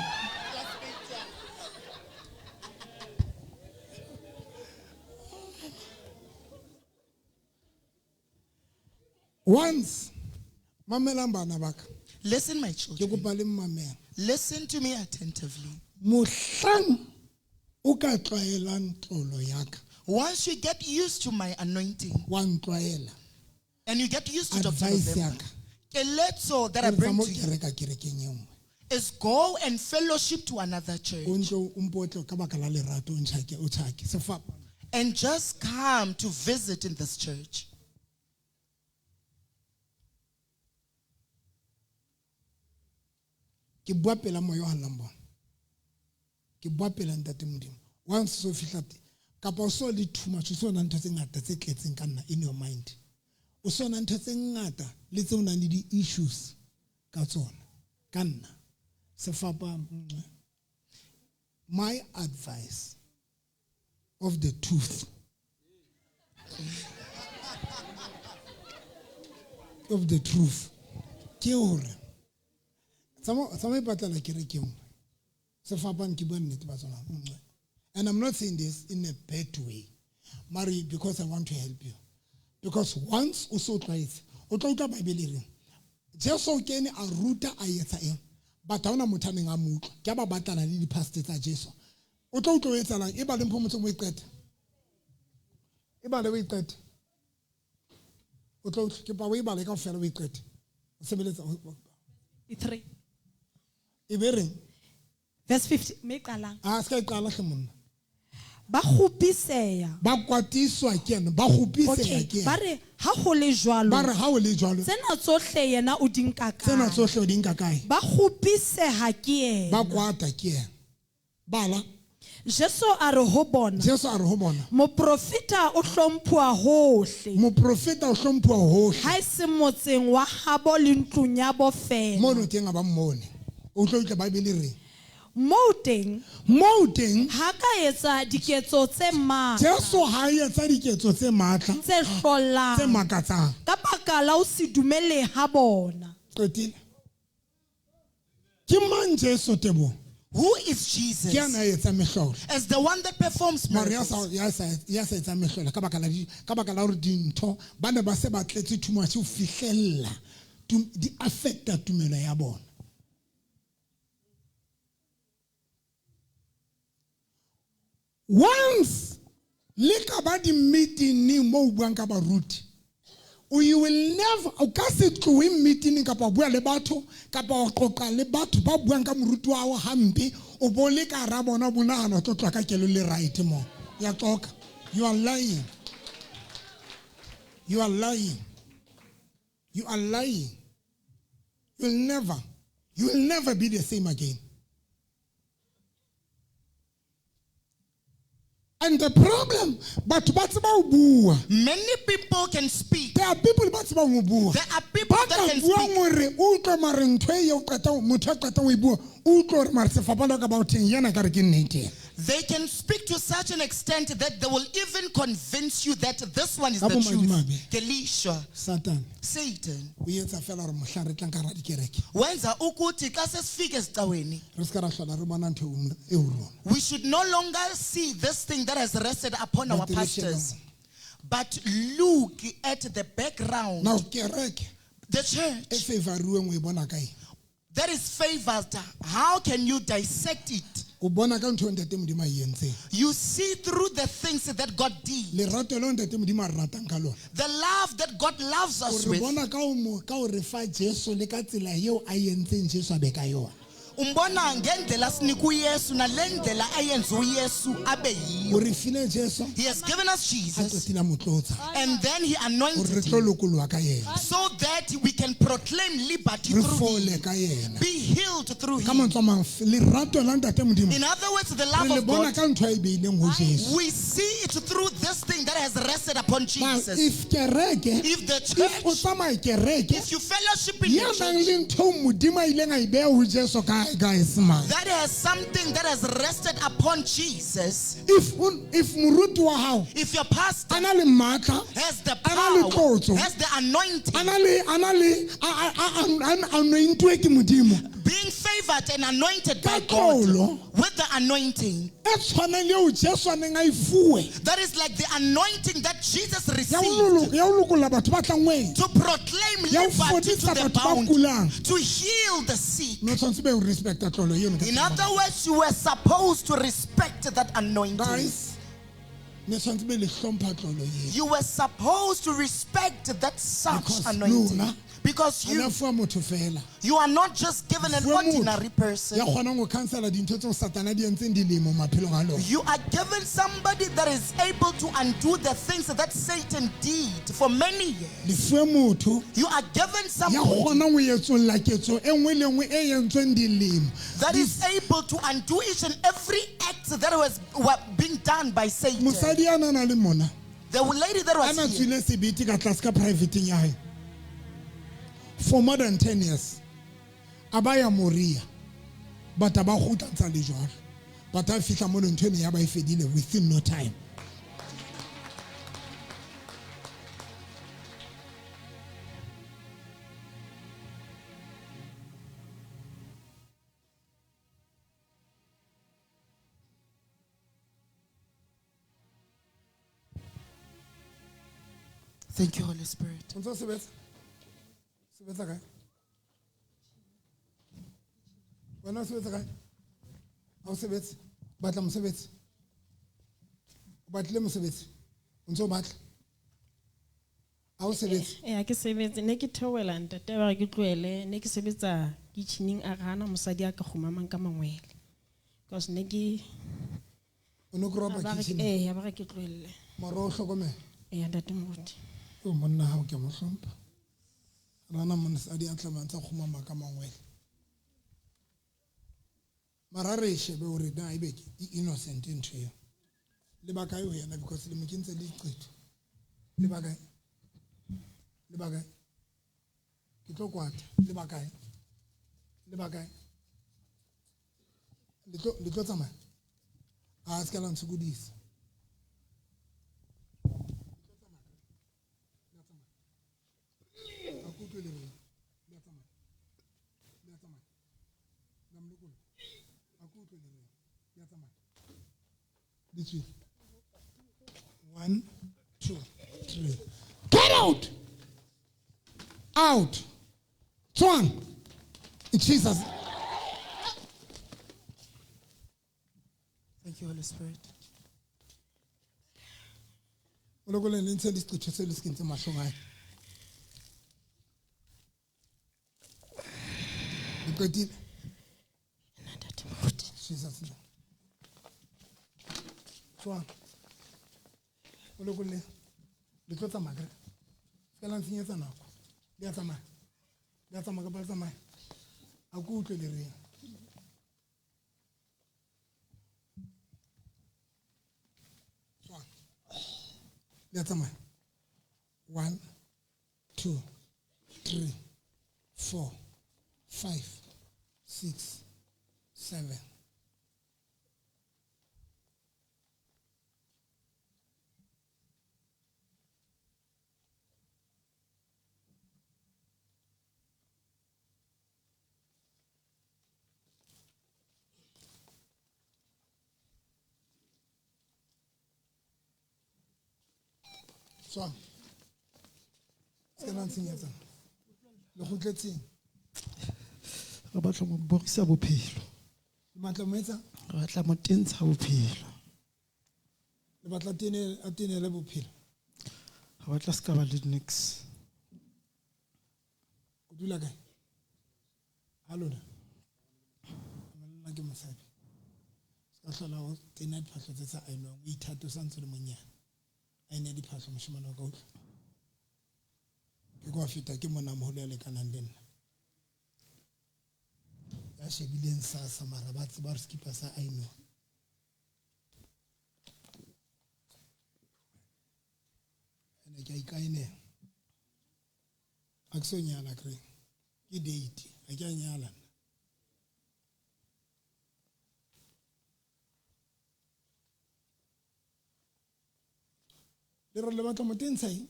Once, mamelang bana ba ka. Listen, my children. Ke kopa le mmamela. Listen to me attentively. Mohlang o ka tlwaelang tlolo ya ka. Once you get used to my anointing, wa ntlwaela. And you get used to Dr. Advice ya November, ka. keletso that I Re bring tsamaya to you kereka kerekeng e nngwe. is go and fellowship to another church. O ntlo o mpotle ka baka la lerato o ntjhake, o tjhake. Sefapano. And just come to visit in this church. Ke bua pela moya o hallang bona. Ke bua pela Ntate Modimo. Once so fihla teng, kapa o so le too much, o so na ntho tse ngata tse tletseng ka nna in your mind. O so na ntho tse ngata le tse o nang le di-issues ka tsona, ka nna. Sefapano. My advice of the tooth. Of the truth. Ke hore tsamaya ipatlela kereke e nngwe. Sefapano ke bua nnete ba tsona. And I'm not saying this in a bad way, mare because I want to help you. Because once o so tlwaetse, o tla utlwa Bible e reng, Jesu o kene a ruta a etsa eng, but ha hona motho a neng a mo utlwa. Ke ha ba batlana le di-pastor tsa Jesu. O tla utlwa o etsahalang? E bale mpho motseng o e qete. E bale o e qete. O tla utlwa, ke pa o e bale kaofela o e qete. O sebeletsa, o- 3. E be reng? Verse 50, me qalang. A se ka e qala hle monna. Ba kgopiseha. Ba kwatiswa ke yena, ba kgopiseha Okay, ke yena. ba re ha ho le jwalo. Ba re ha ho le jwalo. Tsena tsohle yena o di nka kae? Tsena tsohle o di nka kae? Ba kgopiseha ke yena. Ba kwata ke yena. Bala. Jesu a re ho bona. Jesu a re ho bona. Moprofeta o hlomphuwa hohle. Moprofeta o hlomphuwa hohle. Ha e se motseng wa habo le ntlong ya bo fela. Mono teng a ba mmone. O tlo utlwa Bible reng? Moo teng. Moo teng. Ha ka etsa diketso tse matla. Jesu ha a etsa diketso tse matla. Tse hlollang. Tse makatsang. Ka baka la ho se dumele ha bona. Qetile. Ke mang Jesu Teboho? Who is Jesus? Ke ana a etsang mehlolo. As the one that performs Mare ya miracles. sa ya sa ya sa etsang mehlolo ka baka la di ka baka la hore dintho ba ne ba se ba tletse too much ho fihlella di affecta tumelo ya bona. Once le ka ba di-meeting mo o buang ka baruti, you will never, o ka se tlohe meeting kapa o bua le batho kapa o qoqa le batho ba buang ka moruti wa hao hampe, o bo le ka hara bona, o bo nahana o tlo tloha ka kelello le right mo. Ya qoqa. You are lying. You are lying. You are lying. You will never be the same again. And the problem, but batho ba tseba ho bua. Many people can speak. There are people ba tsebang ho bua. There are people Ba that ka can buang speak. hore o utlwe mare ntho e o qetang, motho a qetang ho e bua, o utlwe hore mare sefapano ka ba o theng, yena ka re ke nnete ena. They can speak to such an extent that they will even convince you that this one is Ka the truth. bomadimabe. Kelisha. Satan. Satan. O etsa fela hore mohlang re tlang ka hara dikereke. Wenza ukuthi xa sesifike esicaweni. Re ska ra hlola re bona ntho e o rona. We should no longer see this thing that has rested upon our But re sheba pastors. But look at the background. Now kereke. The church. E favoriweng o e bona kae? That is favored. How can you dissect it? O bona ka ntho e Ntate Modimo a e entseng. You see through the things that God did. Lerato leo Ntate Modimo a re ratang ka lona. The love that God loves us O re with. bona ka ho mo, ka ho re fa Jesu le ka tsela eo a entseng Jesu a be ka yona. Umbona ngendlela sinika uYesu nale ndlela ayenza uYesu abe yiyo. O re file Jesu. He has given us Jesus. A qetile a mo tlotsa. And then he anointed Hore re tlo him. lokoloha ka yena. So that we can proclaim liberty Re through fole him. ka yena. Be healed through Ka him. mantswe a mang, lerato la Ntate Modimo. In other words, the love Re le of bona God. ka ntho a e beileng ho Jesu. We see it through this thing that has rested upon Now, Jesus. if kereke, If the if o church, tsamaya kereke, if you fellowship in ya the nang church, le ntho eo Modimo a ileng a e beha ho Jesu kae, guys, man. that has something that has rested upon Jesus. If moruti wa hao If your pastor a na le matla, has the a na le power, tlotso, has the anointing, a na le, a na le, a anointuwe ke Modimo. being favored and anointed by Ka God tlolo. with the anointing, E tshwanang le eo Jesu a neng a e fuwe. that is like the anointing that Jesus Ya ho received ya ho lokolla batho ba tlangweng. to proclaim Ya ho liberty to fodisa the batho ba bound, kulang. to heal the sick. No tshwanetse be o respecta tlolo eno ka In tsela. other words, you were supposed to respect that anointing. Guys, ne tshwanetse be le hlompha tlolo eo. You were supposed to respect that such Because anointing. lona, Because Ha you, la fuwa motho fela. you are not just given an Fuwe motho ordinary person. ya kgonang ho cancela dintho tseo Satana a di entseng dilemo maphelong a lona. You are given somebody that is able to undo the things that Satan did for many years. Le fuwe motho You are given ya somebody kgonang ho etsolla ketso e nngwe le nngwe e entsweng dilemo. that is able to undo each and every act that was being done by Satan. Mosadi a na na le mona, The lady that a was na here, tswile sebete ka tlase ka private-eng ya hae for more than 10 years. A ba ya Moria, but a ba kgutla ntsa le jwalo. But ha fihla mono ntho ena ya ba e fedile within no time. Thank you, Holy Spirit. O ntso sebetsa? Sebetsa kae? Wena o sebetsa kae? Ha o sebetse? Batla mosebetsi? O batlile mosebetsi? O ntso o batla? Ha o sebetse? Eh, ha ke sebetse ne ke theohela ntate ba re ke tlohele ne ke sebetsa kitchening a re hana mosadi a ka kgumamang ka mangwele because ne ke O no grow up A ba re ke- kitchening? eh, a ba re ke tlohelle. Mara o hlokomela? Eh, ntate moruti. Yo monna hao ke a mo hlompha. Rana mosadi a tlameha ntse a kgumama ka mangwele. Mara re e shebe hore na ebe ke e innocent ntho eo. Le ba kae ho yena because le mo kentse le diqetho. Le ba kae? Le ba kae? Ke tlo kwata. Le ba kae? Le ba kae? Le tlo tsamaya? A se ka la ntshokodisa. Ha ke utlwe le reng. Le a tsamaya? Le a tsamaya? Le a molokolla? Ha ke utlwe le reng. Le a tsamaya? Le tswile. 1, 2, 3. Get out! Out! Tswang! In Jesus. Thank you, Holy Spirit. Molokolleng le ntshe le seqetho seo le se kentseng mahlong a hae. Le qetile? Jesus name. Tswang. Molokolleng. Le tlo tsamaya akere? Se ka la ntshenyetsa nako. Le a tsamaya? Le a tsamaya kapa le tsamaya? Ha ke utlwe le reng. Tswang. Le a tsamaya? 1, 2, 3, 4, 5, 6, 7. Tswang. Se ka la ntshenyetsa. Le kgutletseng. Re batla mo borisa bophelo. Le batla mo etsa? Re batla mo tentsha bophelo. Le batla a tenele bophelo. Re batla se ka ba le niks. O dula kae? Ha lona? Nna ke mosadi. Se ka hlola o tena diphahlo tse sa ainwang, o ithate o sa ntse o le monyane. A ene diphahlo moshemane wa ka utlwa. Ke kwa feta ke monna moholo ya lekanang le nna. Ya shebileng sasa mara ba tseba hore sekipa sa ainwa. Ene ke a ikaenela. Ha ke so nyala kre. Ke date, ha ke a nyala nna. Le re le batla mo tentsha eng?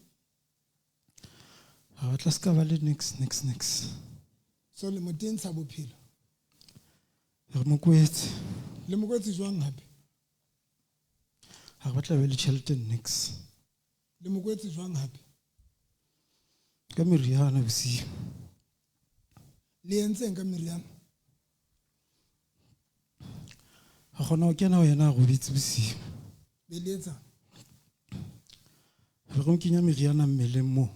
Re batla se ka ba le niks, niks, niks. So le mo tentsha bophelo. Re mo kwetse. Le mo kwetse jwang hape? Ha re batla be le tjhelete niks. Le mo kwetse jwang hape? Ka meriana bosiu. Le entseng ka meriana? Re kgona ho kena ho yena a robetse bosiu. Be le etsang? Re mo kenya meriana mmeleng moo,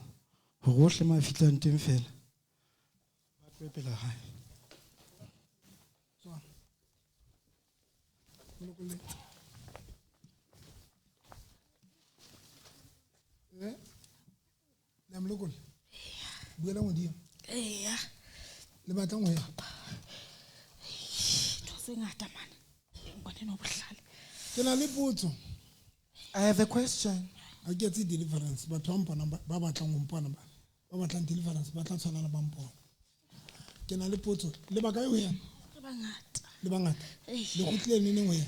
hore hohle mo a fihlang teng feela, ba tlohe pela hae. Tswang. Molokolle. Le a molokolla? Buela modimo. Eya. Le batlang ho ya? Ntho tse ngata mane. Ngwane no bohlale. Ke na le potso. I have a question. Ha ke etse deliverance, batho ba mponang ba batlang ho mpona ba batlang deliverance ba tla tshwana le ba mpona. Ke na le potso. Le ba kae ho yena? Re bangata. Le bangata? Ee. Le kgutlile neneng ho yena?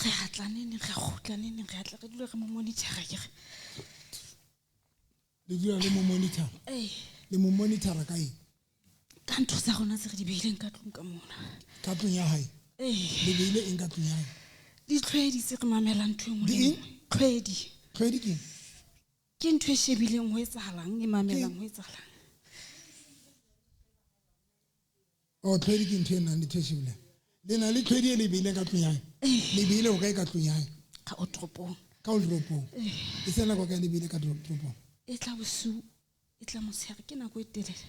Re atla neneng, re kgutla neneng, re atla re dule re mo monitor-a ke re. Le dula le mo monitor? Ee. Le mo monitor-a ka eng? Ka ntho tsa rona tse re di beileng ka tlung ka mona. Ka tlung ya hae? Ee. Le beile eng ka tlung ya hae? Ditlhwedi tse re mamelang ntho e nngwe le Di eng? nngwe. Tlhwedi. Tlhwedi ke eng? Ke ntho e shebileng ho etsahalang, e mamelang ho etsahalang. Oh, tlhwedi ke ntho e nang le ntho e shebileng. Le na le tlhwedi e le beileng ka tlung ya hae? Le beile ho kae ka tlung ya hae? Ka o toropong. Ka o toropong. E se nako kae le beile ka toropong? E tla bosiu, e tla motshehare, ke nako e telele.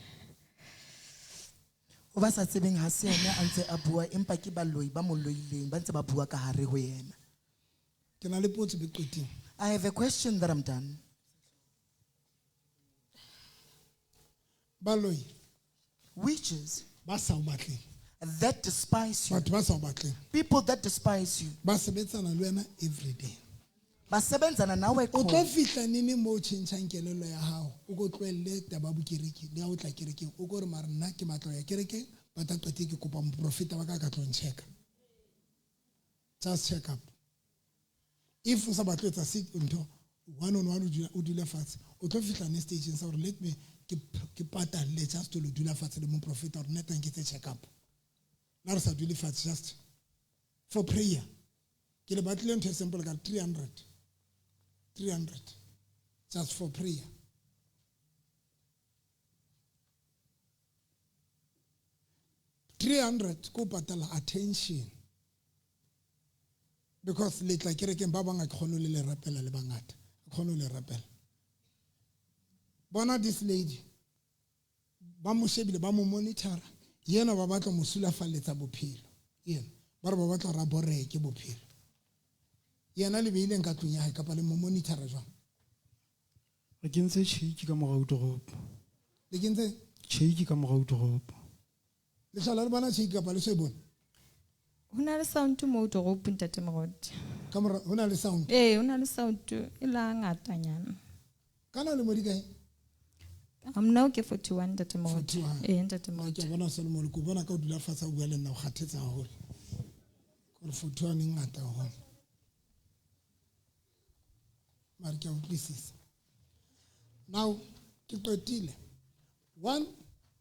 Ho ba sa tsebeng ha se yena a ntse a bua, empa ke baloi ba mo loileng, ba ntse ba bua ka hare ho yena. Ke na le potso be qeting. I have a question that I'm done. Baloi. Witches. Ba sa o batleng. That despise you. Batho ba sa o batleng. People that despise you. Ba sebetsana le wena every day. Basebenzana nawe O tlo qho. fihla nene mo o tjhentjhang kelello ya hao, o ko tlohelle taba ya bokereke le ya ho tla kerekeng, o ko re mare nna ke batla ho ya kerekeng, ba tla qete ke kopa moprofeta wa ka a ka tlo nchecka. Just check up. If o sa batle ho etsa ntho one on one, o dule fatshe, o tlo fihla ne stageng sa hore let me ke patalle just to lo dula fatshe le moprofeta hore nna teng ke etse check up. La re sa dule fatshe just for prayer. Ke le batlile ntho e simple ka 300. 300 just for prayer. 300 ko patala attention. Because le tla kerekeng ba bang ha ke kgone ho le rapela le bangata. Ha ke kgone ho le rapela. Bona this lady, ba mo shebile, ba mo monitora. Yena ba batla mo sulafalletsa bophelo. Yena ba re ba batla hore a boreke bophelo. Yena le beileng ka tlung ya hae kapa le mo monitora jwang? Re kentse tjheiki ka morao toropo. Le kentse? Tjheiki ka morao toropo. Le hlola le bona tjheiki kapa le so e bone? Ho na le sound moo toropo, ntate Moruti. Ka mora, ho na le sound? Ee, ho na le sound e la ngatanyana. Kana le mo di kae? Mna ke 41, ntate Moruti. 41. Ee, ntate Moruti. Ke a bona Solomon, ke o bona ka o dula fatshe o bua le nna, o kgathetse haholo. Kore 41 e ngata haholo. Mare ke a utlwisisa. Now, ke qetile. One,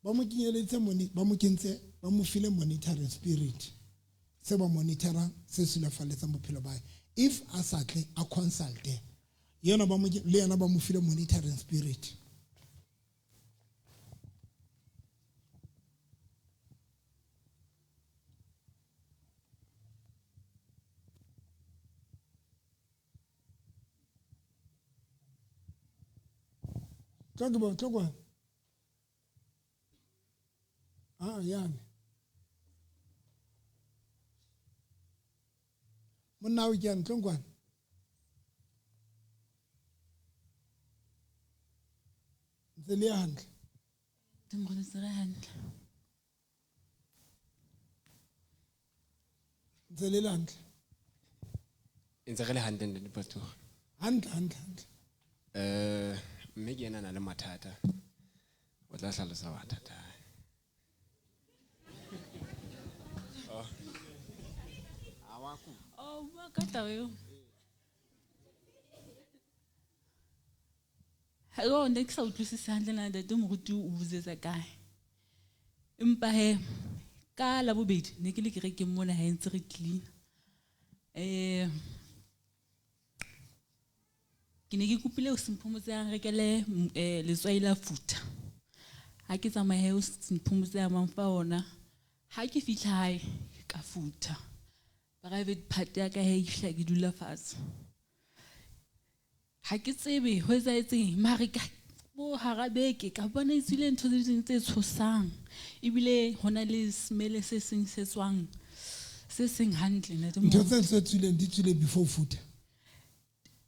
ba mo kenyeleditse moni-, ba mo kentse, ba mo file monitoring spirit. Se ba monitorang, se sulafalletsang bophelo ba hae. If a sa tle, a consulte. Yena ba mo ke-, le yena ba mo file monitoring spirit. Tlo ke bona, tlo kwa. Ah, yane. Monna o ke yang, tlo kwana. Ntse le hantle. Ke mo ntse re hantle. Ntse le hantle. Ntse re le hantle, ntate Pastor. Hantle, hantle, hantle. Mme ke yena a na le mathata. O tla hlalosa mathata a hae. Oh. Oh, bua ka taba eo. Hello, ne ke sa utlwisise hantle na ntate Moruti o butsetsa kae. Empa he, ka Labobedi ne ke le kerekeng mona ha e ntse re clean. Ke ne ke kopile ho Semphomotse a nrekele, letswai la futha. Ha ke tsamaya he, ho Semphomotse a mang fa ona. Ha ke fihla hae, ka futha. Private part ya ka he, ke fihla ke dula fatshe. Ha ke tsebe ho etsahetseng, mare ka bo hara beke ka bona e tswile ntho tse ding tse tshosang. Ebile ho na le smell se seng se tswang, se seng hantle, ntate Ntho Moruti. tse tswileng di tswile before futha.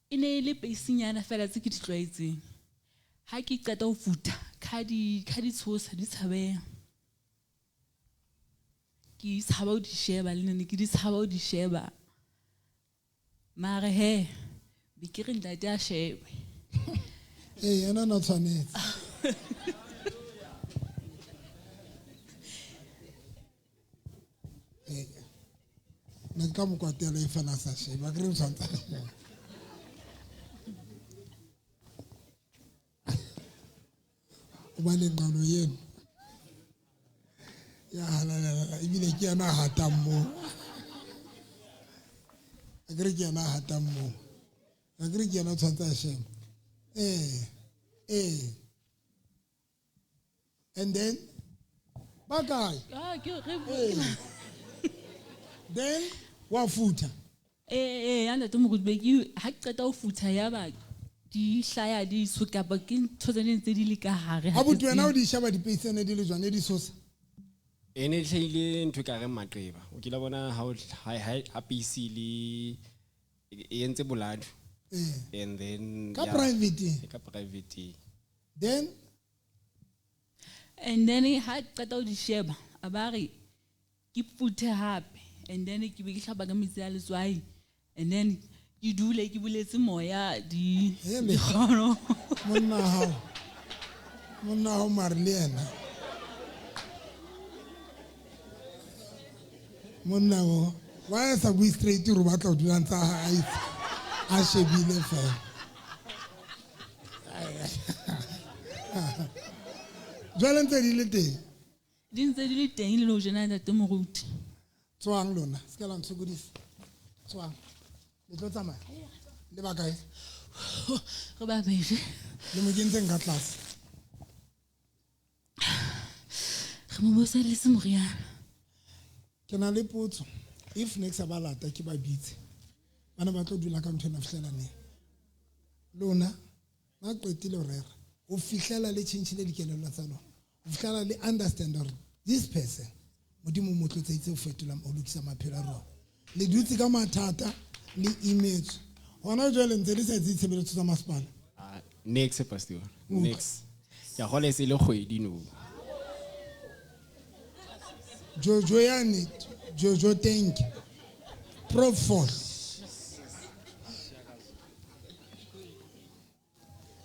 E ne e le peisinyana fela tse ke di tlwaetseng. Ha ke qeta ho futha, ka di tshosa, di tshabeha. Ke tshaba ho di sheba le nna, ne ke di tshaba ho di sheba. Mare he, be ke re ntate a shebe. Ee, yena na tshwanetse. Ee, ne ke tla mo kwatela e fela a sa shebe, akere o tshwanetse a shebe. Hobane nqalo eno ya halalela, ebile ke yena a hatang moo. Akere ke yena a hatang moo. Akere ke yena a tshwanetse a shebe. And then, ba kae? Ah, ke re bua. Then, wa futha. Ya ntate Moruti, be ke ha ke qeta ho futha ya ba di hlaya di tsho kapa ke ntho tse neng tse di le ka hare, ha ke Abuti wena o tsebe. di sheba dipeisene di le jwang, ne di sosa? E ne e hlahile ntho e ka reng maqeba. O kile bona ha o ha ha ha peisi le e entse boladu. And then Ka ya, private? e ka private. Then and then ha qeta ho di sheba, a ba re Ke futhe hape and then ke be ke hlapa ka metsi a letswai and then ke dule ke buletse moya di Hele. dikgono. Monna hao. Monna hao mare le yena. Monna o wa sa bue straight hore o batla ho dula ntse a itse a shebile fela. Jwale ntse di le teng. Di ntse di le teng le nou tjena ntate moruti. Tswang lona, se ka la ntshokodisa. Tswang. Le tlo tsamaya. Le ba kae? Re babedi. Le mo kentseng ka tlase. Re mo boseletse moriana. Ke na le potso. If ne ke sa ba lata ke ba bitse. Bana ba tlo dula ka ntho ena fihlela neng? Lona na qetile ho rera. Ho fihlela le tjhentjhile dikelello tsa lona. Ho fihlela le understand hore this person Modimo o mo tlotseditse ho fetola ho lokisa maphelo a rona. Le dutse ka mathata le imetswe. Hona jwale ntse le sa etse ditshebeletso tsa masepala. Ah, next pastor. Utlwa. Next. Ke a kgolwa e se le kgwedi nou. Jojo yane, Jojo tank. Profol.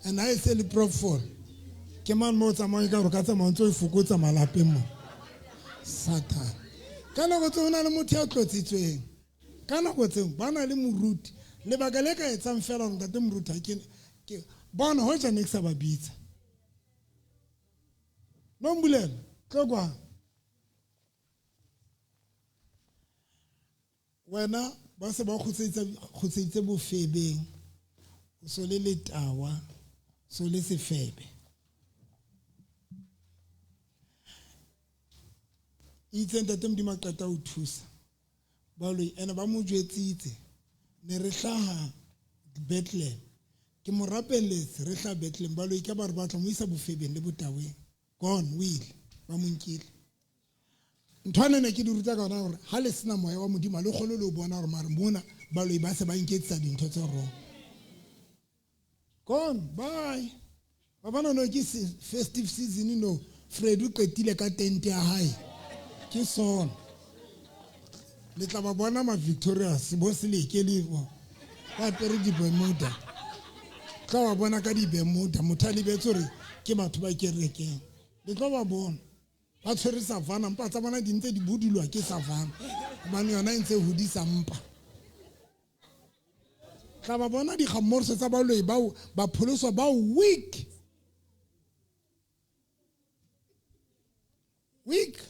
And ha e se le profol. Ke mang mo o tsamayang ka hore o ka tsamaya o ntso e fokotsa malapeng mo. Satan. Ka nako tseo ho na le motho ya tlotsitsweng. Ka nako tseo ba na le moruti. Lebaka le ka etsang fela hore ntate moruti ha ke bona hoja ne ke sa ba bitsa. Nombulela, tlo kwano. Wena ba se ba kgutseditse bofebeng. O so le letawa, so le sefebe. Itse ntate Modimo a qeta ho thusa. Baloi ene ba mo jwetsitse ne re hlaha Bethlehem. Ke mo rapelletse re hlaha Bethlehem baloi ka ba re batla mo isa bofebeng le botaweng. Gone o ile ba mo nkile. Ntho ena ne ke di ruta ka yona hore ha le sena moya wa Modimo ha le kgone le ho bona hore mare mona baloi ba se ba nketsa dintho tse wrong. Gone, bye. Ba bona no ke festive season no. Fred o qetile ka tente ya hae. Ke sona. Le tla ba bona ma Victorious bo seleke le bo. Ba apere di-Bermuda. Tla ba bona ka di-Bermuda. Motho a lebetse hore ke batho ba kerekeng. Le tlo ba bona. Ba tshwere savannah, mpa tsa bona di ntse di budulwa ke savannah. Hobane yona e ntse e hodisa mpa. Tla ba bona dikgamorso tsa baloi bao ba pholoswa ba weak. Weak.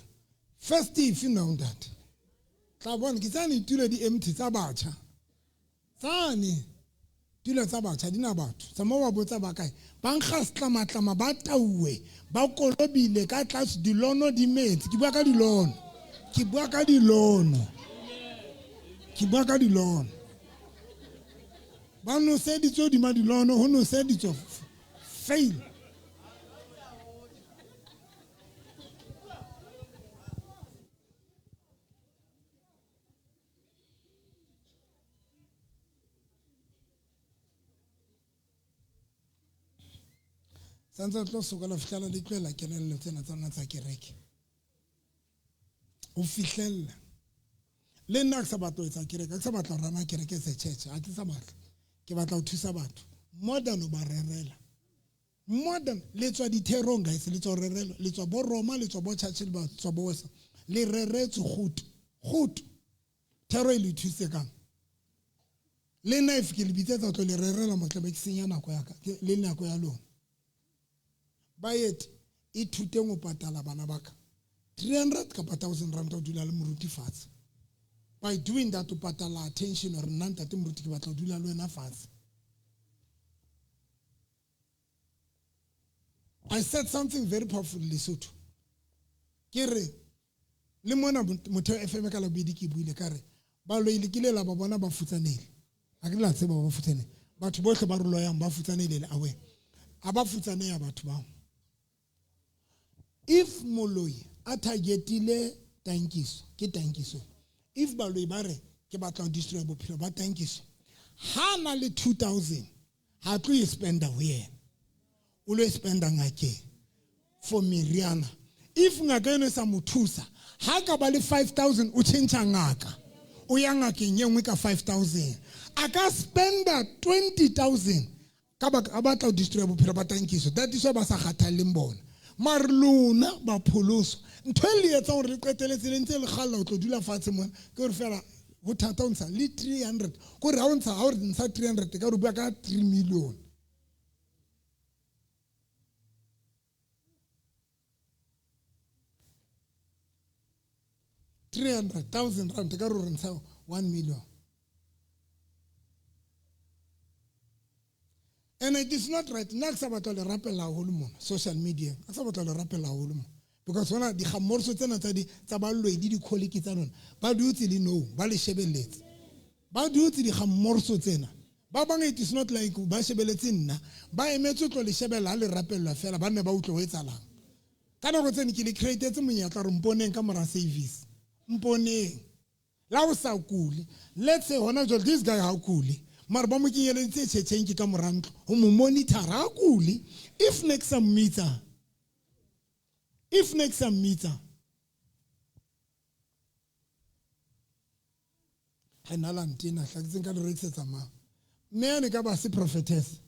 Festive now that. Tla bona ke tsane ditulo di empty tsa batjha. Tsane tulo tsa batjha di na batho. Tsa mo ba botsa ba kae? Ba nkga setlamatlama ba tauwe, ba kolobile ka tlase dilono di metsi. Ke bua ka dilono. Ke bua ka dilono. Ke bua ka dilono. Ba noseditswe hodima dilono, ho noseditswe fail. Santse tlo sokola fihlela le tlohela kelello tsena tsa lona tsa kereke. Ho fihlella. Le nna ke sa batla ho etsa kereke, ke sa batla ho rana kereke se church, ha ke sa batla. Ke batla ho thusa batho. More than ho ba rerela. More than le tswa ditherong guys, le tswa rerela, le tswa bo Roma, le tswa bo Churchill, le tswa bo West. Le reretswe kgutu, kgutu. Thero e le thuse kang? Le nna if ke le bitsetsa tlo le rerela mo tlabe ke senya nako ya ka, le nako ya lona. Baeti ithuteng ho patala bana ba ka 300 kapa 1000 rand ho dula le moruti fatshe. By doing that o patala attention hore nna ntate moruti ke batla ho dula le wena fatshe. I said something very powerful in Lesotho. Ke re le mona Motheo FM ka labobedi ke buile ka re baloi le kile la ba bona ba futsanehile. Ha ke la tseba ba futsanehile. Batho bohle ba re loyang ba futsanehile le awe. Ha ba futsaneha batho bao. If moloi a targetile tankiso, ke tankiso. If baloi ba re ke batla ho destroy bophelo ba tankiso, ha na le 2000 ha tlo e spenda ho yena. O lo e spenda ngakeng for meriana. If ngaka eno e sa mo thusa, ha ka ba le 5000 o tjhentjha ngaka. O ya ngakeng e nngwe ka 5000. A ka spenda 20,000 ka baka a batla ho destroy bophelo ba Tankiso. That is why ba sa kgathalleng bona. Mare lona ba pholoswa. Ntho e le etsang hore le qeteletse le ntse le kgalla ho tlo dula fatshe mona ke hore fela ho thata ho ntsha le 300. Kore ha o ntsha, ha o re ntsha 300 ka re bua ka 3 million. 300,000 rand ka re ntsha 1 million. And it is not right. Nna ke sa batla le rapela haholo mona social media. Ke sa batla le rapela haholo mona. Because hona dikgamorso tsena tsa di tsa baloi di dikholiki tsa lona ba dutse le no ba le shebelletse. Ba dutse dikgamorso tsena. Ba bang it is not like ba shebeletse nna. Ba emetse tlo le shebella ha le rapellwa fela ba nne ba utlwe ho etsahalang. Ka nako tsene ke le createtse monyetla re mponeng ka mora service. Mponeng. La o sa kule. Let's say hona jwale this guy ha kule. Mara ba mo kenyeleditse tjhetjheng ke ka mora ntlo ho mo monitor ha kule. If ne ke sa mmitsa. If ne ke sa mmitsa. Ha nna la ntena hla ke tseng ka le rekisetsa mang. Mme ane ka ba se prophetess.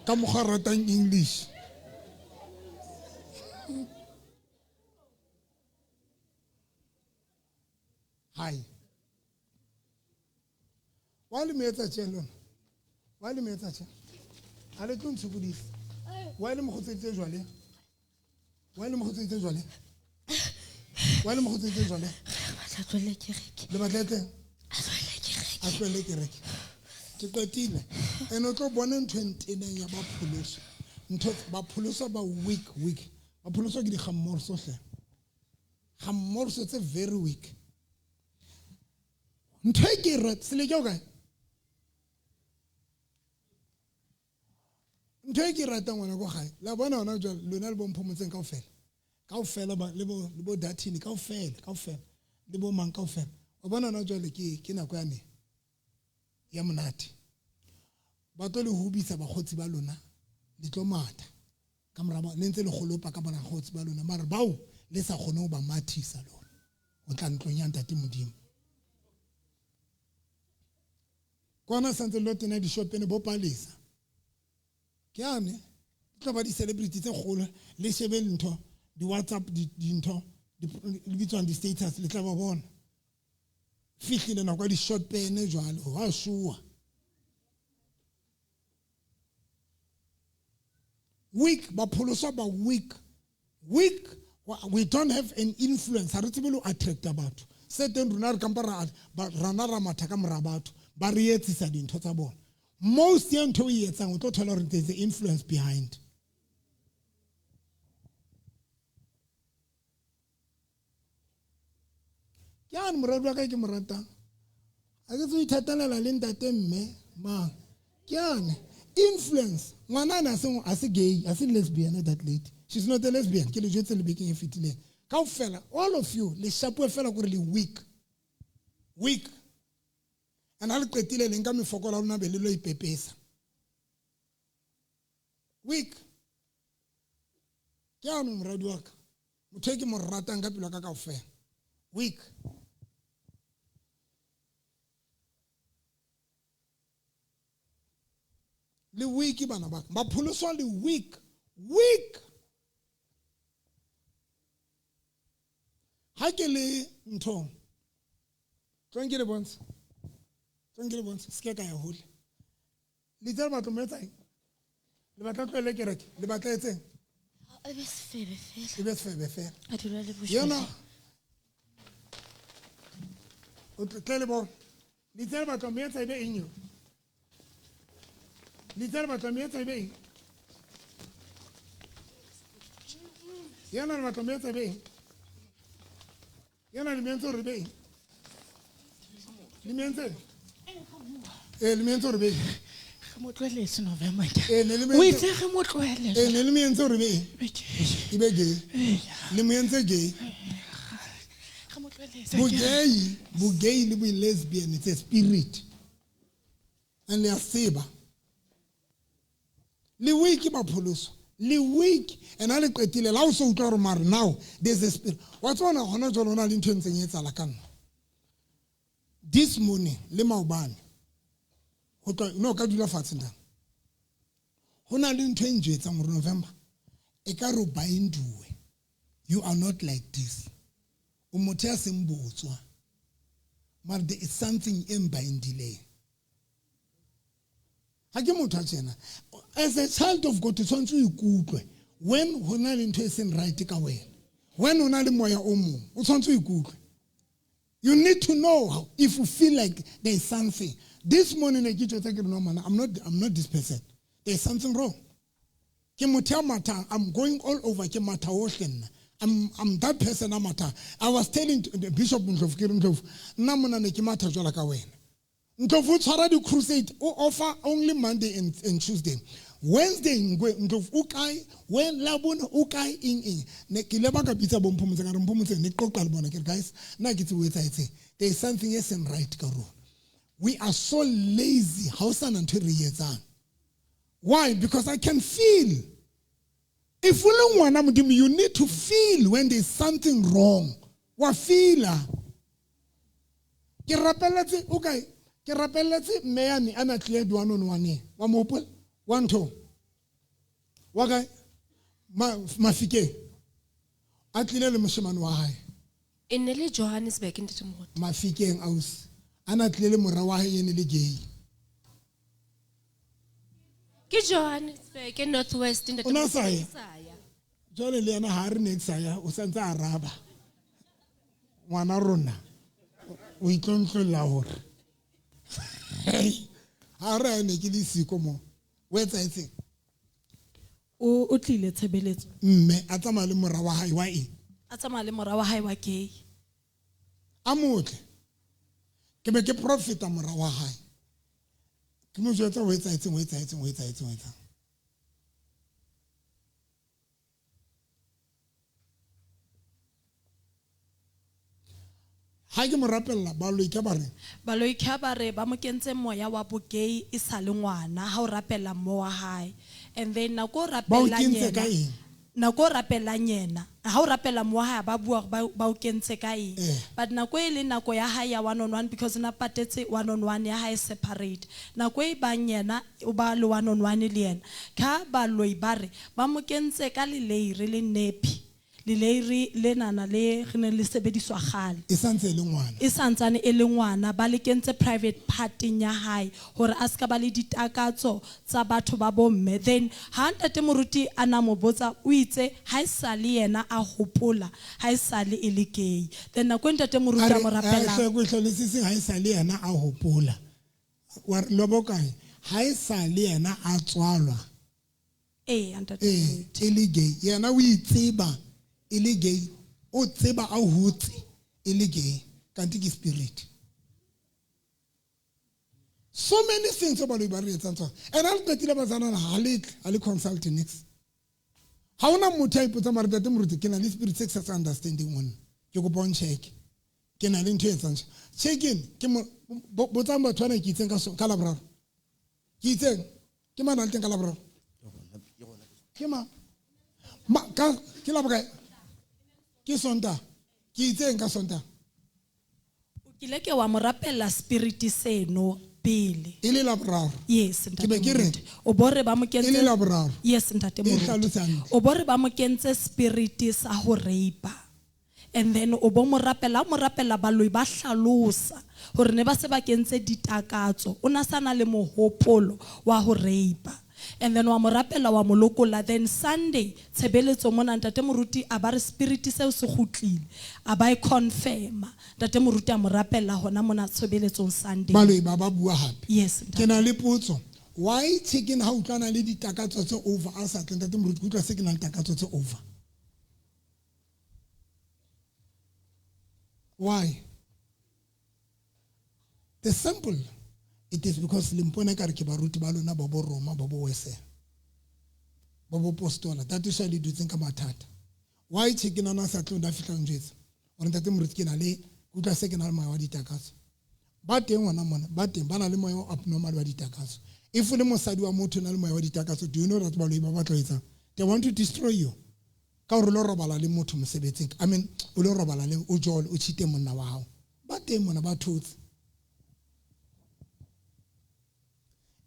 Ka mokgwa ratang English. Hai. Wa le metsa tje lona? Wa le metsa tje? Ha le tlo ntshokodisa. Wa le mokgotseditse jwale? Wa le mokgotseditse jwale? Wa le mokgotseditse jwale? Batla tlohelle kereke. Le batla etseng? A tlohelle kereke. A tlohelle kereke. Ke qetile. Ene o tlo bona ntho e ntenang ya ba pholoso. Ntho ba pholoso ba weak weak. Ba pholoso ke dikgammorso hle. Kgammorso tse very weak. Ntho e ke re se le ke o kae? Ntho e ke ratang ngwana ko gae. La bona hona jwale lona le bo Mphomotseng kaofela. Kaofela ba le bo Dathini kaofela, kaofela. Le bo mang kaofela. Wa bona hona jwale ke nako ya ne ya monate. Ba tlo le hubisa bakgotsi ba lona le tlo matha. Ka mora ba le ntse le kgolopa ka bona bakgotsi ba lona mara bao le sa kgone ho ba mathisa lona. O tla ntlong ya Ntate Modimo. Kwana santse lo tena dishopene bo Palesa. Ke ane tlo ba di celebrity tse kgolo le shebe ntho di WhatsApp di ntho di bitswang di status le tla ba bona. Fihlile nako ya di shopene jwale wa shuwa. Weak ba pholoswa ba weak. Weak we don't have an influence. Ha re tsebe lo attract batho. Se teng rona re kampa rana ra matha ka mora batho ba re etsisa dintho tsa bona. Most ya ntho e etsang o tlo thola hore there's an influence behind. Ke ane moradi wa ka ke mo ratang. Ha ke tso ithatelela le ntate mme mang. Ke ane influence. Ngwana ana a se gay, a se lesbian that lady. She's not a lesbian. Ke le jwetse le bekeng e fetileng. Kaofela all of you le shapuwe fela kore le weak. Weak. And ha le qetile le nka mefokolo ya lona be le lo ipepesa. Weak. Ke ano moradi wa ka. Motho e ke mo ratang ka pelo ya ka kaofela. Weak. Le weak bana ba ka. Ba pholoswa le weak. Weak. Ha ke le nthong. Tlong ke le bontshe. Tlong ke le bontshe. Se ke ka ya hole. Le tla batla mo etsang? Le batla tlohele kereke? Le batla etseng? E be sefebe fela. E be sefebe fela. A dula le bosholu. Yona. O tle le bona. Le tla batla mo etsa e be eng eo? Le tla batla mo etsa e be eng? Yona le batla mo etsa e be eng? Yona le mentse hore be eng? Le mentse? Le mentse hore be eng? Re mo tlohele se November ke. Ne le O mentse. itse re mo tlohele. Ne le mentse hore be eng? E E be gay. Le mentse gay. Re mo tlohele se. Bogay, bogay le bo lesbian, it's a spirit. And le a tseba. Le weak ba pholoso. Le week and ha le qetile la o so utlwa hore mare now there's a spirit. Wa tsona hona jwale hona le ntho e ntseng e etsahala ka nna. This morning le maobane ho tloha no ka dula fatshe nna. Ho na le ntho e njwetsang hore November e ka re o binduwe. You are not like this. O motho ya seng botswa. Mare there is something e mbindileng. Ha ke motho a tjena. As a child of God, o tshwanetse o ikutlwe when ho na le ntho e seng right ka wena. When ho na le moya o mong, o tshwanetse o ikutlwe. You need to know how, if you feel like there is something. This morning ke tjotsa ke re no man, I'm not this person. There is something wrong. Ke motho ya mathang, I'm going all over ke matha hohle nna. I'm that person a matha. I was telling the Bishop Ndlovu ke re Ndlovu, nna mona ne ke matha jwalo ka wena. Ndlovu o tshwara di-crusade, o offer only Monday and Tuesday. Wednesday Ndlovu o kae, when Labone o kae eng eng. Ne ke ile ba ka bitsa bo Mphomotse ka re Mphomotse ne ke qoqa le bona ke re guys, nna ke tsebe ho etsahetseng. There is something e seng right ka rona. We are so lazy, ha ho sana ntho e re e etsang. Why? Because I can feel. If o le ngwana Modimo, you need to feel when there is something wrong. Wa feela. Ke rapeletse o kae? Ke rapeletse mme yane a na tlile di one on one. Wa mo hopola? Wa ntho. Wa kae? Mafikeng. A tlile le moshemane wa hae. E ne le Johannesburg ntate Moruti. Mafikeng ausi. A na tlile le mora wa hae ene le gay. Ke Johannesburg North West ntate O na sa ya? Sa ya. Jwale le yena ha re ne ke sa ya, o santse a araba. Ngwana rona o itlontlolla hore. Ha re ne ke le siko mo. O etsahetseng? O tlile tshebeletso. Mme a tsamaya le mora wa hae wa eng? A tsamaya le mora wa hae wa gay. A motle. Ke be ke profeta mora wa hae. Ke mo jwetsa ho etsahetseng, ho etsahetseng, ho etsahetseng, ho etsahetseng. Ha ke mo rapella, baloi ka ba reng? Baloi ka ba re ba mo kentse moya wa bogay e sa le ngwana ha o rapella mmo wa hae. And then nako o Ba o rapellang kentse ka yena, eng? nako o rapellang yena, ha o rapella mmo wa hae ba bua hore ba o kentse ka eng. But nako e le nako ya hae ya one on one, because na patetse one on one ya hae separate. Nako e bang yena o ba le one on one le yena. Ka baloi ba re ba mo kentse ka leleire le nepi. Leleire lenana le re ne le sebediswa kgale. E santse e le ngwana. E santsane e le ngwana, ba le kentse private party ya hae hore a ska ba le ditakatso tsa batho ba bomme. Then ha ntate Moruti a na mo botsa o itse ha e sa le yena a hopola, ha e sa le e le gay. Then nako e ntate Moruti a mo rapela. A re, a hlolositse ha e sa le yena a hopola. Wa re lobo kae? Ha e sa le yena a tswalwa. Eh, ntate Moruti. E le gay. Yena o itseba e le gay, o tseba a hotse e le gay, kanti ke spirit. So many things about ba re etsang tsona. And ha le qetile ba tsana ha le tle, ha le consult next. Ha hona motho a ipotsa mare ntate Moruti ke na le spirit se ke sa understanding one. Ke kopa o ncheck. Ke na le ntho e etsang. Check in ke mo botsang batho bana ke itseng ka so ka Laboraro. Ke itseng ke mang a le teng ka Laboraro? Ke mang? Ma ka ke la bokae? Ke Sontaha. Ke itseng ka Sontaha? O kile ke wa mo rapella spirit seno pele. E le Laboraro. Yes, ntate Ke be ke re Moruti. O bo re ba mo kentse E le Laboraro. Yes, ntate E Moruti. hlalosa hantle. O bo re ba mo kentse spirit sa ho rape. And then o bo mo rapela, mo rapela baloi ba hlalosa hore ne ba se ba kentse ditakatso. O na sana le mohopolo wa ho rape. And then wa mo rapela wa mo lokolla. Then Sunday tshebeletso mona ntate Moruti a ba re spirit seo se kgutlile, a ba e confirma. Ntate Moruti a mo rapela hona mona tshebeletsong Sunday. Baloi ba ba bua hape. Yes, ntate. Ke na le potso. Why chicken ha utlwana le ditakatso tse over a sa tle ntate Moruti, ke utlwa se ke na le takatso tse over? Why? The simple, it is because le mpone ka re ke baruti ba lona ba bo Roma, ba bo Wesele, ba bo Postola. That is why le dutseng ka mathata. Why chicken ana sa tle o na fihla njwetsa? Hore ntate Moruti ke na le, ke utlwa se ke na le moya wa ditakatso. Ba teng hona mona, ba teng, ba na le moya o abnormal wa ditakatso. If o le mosadi wa motho o na le moya wa ditakatso, do you know that baloi ba batla ho etsang? They want to destroy you. Ka hore o lo robala le motho mosebetsing. I mean, o lo robala le o jole, o cheat-e monna wa hao. Ba teng mona ba thotse.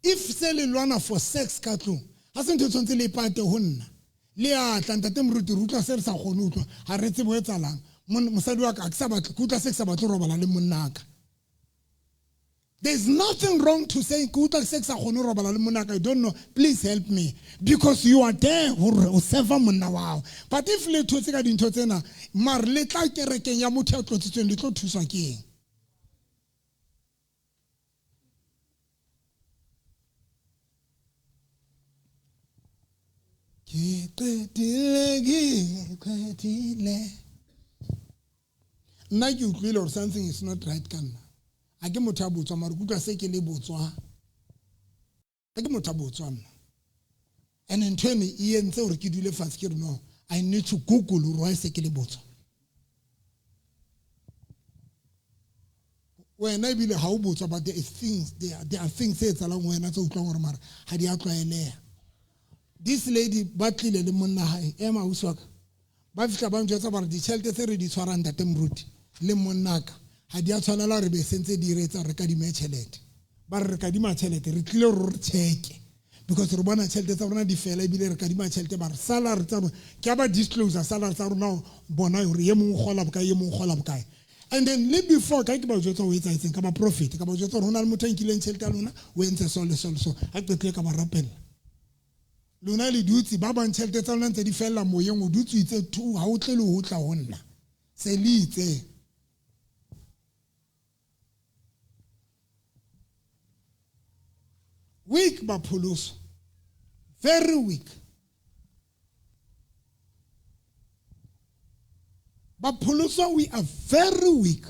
If se le lwana for sex ka tlung, ha se ntho e tshwanetse le ipate ho nna. Le a tla ntate moruti, re utlwa se re sa kgone ho utlwa, ha re tsebe ho etsahalang. Mosadi wa ka, ha ke sa batle, ke utlwa se ke sa batle ho robala le monna ka. There's nothing wrong to say, ke utlwa se ke sa kgone ho robala le monna ka, I don't know, please help me. Because you are there hore o serve monna wa hao. But if le thotse ka dintho tsena, mare le tla kerekeng ya motho ya tlotsitsweng, le tlo thuswa ke eng? Ke qetile, ke qetile. Nna ke utlwile hore something is not right ka nna. Ha ke motho a botswa, mara ke utlwa se ke le botswa. Ha ke motho a botswa nna. And ntho eno e entse hore ke dule fatshe ke re no, I need to Google hore why se ke le botswa. Wena ebile ha o botswa, but there is things, there are things tse etsahalang ho wena tse utlwang hore mara ha di a tlwaeleha. This lady ba tlile le monna hae, ema ausi wa ka. Ba fihla ba njwetsa ba re ditjhelete tse re di tshwarang ntate moruti le monna ka ha di a tshwanela hore be sentse di re etsa re kadime tjhelete. Ba re re kadima tjhelete, re tlile hore re check-e. Because re bona tjhelete tsa rona di fela ebile re kadima tjhelete, ba re salary tsa rona, ke a ba disclosure salary tsa rona bona hore e mong o kgola bokae, e mong o kgola bokae. And then le before ka ke ba jwetsa ho etsahetseng ka ba prophet, ka ba jwetsa hore ho na le motho a nkileng tjhelete ya lona, o entse so le so le so. Ha qetile ka ba rapella. Lona le dutse, ba bang tjhelete tsa lona ntse di fella moyeng, o dutse o itse thu, ha o tle le ho tla ho nna. Se le itse. Weak ba pholoso. Very weak. Ba pholoso, we are very weak.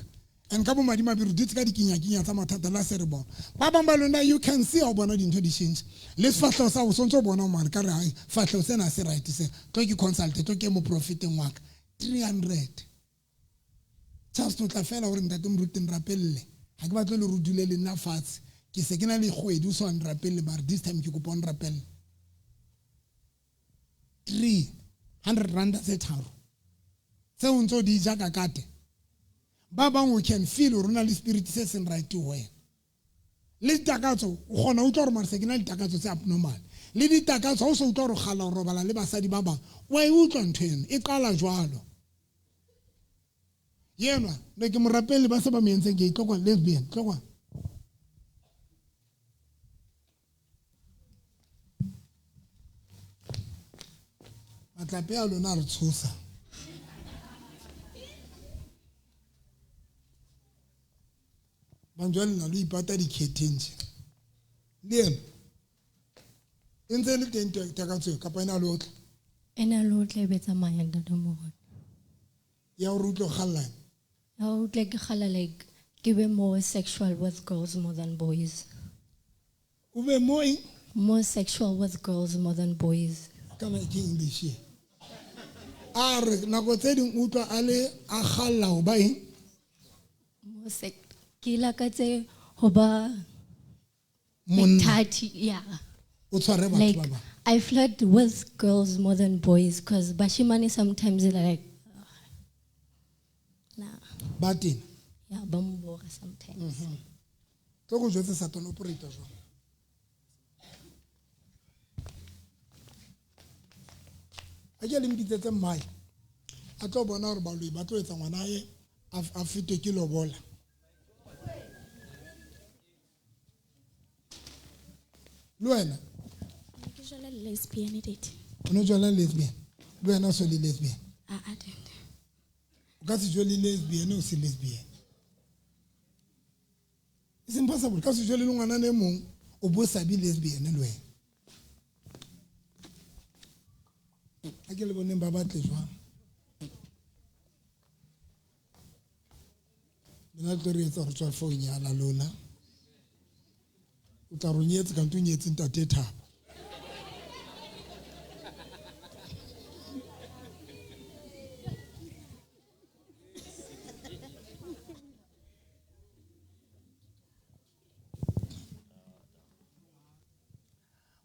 And ka bo madimabe re dutse ka dikinyakinya tsa mathata la se re bona. Ba bang ba lona, you can see ha o bona dintho di change. Le sefahleho sa hao, o sontso o bona mare ka re, hai, fahleho sena se right se. Tlo ke consult, tlo ke mo propheteng wa ka. 300. Just o tla fela hore ntate moruti nrapelle. Ha ke batle le re dule le nna fatshe. Ke se ke na le kgwedi o so nrapelle, mare this time ke kopa o nrapelle. 300 rand tse tharo. Tseo o ntso di ja ka kate. Ba bang o can feel hore o na le spirit se seng right ho wena. Le ditakatso, o kgona ho utlwa hore mare se ke na le ditakatso tse abnormal. Le ditakatso, ha o so utlwa hore o kgala ho robala le basadi ba bang, wa e utlwa ntho eno, e qala jwalo. Yenwa, ne ke morapeli ba se ba mo entseng ke tlo kwa lesbian, tlo kwa. Matlape a lona a re tshosa. Banjwale lena lo ipata dikhetheng tje. Le ena e ntse e le teng takatso eo, kapa ena le otla? Ena le otla e be tsamaya ntate moruti. Ya hore o utlwe o kgallane? Ya hore utlwe ke kgalla, like, ke be more sexual with girls more than boys. O be more eng? More sexual with girls more than boys. Kana ke English e? A re nako tse ding utlwa a le a kgalla ho ba eng? More ke lakatse ho ba Monna. Thati, yeah. O tshware batho Like, ba bang. I flirt with girls more than boys because bashimane sometimes they're like, nah. Ba tena? Yeah, ba mo bora sometimes. Tlo go jwetse Satan operator jwang? A ke le mpitsetse mmae. A tlo bona hore baloi ba tlo etsa ngwana hae a fetwe ke lobola. Le wena? Ke jwala lesbian date. O no jwala lesbian? Le wena o so le lesbian? A, a, date. O ka se jwale lesbian o se lesbian. It's impossible. Ka se jwale le ngwana ne mong o bo sa be lesbian le wena. A ke le boneng ba batle jwang. Lena tlo re etsa hore tswa fo nyala lona. O tla re o nyetse kante o nyetse ntate Thabo.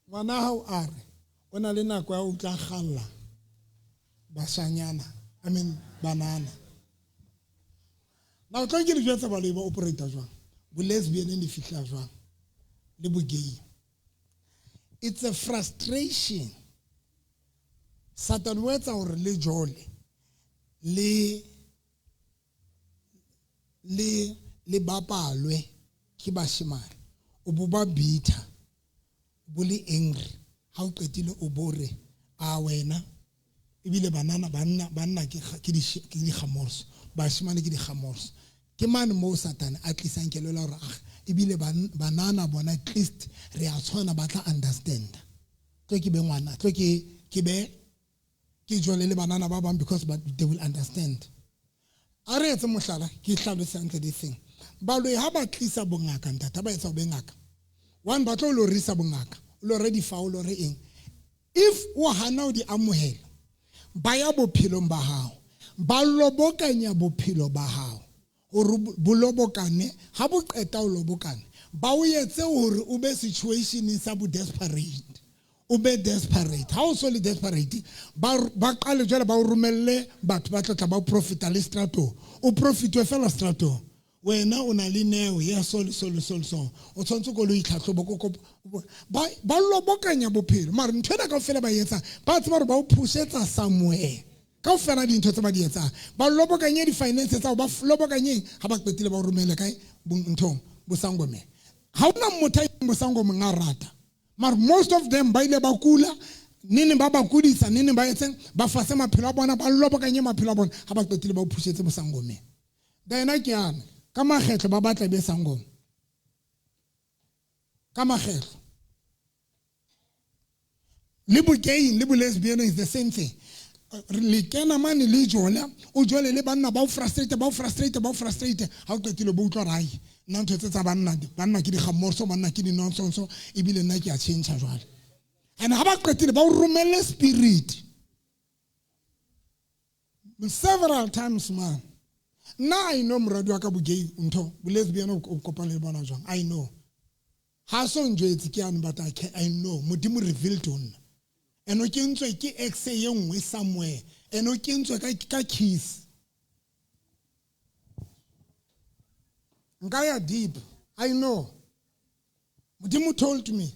Ngwana hao a re O na le nako ya o tla kgalla bashanyana, I mean banana. Now tlo ke le jwetsa baloi ba operator jwang, bo lesbian le fihla jwang, le bo gay. It's a frustration. Satan o etsa hore le jole le le le bapalwe ke bashemane, o bo ba bitter, bo le angry. Ha o qetile o bo re a wena ebile banana banna ke di kgamorso, bashemane ke di kgamorso. Ke mane moo Satan a tlisang kelello hore ah ebile banana bona at least re a tshwana, ba tla understand. Tlo ke be ngwana, tlo ke be ke jole le banana ba bang because they will understand. A re etse mohlala, ke hlalose hantle this thing. Baloi ha ba tlisa bongaka ntate, ba etsa ho be ngaka. One ba tlo lorisa bongaka, o lore difao, o lore eng. If o hana o di amohela, ba ya bophelong ba hao, ba lobokanya bophelo ba hao hore bo lobokane. Ha bo qeta ho lobokane, ba o etse hore o be situation sa bo desperate, o be desperate. Ha o so le desperate, ba qale jwale ba o romelle batho ba tla tla ba o profita le stratong, o profitwe fela stratong. Wena o na le neo ya so le so le so le so, o tshwanetse ko lo itlhatlhobo ko ba lobokanya bophelo. Mara ntho ena kaofela ba e etsang, ba tseba hore ba o pushetsa somewhere. Kaofela dintho tse ba di etsang, ba lobokanye di-finance tsa hao, ba lobokanyeng. Ha ba qetile ba o romele kae? Nthong bosangomeng. Ha hona motho a ileng bosangomeng a rata, mara most of them ba ile ba kula nene, ba ba kudisa nene, ba etseng, ba fase maphelo a bona, ba lobokanye maphelo a bona. Ha ba qetile ba o pushetse bosangomeng. Dena ke yana ka makgetlo ba batla be sangoma ka makgetlo. Le bo-gay le bo-lesbian is the same thing. Le kena mane le jola, o jole le banna, ba o frustrate, ba o frustrate, ba o frustrate. Ha o qetile bo utlwa rai nna ntho tse tsa banna, banna ke dikgamorso, banna ke di-nonsense, ebile nna ke a change jwale. And ha ba qetile ba o romelle spirit several times, man. Nna I know moradi wa ka bo-gay, ntho bo-lesbian o kopane le bona jwang. I know ha so njwetse ke yane, but I know Modimo revealed to nna. And o kentswe ke ex ye nngwe somewhere, and o kentswe ka kiss. Nka ya deep. I know Modimo told me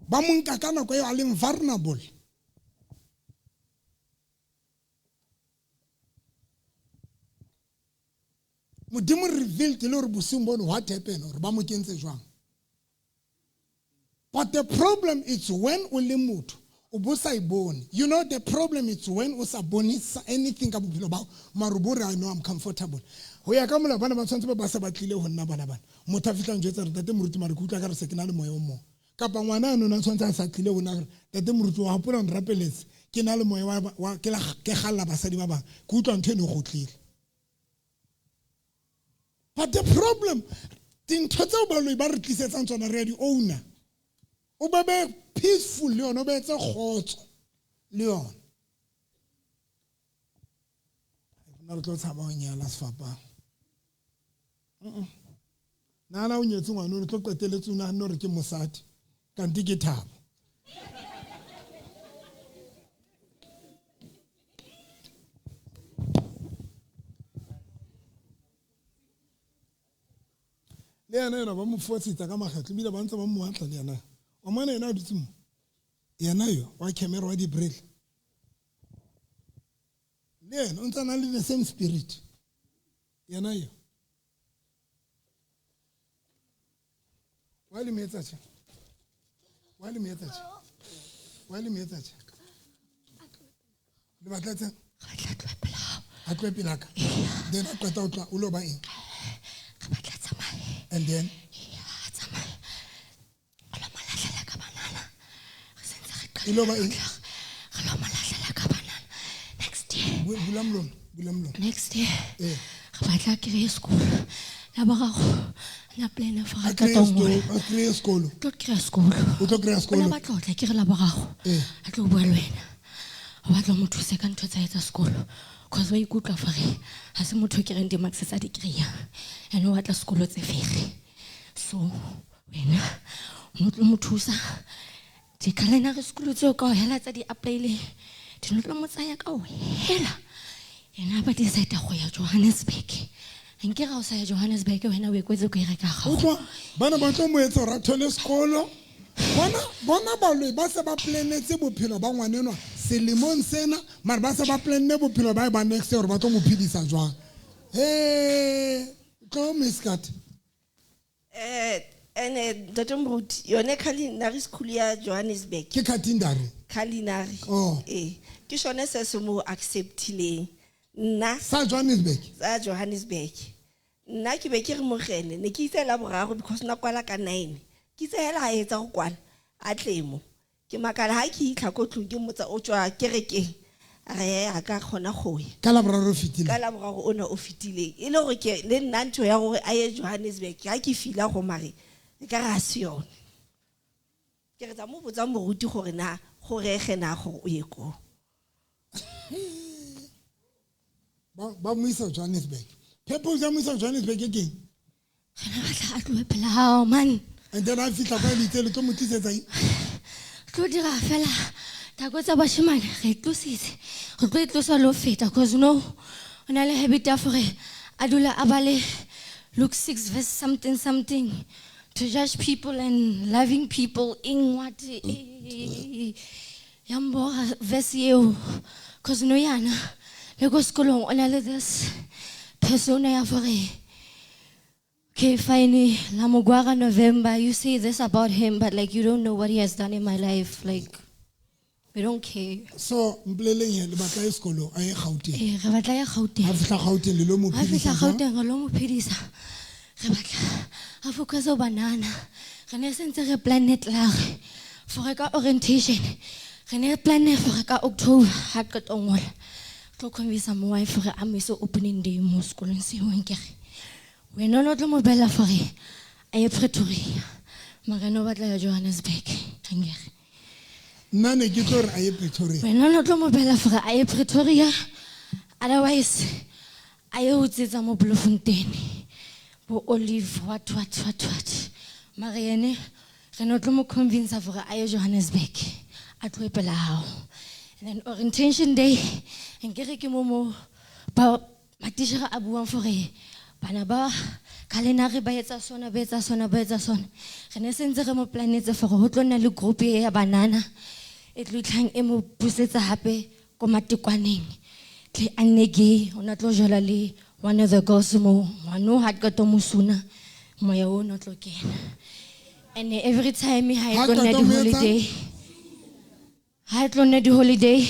ba mo nka ka nako eo a leng vulnerable. Modimo revealed le hore bosiung bono what happened, hore ba mo kentse jwang. But the problem is when o le motho o bo sa e bone. You know, the problem is when o sa bone anything ka bophelo ba hao, mara o bo re I know I'm comfortable. Ho ya ka molao, bana ba tshwanetse ba ba se ba tlile ho nna bana bana. Motho a fihla njwetsa re tate moruti, mara ke utlwa ka re se ke na le moya o mong. Kapa ngwana ano na tshwanetse a sa tlile ho nna re tate moruti, wa hopola nrapeletse, ke na le moya wa ke la ke galla basadi ba bang, ke utlwa ntho eno e kgutlile. But the problem, dintho tseo baloi ba re tlisetsang tsona re ya di owner. O be be peaceful le yona, o be etse kgotso le yona. Nna re tlo tshaba ho nyala sefapano. Nahana o nyetse ngwana, o tlo qetelletse o nahanne hore ke mosadi, kante ke thabo. Le yena yena ba mo fosetsa ka makgetlo, ebile ba ntse ba mo batla le yena. Wa mona yena a dutse mo, yena yo wa camera wa di-braille, le yena o ntse a na le the same spirit. Yena yo wa le metsa tje, wa le metsa tje, wa le metsa tje. Le batla tse a tlohe pela ka, then a qeta o tloha o lo ba eng, and then e lo ba eng? Bula molomo, bula molomo. Next year Eh. re batla kry-e sekolo la boraro na plan for A a ka kry-e tongwe. sekolo, a kry-e sekolo. Tlo kry-a sekolo. O tlo kry-a O sekolo. la batla ho tla ke re la boraro Eh. a tlo bua le wena, o batla o mo thuse ka ntho tsa hae tsa sekolo, cause wa ikutlwa fore ha se motho o kereng di-marks tsa di kry-ang, and o batla sekolo tse fere. So wena No tlo mo thusa. Di-culinary school tseo ka ho hela tsa di-apply-ileng di no tlo mo tsaya ka ho hela. Yena ba decide go ya Johannesburg. Nke ga o sa ya Johannesburg wena o e kwetse ko e reka gago. Utlwa bana ba tlo mo etsa hore a thole sekolo. Bona baloi ba se ba planetse bophelo ba ngwanenwa selemong sena, mara ba se ba planne bophelo ba ba next year hore ba tlo mo phedisa jwang. Tlo Miss Kat. Ene Ntate Moruti, yone culinary school ya Johannesburg. Ke culinary. Culinary. Oh. Ke sone se se mo acceptileng. Nna sa Johannesburg. Sa Johannesburg. Nna ke be ke re mogene, ne ke itse la boraro because na kwala ka 9. Ke itse hela ha etsa go kwala a tlemo. Ke makala ha ke itlha ko tlung ke motsa o tswa kerekeng. Re a ka kgona go ya. Ka la boraro o fetileng. Ka la boraro o ne o fetileng. E le gore ke le nna ntho ya gore a ye Johannesburg ha ke fila go mare e ka re ha se yone. Ke re tsa mo botsa moruti gore na go rege na gore o ye ko. Ba mo isa Johannesburg. Purpose ya mo isa Johannesburg ke eng? Re ne batla a tlohe pela hao man. And then a fihla kwa le itse le tlo mo tlisetsa eng? Tlo dira fela thako tsa bashimane re tlositse. Re tlo e tlosa le ho feta cause no o na le habit ya gore a dula a bale Luke 6 verse something something to judge people and loving people in what ya mbora verse eo cause no yana le ko sekolong o na le this persona ya gore okay fine la Mogwara November you say this about him but like you don't know what he has done in my life, like we don't care. So mpoleleng he le batla ye sekolong a ye Gauteng. Re batla ya Gauteng. Ha fihla Gauteng le lo mo Ha fihla phedisa jwang? Gauteng re lo mo phedisa. Re batla a focus ho banana. Re ne sentse re planne klaar for ka orientation. Re ne planne for ka October ha qeta ho ngola. Tlo convince mo wife gore a mo ise opening day mo sekolong seo nkere. Wena o tlo mo bella gore a ye Pretoria. Mara no batla ya Johannesburg. Nkere. Nna ne ke tlo re a ye Pretoria. Wena o tlo mo bella gore a ye Pretoria. Otherwise a ye ho tsetsa mo Bloemfontein. Bo Olive what. Mara yene re no tlo mo convince gore a ye Johannesburg. A tlohe pela hao. And then orientation day nkere ke mo ba matitjhere a buang gore bana ba culinary ba etsa sona ba etsa sona ba etsa sona. Re ne sentse re mo planetse gore ho tlo nna le group e ya banana e tlo itlhang e mo busetsa hape ko matekwaneng. Tle a nne gay o na tlo jola le one of the girls mo ngwano ha qeta mo suna moya o no tlo kena. And every time ha e Ha tlo nna qeta mo etsa? di-holiday, ha e tlo nna di-holiday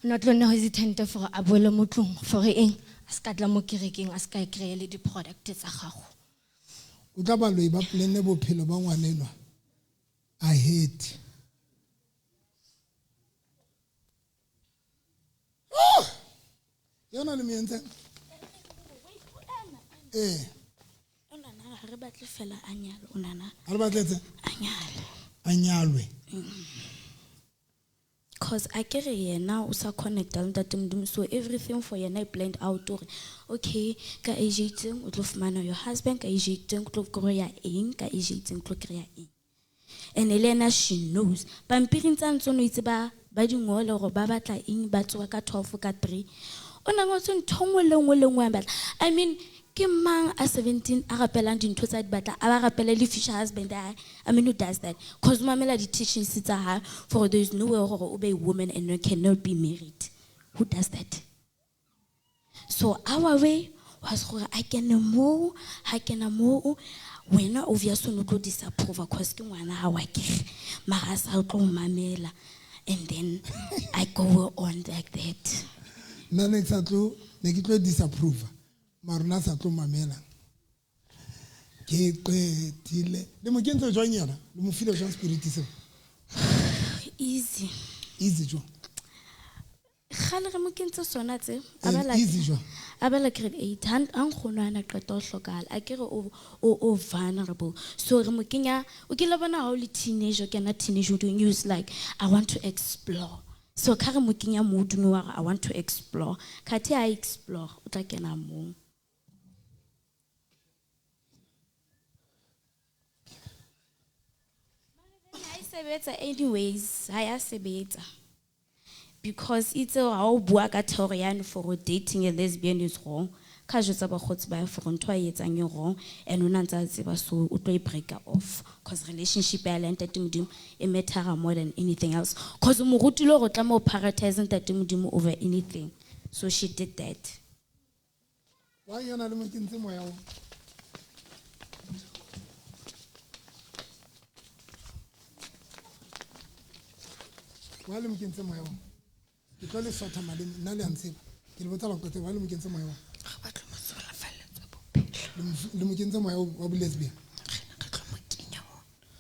o na tlo nna hesitant for a boele mo tlung for eng a se ka tla mo kerekeng a se ka e kry-a le di-product tsa gago. O tla baloi ba planne bophelo ba ngwanenwa ahead. Oh! Yona le mo entseng? O nana ha re batle fela a nyalwe, o nana. Ha re batletse? A nyalwe. A nyalwe. Cause a ke re yena o sa connecta le Ntate Modimo, so everything for yena e planned out hore okay ka age e itseng o tlo fumana your husband, ka age e itseng o tlo kry-a eng, ka age e itseng o tlo kry-a eng. And le yena she knows. Pampiring tsa ntse no itse ba di ngole hore ba batla eng, ba tsoha ka 12 ka 3. O na ngotse ntho nngwe le nngwe le nngwe a batla. I mean, ke mang a 17 a rapelang dintho tsa di batla, a ba rapele le future husband ya hae? I mean, who does that? Cause mamela di-teachings tsa hae for there is no way hore o be a woman and you cannot be married. Who does that? So our way was gore a kene moo, ha kena moo, wena obviously o tlo disapprove cause ke ngwana ha wa kere. Mara a sa tlo mamela. And then I go on like that. Nna ne ke sa tlo, ne ke tlo disapprove. Mara nna sa tlo mamela. Ke qetile. Le mo kentse jwang yena? Le mo file jwang spirit seo? Easy. Easy jwang? Kgale re mo kentse sona tse. A bala Easy jwang? A bala grade 8. Ha nkgono a na qeta ho hlokahala. A ke re o vulnerable. So re mo kenya, o kile bona ha o le teenager, o kena teenage, o doing use like I want to explore. So ka re mo kenya mood-ong wa hore I want to explore. Khathe a explore, o tla kena moo. Sebetsa anyways, ha ya sebetsa. Because itse ha o bua ka theory yane for dating a lesbian is wrong. Ka jwetsa bakgotsi ba for ntho a e etsang e wrong and o na ntse a tseba so o tlo e breaka off cause relationship ya le ntate Modimo e matter more than anything else cause o mo rutile hore o tlameha ho prioritize ntate Modimo over anything, so she did that. Wa yona le mo kentse moya o. Wa le mo kentse moya o. Ke tlo le sotha maleme, nna le a ntseba. Ke le botsa la qetela, wa le mo kentse moya o. Le mo kentse moya wa bo lesbian.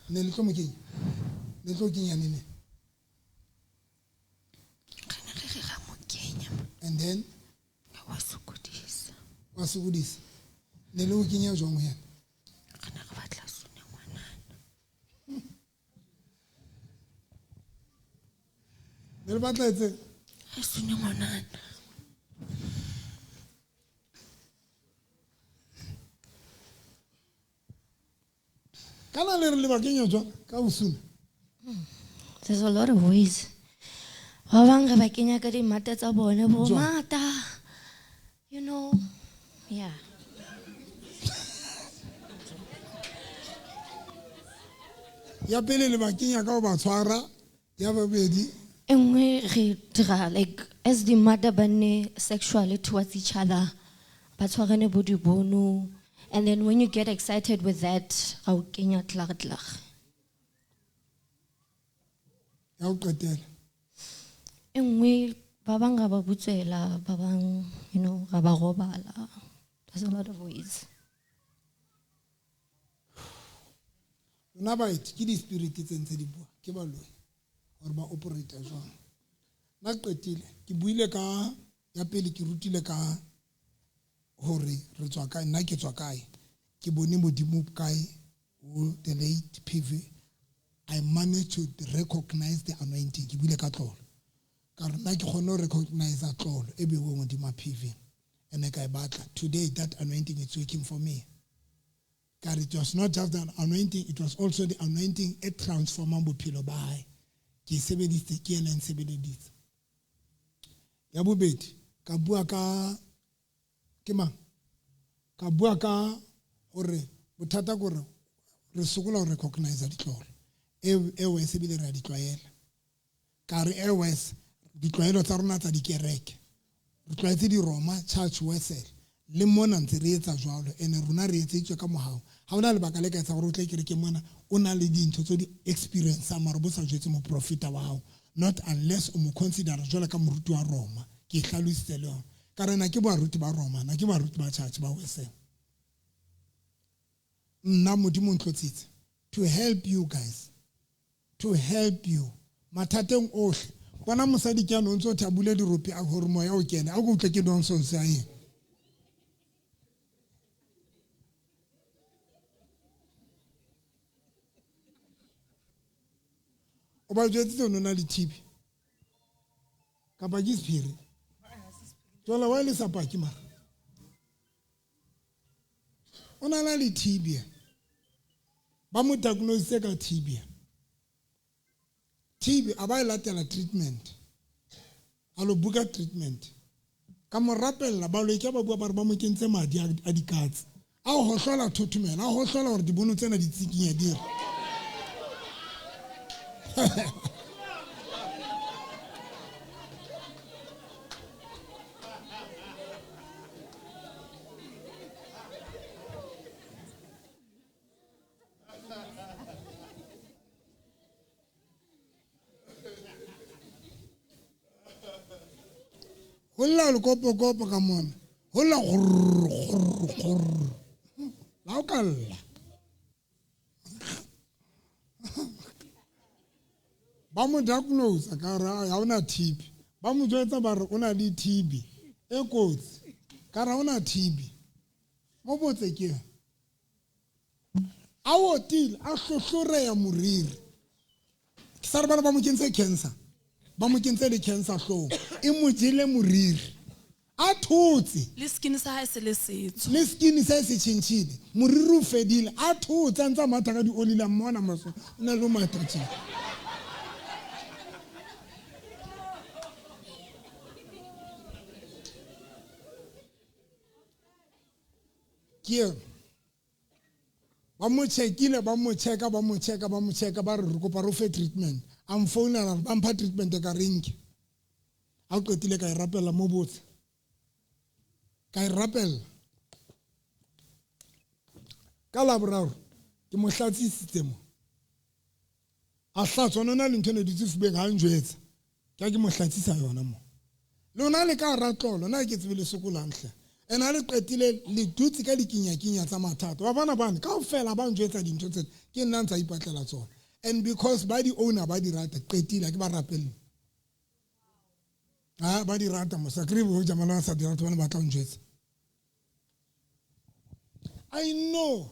Ne le tlo mo kenya. Ne tlo kenya nene. And then wa sokodisa. Wa sokodisa. Ne le o kenya jwang ho yena? Re ne re batla sune ngwanana. Ne le batla etse? Re sune ngwanana. Kana le re le ba kenya jwang ka ho suna? There's a lot of ways. Ba bang re ba kenya ka dimata tsa bone bo mata. You know, yeah. Ya pele le ba kenya ka ho ba tshwara, ya bobedi e nngwe re dira like as the mother ba nne sexually towards each other, ba tshwarane bo dibono, and then when you get excited with that, ra o kenya tlag tlag. Ya ho qetela. E nngwe ba bang ra ba butswela, ba bang, you know, ra ba robala. There's a lot of ways. Lona baeti ke di-spirit tse ntse di bua, ke baloi hore ba operate jwang. Nna qetile, ke buile ka ya pele, ke rutile ka hore re tswa kae, nna ke tswa kae, ke bone Modimo kae, o the late PV. I managed to recognize the anointing. Ke buile ka tlolo. Ka re nna ke kgonne ho recognize tlolo e beuweng hodima PV. And ka e batla. Today that anointing is working for me. Ka re it was not just an anointing, it was also the anointing e transformang bophelo ba hae. Ke e sebedisitse, ke ena e nsebeleditse. Ya bobedi, ka bua ka ke mang? Ka bua ka hore bothata ke hore re sokola ho recognize ditlolo. Airways ebile re a di tlwaela. Ka re airways ditlwaelo tsa rona tsa dikereke. Re tlwaetse di Roma Church Wesel. Le mona ntse re etsa jwalo, ene rona re etseditswe ka mohau. Ha hona lebaka le ka etsa hore o tle kerekeng mona, o na le dintho tse di experience mara bo sa jwetse moprofeta wa hao. Not unless o mo consider jwalo ka moruti wa Roma. Ke hlalositse le yona. Ka re na ke baruti ba Roma, na ke baruti ba church ba Wesel. Nna Modimo o ntlotsitse to help you guys. To help you. Mathateng ohle. Bona mosadi ke ano o ntse o thabule dirope a hore moya o kene. A ko utlwe ke nonsense ya eng. O ba jwetsitse o nona le TB. Kapa ke sephiri. Jwale wa le sa paki mara. O na le TB. Ba mo diagnose ka TB. TB a ba e latela treatment. A lo buka treatment. Ka mo rapella ba lo ke ba bua ba re ba mo kentse madi a dikatse. A ho hlola thothomela, a ho hlola hore dibono tsena di tsikinya di re. Ho lla lekopokopo ka mona. Ho lla grrr, grrr, grrr. La o ka lla. Ba mo diagnose ka re ha ona TB. Ba mo jwetsa ba re o na le TB e kotsi. Ka re ha ona TB. Mo botse ke. A otile a hlohloreya moriri. Ke sa re bana ba mo kentse cancer. Ba mo kentse le cancer hloohong. E mo jele moriri. A thotse. Le skin sa hae se le setsho. Le skin sa se tjhentjhile. Moriri o fedile. A thotse a ntse a matha ka dioli la mmona moso. O na le ho matha tjena. Ke eo. Ba mo checkile, ba mo checka, ba mo checka, ba mo checka, ba re re kopa re o fe treatment. A mfounela re ba mpha treatment ka re nke. Ha o qetile ka e rapella mo botse. Ka e rapella. Ka Laboraro ke mo hlatsisitse mo. A hlatswa nona le ntho e ne dutse fubeng ha njwetsa. Ke ha ke mo hlatsisa yona mo. Lona le ka hara tlolo, nna ha ke tsebe le sokolang hle. Ene ha le qetile le dutse ka dikinyakinya tsa mathata. Wa bona bane kaofela ba njwetsa dintho tsena, ke nna ntsa ipatlela tsona. And because ba di owner ba di rata, qetile ha ke ba rapelle. Ha ba di rata mosa kry bo jamala sa di rata bana ba tla njwetsa. I know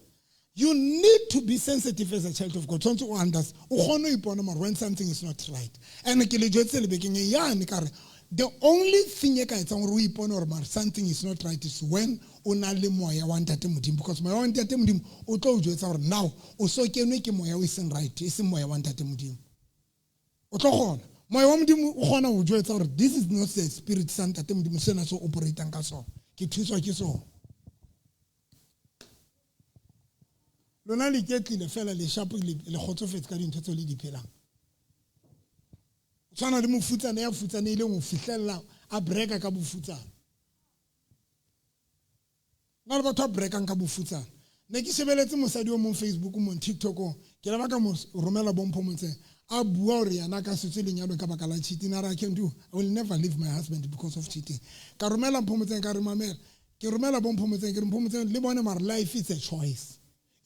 you need to be sensitive as a child of God. Tshwanetse o understand. O kgone ho ipona mara when something is not right. And ke le jwetse le bekeng e yane ka re the only thing e ka etsang hore o ipone hore mara something is not right is when o na le moya wa Ntate Modimo, because moya wa Ntate Modimo o tlo o jwetsa hore now o so kenwe ke moya o seng right, e seng moya wa Ntate Modimo. O tlo kgona. Moya wa Modimo o kgona ho jwetsa hore this is not the spirit sa Ntate Modimo sena se operatang ka sona. Ke thuswa ke sona. Lona le iketlile fela le sharp le kgotsofetse ka dintho tseo le di phelang. O tshwana le mofutsana ya futsanehileng ho fihlella a breka ka bofutsana. Na le batho ba brekang ka bofutsana. Ne ke shebeletse mosadi o mong Facebook mong TikTok-ong, ke le ba ka mo romela bompho motseng. A bua hore yena a ka se tswe lenyalo ka baka la cheating. A re, I can do. I will never leave my husband because of cheating. Ka romela mpho motseng, ka re mamela. Ke romela bompho motseng, ke re mpho motseng le bone mara life is a choice.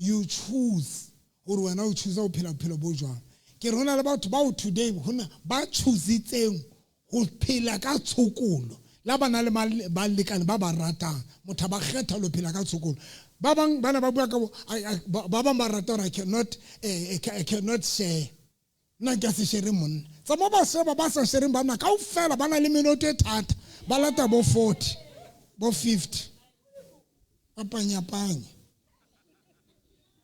You choose hore wena o choose ho phela bophelo bo jwang. Ke re hona le batho bao today hona ba choositseng ho phela ka tshokolo. La ba na le balekane ba ba ratang, motho ba kgetha lo phela ka tshokolo. Ba bang bana ba bua ka bo, ba bang ba rata hore I cannot share. Nna ke se share monna. Tsa mo ba sheba ba sa shareng bana kaofela ba na le menoto e thata. Ba lata bo 40, bo 50. Ba panyapanya.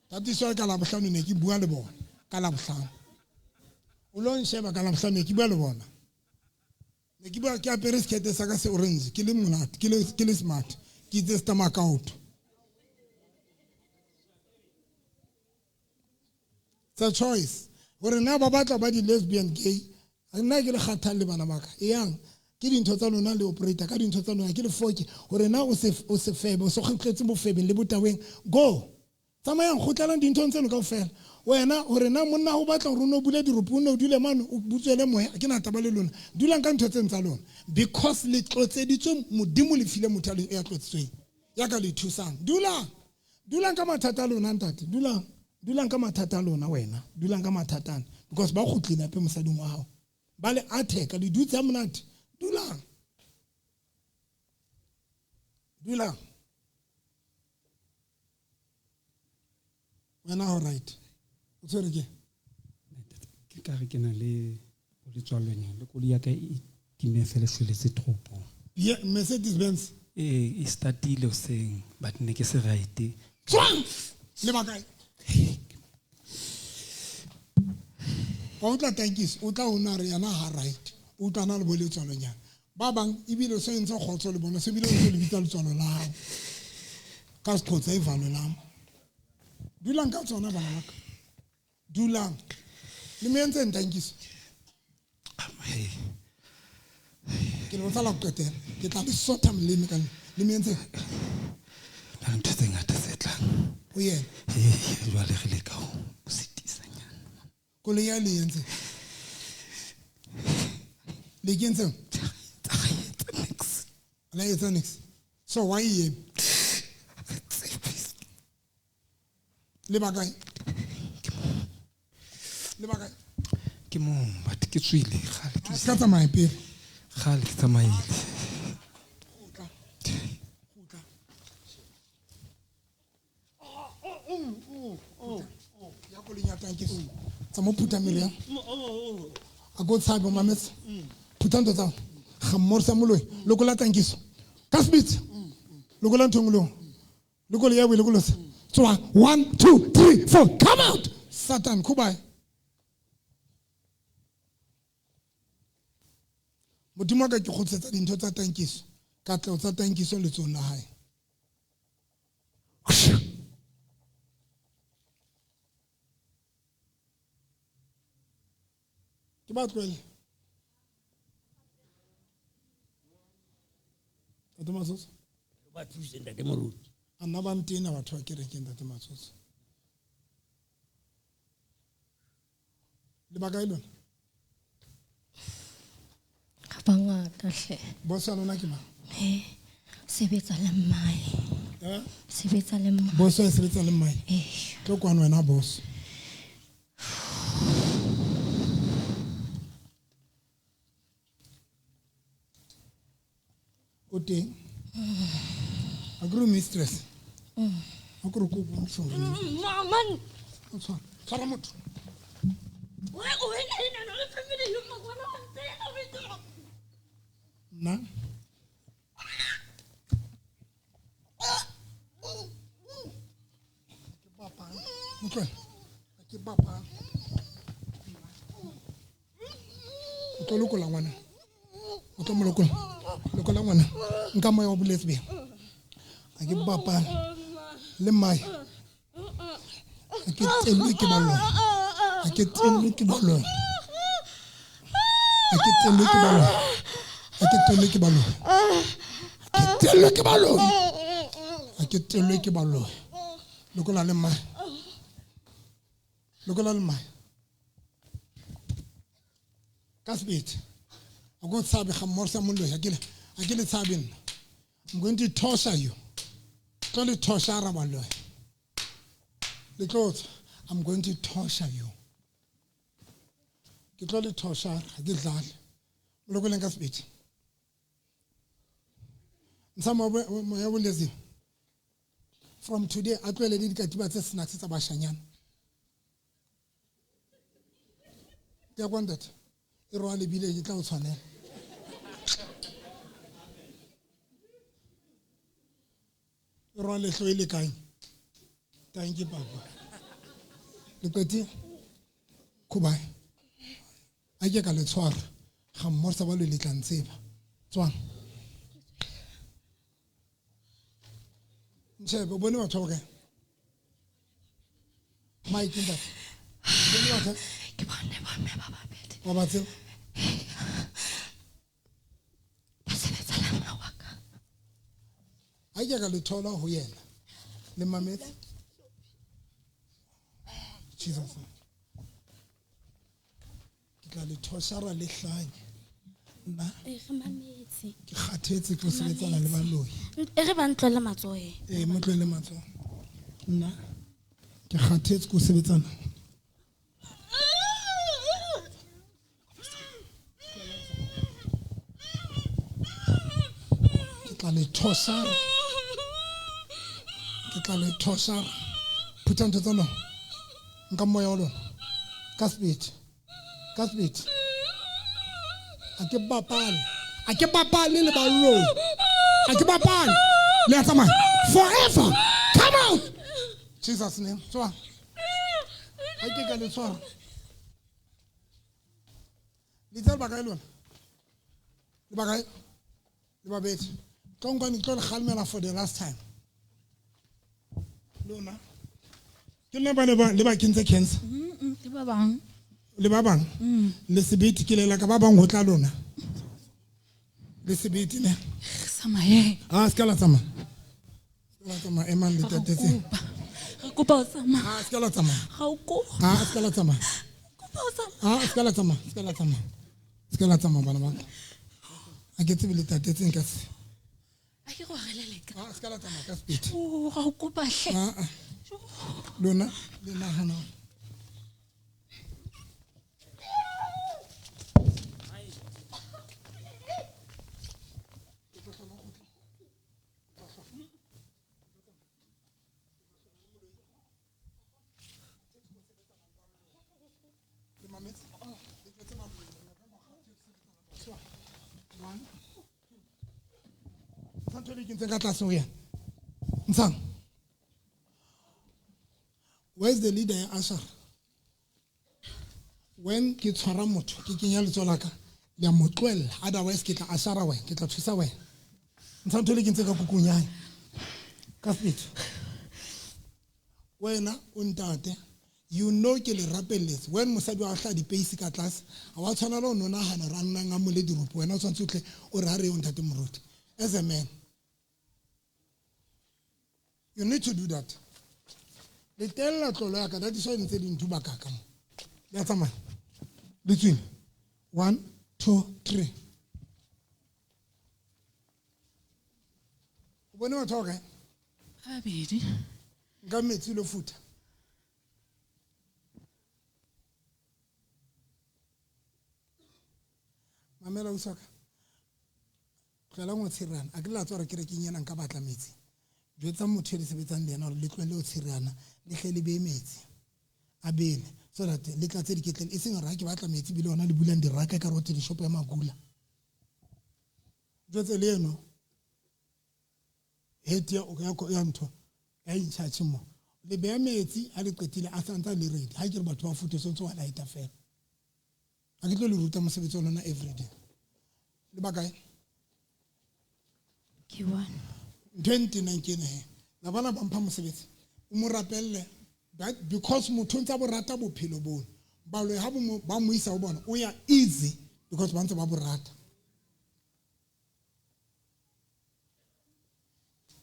Tatiso ka Labohlano ne ke bua le bona ka Labohlano. O lo nsheba ka Labohlano ne ke bua le bona. Ne ke bua ke apere sekete sa ka se orange, ke le monate, ke le smart, ke itse stomach out. It's a choice. Hore na ba batla ba di lesbian gay, nna ke le kgathalle bana ba ka. Eyang ke dintho tsa lona le operator ka dintho tsa lona ke le foke hore na o se febe, o se kgotletse bofebeng le botaweng. Go. Tsamayang kgotlelang dinthong tseno kaofela. Wena hore na monna o batla hore o no bule diropo, o no dule mane o butswele moya, ke na taba le lona. Dulang ka ntho tseno tsa lona because le tlotseditswe Modimo le file motho ya tlotsitsweng ya ka le thusang. Dulang. Dulang ka mathata a lona ntate. Dulang. Dulang ka mathata a lona wena. Dulang ka mathata ana because ba kgutlile hape mosading wa hao. Ba le atheka le dutse ha monate. Dulang. Dulang. Wena ho right. O tshwere ke? Ke ka re ke na le letswalonyana le koloi ya ka e time fela shweletse toropong. Yeah, Mercedes Benz. E startile hoseng but ne ke se right. Tswang! Le ba kae? Wa utlwa Tankisi, o tla o na re yena ha right. O utlwa na le bo letswalonyana. Ba bang ebile o se entse kgotso le bona, se bile o ntse le bitsa letswalo la hao. Ka seqhotsa e valo la. Dulang ka tsona bana ba ka. Dulang. Le me entse Tankisi. Ke le botsa la ho qetela. Ke tla le sotha moleme ka le me entse. Na ntho tse ngata tse tlang. Ho yena. Jwale re leka ho sitisanyana. Koloi ya le entse. Le kentseng? La etsa nix. So why ye? Le ba kae? Le ba kae? Ke mo but ke tswile kgale ke Ka tsamaya pele. Kgale ke tsamaile. Kgutla. Kgutla. Ya koloi ya Tankisi. Tsa mo phutha meriana. A go tshabe mametse. Phutha ntho tsa ga mmorisa moloi. Lokola Tankiso. Ka sebete. Lokola ntho e nngwe le e nngwe. Lokola ya boe, lokola se. Tswa. 1 2 3 4. Come out. Satan, khubae. Modimo wa ka ke kgutlisetsa dintho tsa tankiso. Katleho tsa tankiso letsohong la hae. Ke ba tlohele. Ntate Matsotso. Ba thuse ntate Moruti. A nna ba ntena batho ba kerekeng ntate Matsotso. Le ba kae lona? Ga bangata hle. Boss ya lona ke mang? Eh, sebetsa le mmae. Eh? Sebetsa le mmae. Boss ya sebetsa le mmae? Eh. Tlo kwano wena boss. O teng? A ke re mistress. A ke re ko bontshe hore Mama. O tshwara. Tshwara motho. Nna. Ke bapala. Mo tlohele. Ke bapala. O tlo lokola ngwana. O tlo mo lokola. Lokola ngwana. Nka moya wa bolesbian. A ke bapala. Le mmae. A ke tellwe ke baloi. A ke tellwe ke baloi. A ke tellwe ke baloi. A ke tellwe ke baloi. A ke tellwe ke baloi. A ke tellwe ke baloi. Lokola le mmae. Lokola le mmae. Ka sebete. A ko tshabe ga mmogo sa moloi. A ke le tshabe nna. I'm going to torture you. Tlo le torture baloi. Le tlo tswa. I'm going to torture you. Ke tlo le torture, ha ke dlale. O lokoleng ka sebete. Ntsha moya bolezi. From today, a tlohele le dikatiba tse snacks tsa bashanyana. Ke ya kwa ntate. E rwale bile ke tla o tshwanela. E rwale hlo e le kae? Thank you, Papa. Le qetile? Khubae. A ke ka le tshwara. Ga mmogo sa ba le le tla ntseba. Tswang. Ntshebe, o bone batho ba kae? Mike, ntate. O bone batho? Ke bone bomme ba babedi. Wa ba tseba? Ba sebetsa le mme wa ka. A ke ka le thola ho yena. Le mametse? Jesus. Ke tla le thoshara le hlanye. Nna. E re mametse. Ke kgathetse ke sebetsana le baloi. E re ba ntlohele matsoho. Eh, mo tlohele matsoho. Nna. Ke kgathetse ke sebetsana. Ke tla le thoshara. Ke tla le thoshara. Phutha ntho tsa lona. Nka moya wa lona. Ka sebete. Ka sebete. A ke bapale. A ke bapale le baloi. A ke bapale. Le a tsamaya. Forever. Come out. Jesus name. Tswa. A ke ka le tshwara. Le tseba ba kae lona? Le ba kae? Le babedi. Tlo nkwane tlo le kgalemela for the last time. Lona. Ke lona ba ne ba le ba kentse cancer. Ke ba bang. Le ba bang? Le sebete ke lela ka ba bang ho tla lona. Le sebete ne. Re tsamaye. Ah, se ka la tsamaya. Se ka la tsamaya, emang le tatetse. Re kopa o tsamaya. Ah, se ka la tsamaya. Ga o ko. Ah, se ka la tsamaya. Kopa o tsamaya. Ah, se ka la tsamaya, se ka la tsamaya. Se ka la tsamaya bana ba ka. A ke tsebe le tatetseng ka se. A ke go releleka. Ah, se ka la tsamaya ka sebete. Oh, ga o kopa hle. Ah, ah. Lona le nahana. Ntho e kentseng ka tlase ho yena. Ntshang. Where's the leader ya Ashar? When ke tshwara motho, ke kenya letsoho la ka, le a mo tlohella, otherwise ke tla ashara wena, ke tla thusa wena. Ntsha ntho e le kentseng ka kukung ya hae. Ka sepetso. Wena o ntate, you know ke le rapelletse. When mosadi wa hla dipeisi ka tlase, ha wa tshwanela ho no nahana hore a nnang a mole diropo. Wena o tshwanetse o tle o re ha re ye ho ntate moruti. As a man, you need to do that. Le tella tlolo ya ka, that is why ntse di nthuba ka ka mo. Le a tsamaya. Le tswile. 1 2 3. O bone batho ba kae? Babedi. Nka metsi lo futha. Mamela o saka. Tlohela go tshirana. A ke la tswa re kerekeng ena nka batla metsi. Jwetsa motho e le sebetsang le yena hore le tlohele ho tshirana, le hle le beye metsi. A bele so that le tlatse diketlele, e seng hore ha ke batla metsi ebile hona le bulang diraka ekare ho thwe shopo ya Magula. Jwetse le eno head ya ya ntho ya in charge mo. Le beya metsi ha le qetile a santsa le ready. Ha ke re batho ba futhe so ntse wa lighta fela. Ha ke tlo le ruta mosebetsi wa lona everyday. Le ba kae? Ke one. Ntho e ntenang ke ena he. La bona ba mpha mosebetsi. O mo rapelle that because motho o ntse a bo rata bophelo bono. Baloi ha ba mo isa ho bona, o ya easy because ba ntse ba bo rata.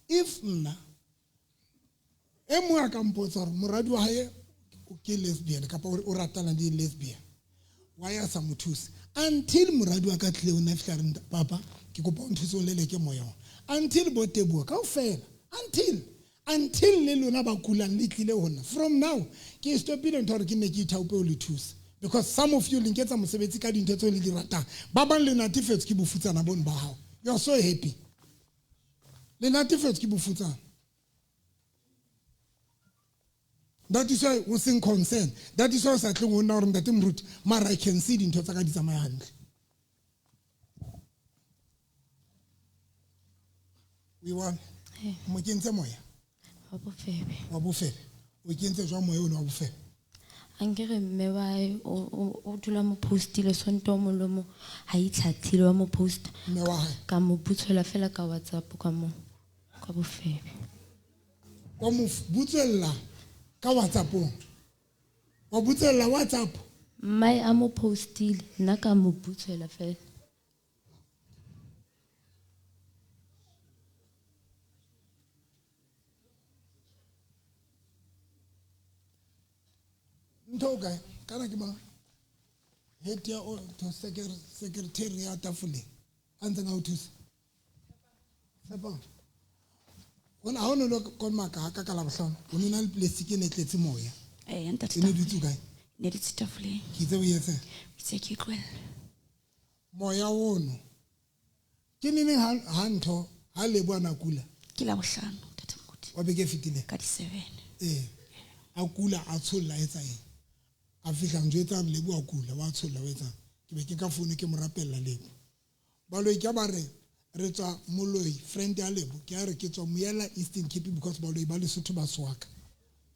If nna e mongwe a ka mpotsa hore moradi wa hae ke lesbian kapa o ratana le lesbian, why a sa mo thuse? Until moradi wa ka tlile o nna fihla re, papa ke kopa o nthuse o leleke moya ona. Until bo teboha kaofela, until le lona ba kulang le tlile ho nna. From now ke stopile ntho hore ke nne ke ithaope ho le thusa, because some of you le nketsa mosebetsi ka dintho tseo le di ratang. Ba bang le natefetswe ke bofutsana bono ba hao. You are so happy. Le natefetswe ke bofutsana. That is why o seng concern. That is why o sa tleng ho nna hore ntate moruti, mara I can see dintho tsa ka di tsamaya hantle. We want mo kentse moya wa bofebe. Wa bofebe. O kentse jwang moya ono wa bofebe? Ankere mme wa hae o dula mo postile Sonto mo le mo ha itlhatlhile wa mo post. Mme wa hae. Ka mo butswela fela ka WhatsApp ka mo ka bofebe. Wa mo butswella ka WhatsApp-ong. Wa butswella WhatsApp. Mmae a mo postile, nna ka mo butswela fela. Ntho o kae? Kana ke mang? Head ya o to secretary ya tafoleng. A ntseng a o thusa. Tshepang. Hona ha o no lo kolomaka ka ka Labohlano, o no na le plastic e ne tletse moya. Eh, ntate. E ne dutse kae? Ne dutse tafoleng. Ke itse o etseng? Ke itse ke tlohelle. Moya ono. Ke neng ha ntho ha Lebo a na kula? Ke Labohlano, ntate Moruti. Wa beke e fetileng? Ka di 7. Eh. A kula a tsholla etsa eng? A fihla njwetsa hore Lebo a kula, wa tsholla o etsang? Ke be ke ka founu ke mo rapella Lebo. Baloi ke ba re re tswa moloi friend ya Lebo, ke a re ke tswa Moyela Eastern Cape because baloi ba Lesotho ba swaka.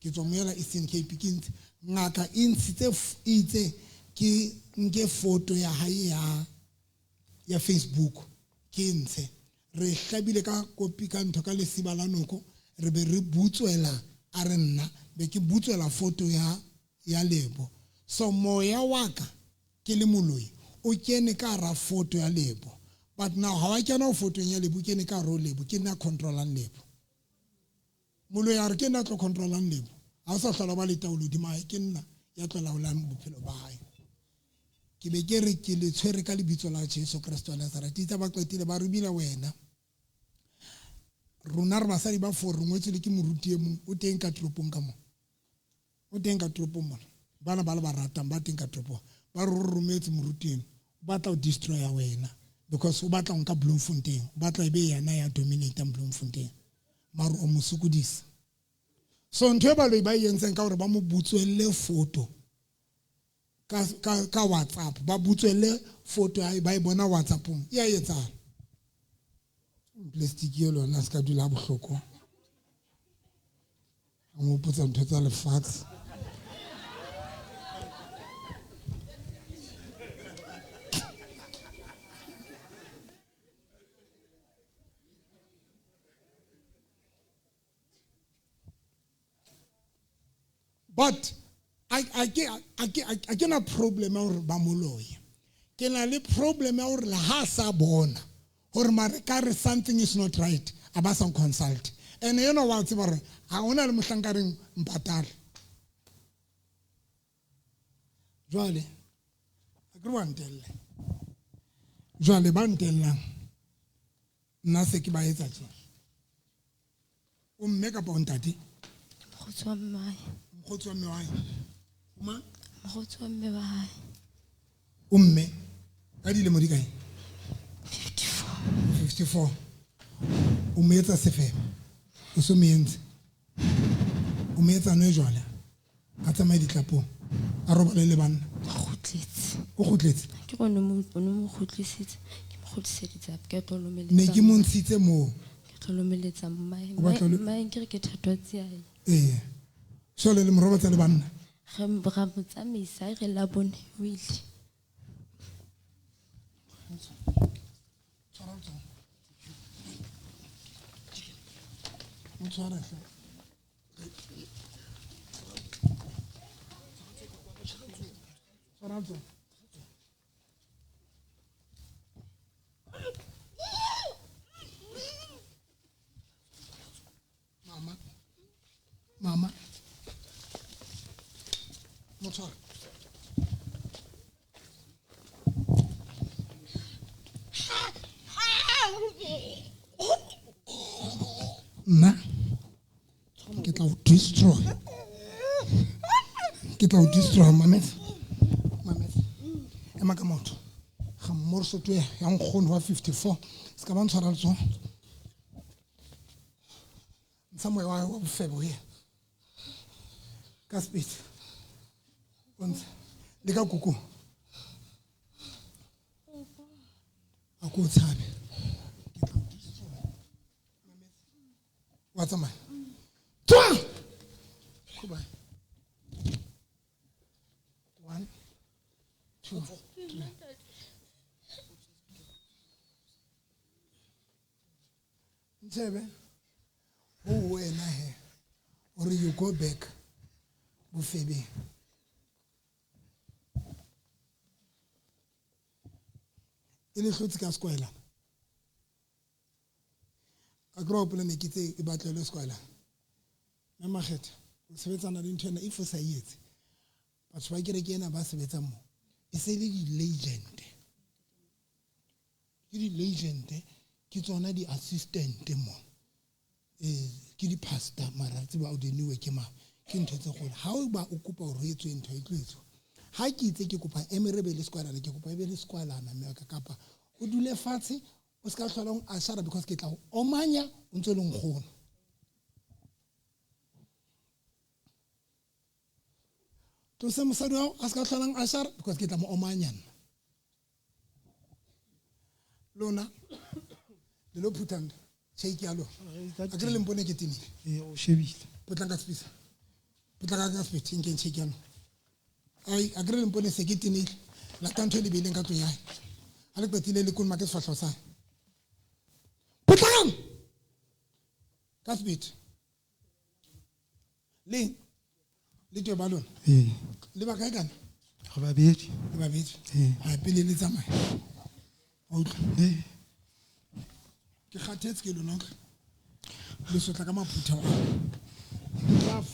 Ke tswa Moyela Eastern Cape ke ntse ngaka e ntshitse itse ke nke photo ya hae ya Facebook ke ntshe. Re hlabile ka kopi ka ntho ka lesiba la noko re be re butswela a re nna be ke butswela photo ya Lebo. So moya wa ka ke le moloi o kene ka ra photo ya Lebo. But now ha wa kena photo ya Lebo ke ne ka ro Lebo ke nna controllang Lebo. Moloi a re ke nna tlo controllang Lebo. Ha o sa hlola ba le taolo di mae ke nna ya tlo laolang bophelo ba hae. Ke be ke re ke le tshwere ka lebitso la Jesu Kreste wa Nazareth. Itse ba qetile ba re bina wena. Rona re basadi ba fo re ngwetswe le ke moruti e mong o teng ka toropong ka mo. O teng ka toropong mona. Bana ba le ba ratang ba teng ka toropong. Ba re rometse moruti eno. O batla ho destroya wena because o batla ho nka Bloemfontein. O batla e be yena ya dominatang Bloemfontein. Mara o mo sokodisa. So ntho e baloi ba e entseng ka hore ba mo butswelle photo ka WhatsApp, ba butswelle photo ya ba e bona WhatsAppong. E a etsahala. Plastic eo le yona a se ka dula ha bohloko. A mo hopotsa ntho tsa lefatshe. But I ke na problem ya hore ba moloye. Ke na le problem ya hore le ha sa bona hore mare ka re something is not right, a ba sa consult. And you know wa tseba hore ha hona le mohlanka reng mpatale. Jwale a ke re wa ntelle. Jwale ba ntellang nna se ke ba etsa tje. O mme kapa o ntate? Mokgotsi wa mme wa hae. Mokgotsi wa mme wa hae. O mang? Mokgotsi wa mme wa hae. O mme ka dilemo di kae? 54. 54. O mo etsa sefebe. O so mo entse. O mo etsa nwe jwala. A tsamaye ditlapong. A robale le banna. Kgutletse. O kgutletse? Ke gone mo o no mo kgutlisitse. Ke mo kgutliseditse hape ke tlo lomeletsa. Ne ke mo ntshitse moo. Ke tlo lomeletsa mmae. O batla lo- Mmae ke re ke thatwatsi ya hae. Ee. Sole le mo robatsa le banna. Re ra mo tsamaisa re la bone o ile. Mo tshware hle. Tshwara letsoho. Mama. Mama. Mo tshware. Nna ke tla o destroy. Ke tla o destroy, mametse. Mametse. Ema ka maoto. Ga mmoriso toe ya nkgono wa 54. Se ka ba ntshwara letsoho. Ntsha moya wa bofebe ho yena. Ka speed. O ntsha. Le ka kuku. A ko tshabe. Ke tla o destroy. Wa tsamaya. Tswa! Goodbye. 1, 2, 3. Ntshebe, ho wena he, or you go back bofebeng. E le hlotse ka sekwahela. A ke re hopola ne ke tse e batlelwe sekwahela. Mme Makgetha, o sebetsana le ntho ena if o sa e etse. Batho ba kereke ena ba sebetsang moo, e se le di-legend. Ke di-legend, ke tsona di-assistant mo. Ke di-pastor, mara tseba o di newe ke mang. Ke ntho tse kgolo. Ha o ba o kopa hore ho etswe ntho e tlo etswa. Ha ke itse ke kopa eme re be le sekwalana, ke kopa e be le sekwalana mme wa ka, kapa o dule fatshe, o ska hlola o ashara because ke tla o omanya o ntse o le nkgono. Tlose mosadi wa hao a ska hlolang ashara because ke tla mo omanya nna. Lona le lo phutha ntho, shake ya lona. A ke re le mpone ke tenile. Ee, o shebile. Potlaka ka speed. Potlaka ka speed, nkeng shake ya lona. Ai, a ke re le mpone se ke tenile. Lata ntho e le beileng ka tlung ya hae. Ha le qetile le kolomake sefahleho sa hae. Potlakang! Ka speed. Le le twe ba lona. Ee. Le ba kae kana? Re babedi. Le babedi. Ee. Ha pele le tsamaye. Wa utlwa? Ee. Ke kgathetse ke lona. Le sotla ka maphutha a. Love.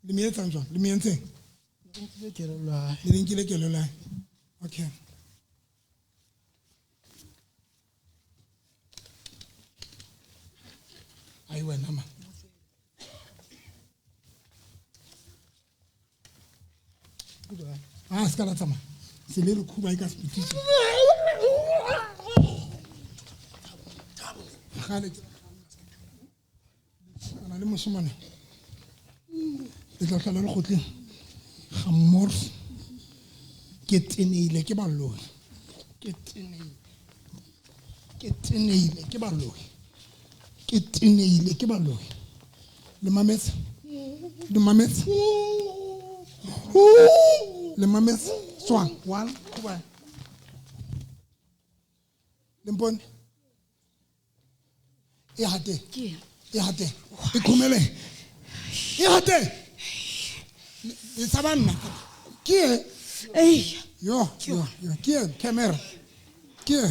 Le me etsang jwang? Le me entseng? Le nkile kelello ya hae. Le nkile kelello ya hae. Okay. Ai wena ma. Ah, se ka la tsamaya. Se le re khuba e ka sepitise. Kgale ke na le moshemane. Le tla hlola lekgotleng. Ga mmorse. Ke tenehile ke baloi. Ke tenehile. Ke tenehile ke baloi. Ke tenehile ke baloi. Le mametse? Le mametse? Le mametse? Tswang. One, two, one. Le mpone? E hate. E hate. E khumele. E hate. Le tshaba nna. Ke e? Yo, yo, yo. Ke e? Camera. Ke e?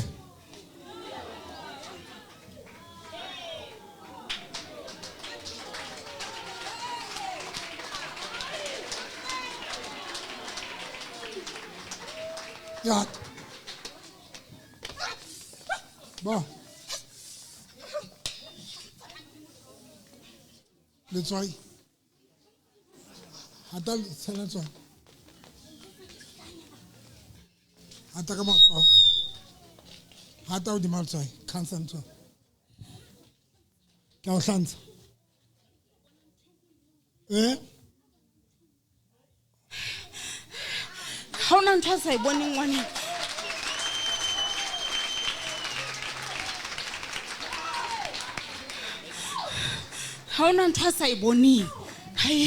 Ya. Bo. Letswai. Hata tshela letswai. Hata ka maoto ao. Hata hodima letswai. Khantsha ntho. Ke a o hlantsha. Eh? Ha hona ntho a sa e boneng ngwaneng. Ha hona ntho a sa e boneng. Hai.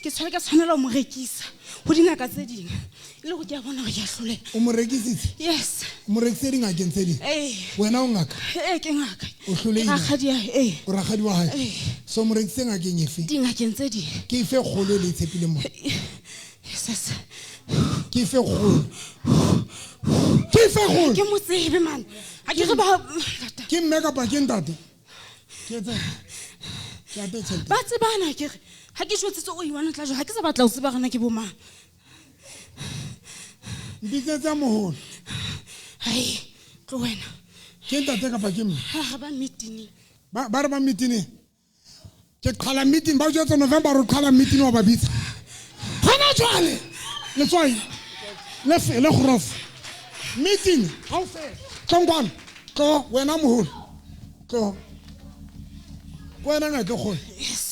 Ke tshware ka tshwanela ho mo rekisa ho dingaka tse ding. E le hore ke a bona hore ke a hloleha. O mo rekisitse? Yes. O mo rekisitse dingakeng tse ding? Ee. Wena o ngaka? Ee, ke ngaka. O hlolehile? Ke rakgadi ya hae, ee. O rakgadi wa hae? Ee. So o mo rekisitse ngakeng efe? Dingakeng tse ding. Ke efe e kgolo e le e tshepileng mo? Yes, yes. Ke efe e kgolo? Ke efe e kgolo? Ke mo tsebe, man. Ha ke re ba Ke mme kapa ke ntate? Ke etse. Ke ate tjhelete. Ba tsebana ke re. Ha ke jwetsitse o iwana tla jwa, ha ke sa batla ho tseba rena ke bo mang. Mpitsetsa moholo. Hai, tlo wena. Ke ntate kapa ke mme? Ha re ba meeting. Ba re ba meeting. Ke qhala meeting, ba jwetsa November re qhala meeting wa ba bitsa. Hona jwale. Letswai. Le fe le grof. Meeting, ha o fela. Tlo kwano. Tlo wena moholo. Tlo. Wena ngaka kgolo. Yes.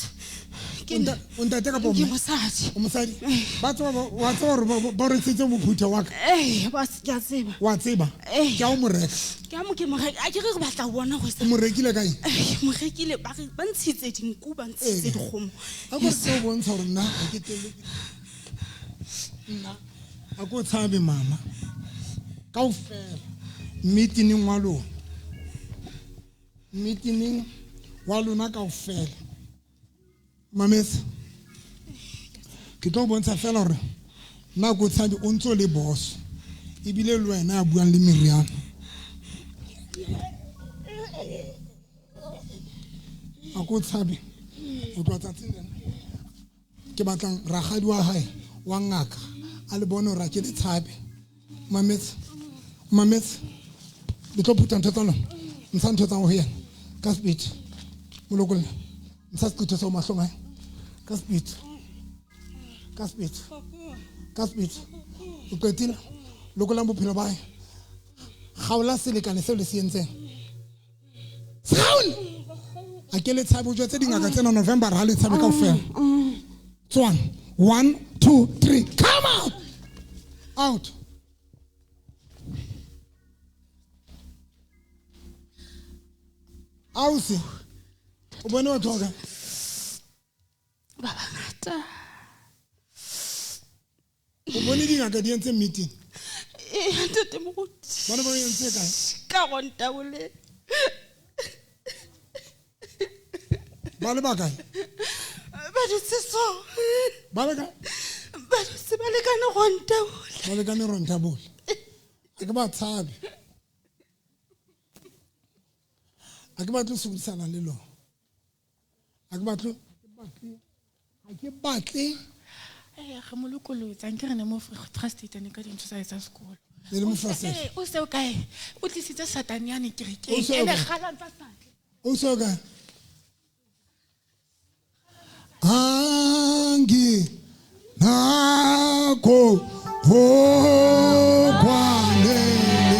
O ntate kapa o Ke mme? mosadi. O mosadi? Ba tseba wa tseba hore ba rekisitse mophutha wa ka? Ee, ba ke a tseba. Wa tseba? Ee. Ke a o mo reka. Ke a mo ke mo reka. A ke re re batla ho bona hore O mo rekile kae? Ee, mo rekile, ba re ba ntshitse dinku, ba ntshitse Ee. dikgomo. A ko se o bontsha hore nna ha ke telle. Nna a ko tshabe mama. Kaofela meeting wa lona. Meeting wa lona kaofela. Mametse. Ke tlo bontsha fela hore nna ko tshabe o ntso le boss. Ebile le wena a buang le meriana. A ko tshabe. O tloha tsatsing lena. Ke batlang rakgadi wa hae wa ngaka a le bone hore ha ke le tshabe. Mametse. Mametse. Le tlo phutha ntho tsa lona. Ntsha ntho tsa ho yena. Ka speed. Molokolle. Ntsha seqetho sa ho mahlong a hae. Ka speed. Ka speed. Ka speed. O qetile. Lokolang bophelo ba hae. Kgaola selekane seo le se entseng. Kgaola! A ke le tshabe, o jwetse dingaka tsena November ha le tshabe kaofela. Tswang. 1, 2, 3. Come out! Out. Ausi. O bone batho ba kae? Ba bangata. O bone dingaka di entse meeting? Ee, ntate moruti. Bona ba entse kae? Ka rontaole. Ba le bakae? Ba dutse so. Ba le kae? Ba dutse ba lekane rontaole. Ba lekane rontaole. Ha ke ba tshabe. Ha ke batle ho sokodisana le lona. Ha ke batle, ha ke batle. Eh, re mo lokolotse, a nke re ne mo frustrated ka dintho tsa hae tsa sekolo. Le le mo O se- frustrated? eh, o se o kae? O tlisitse Satane yane kerekeng. O se o Ene kae? kgale a ntsa sa tle. O se o kae? Angi nako ho kwanele.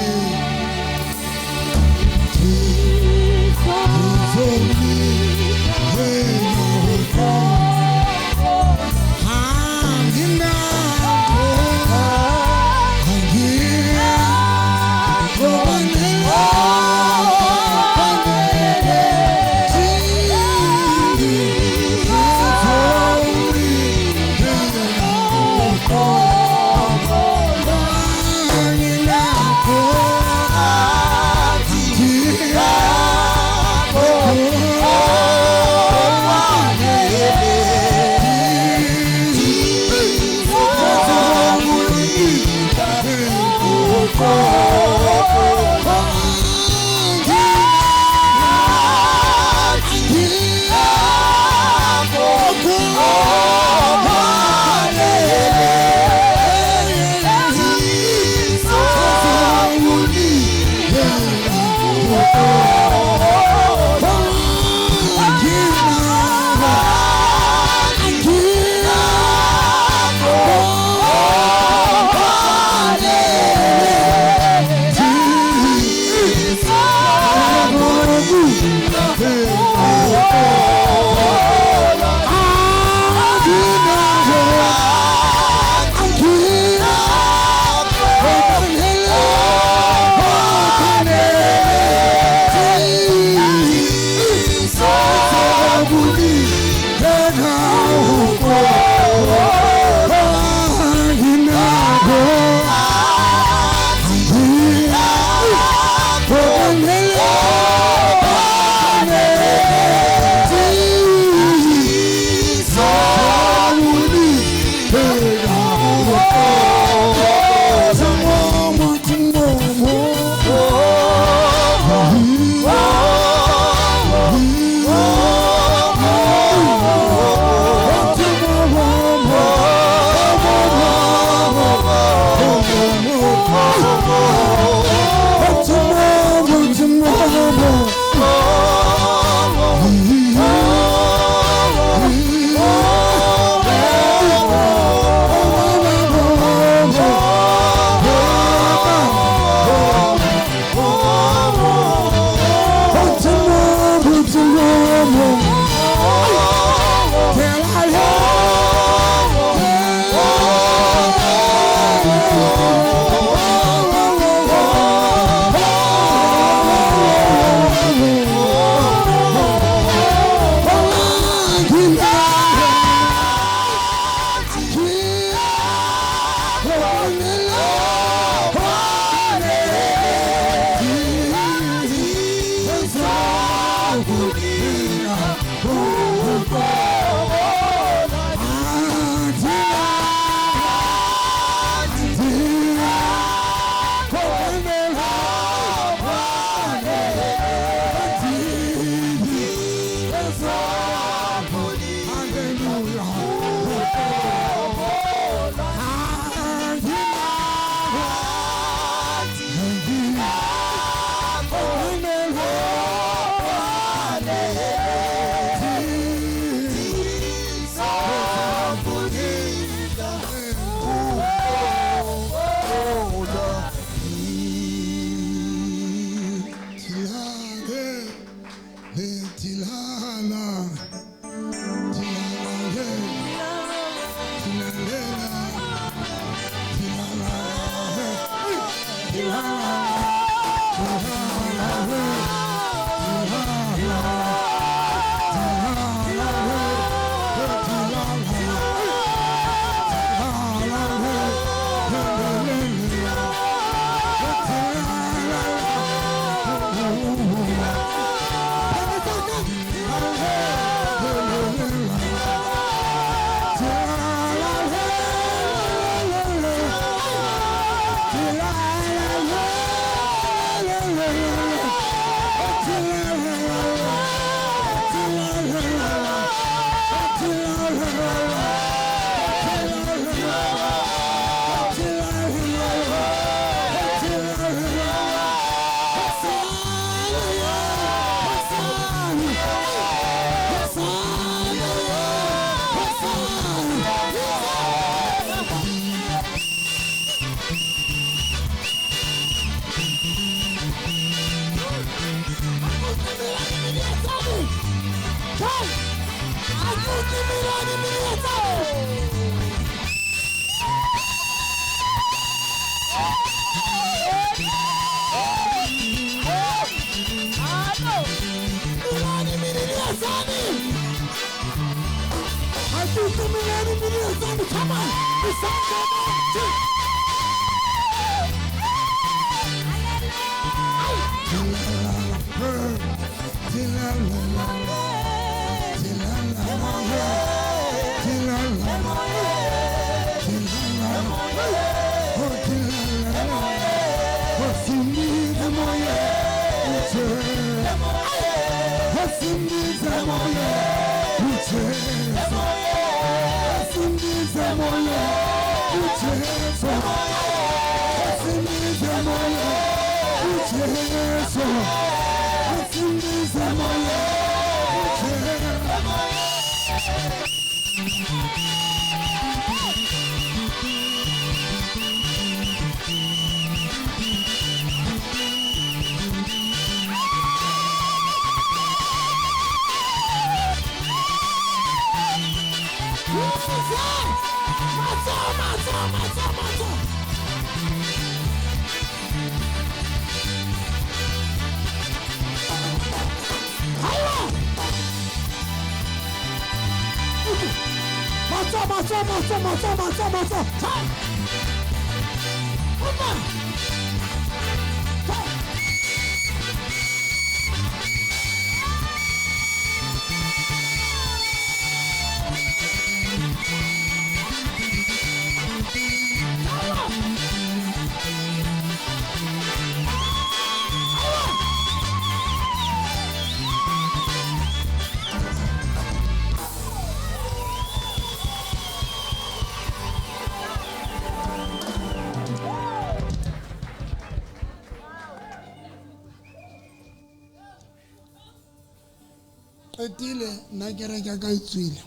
Qetile nna kereke ka e tswile.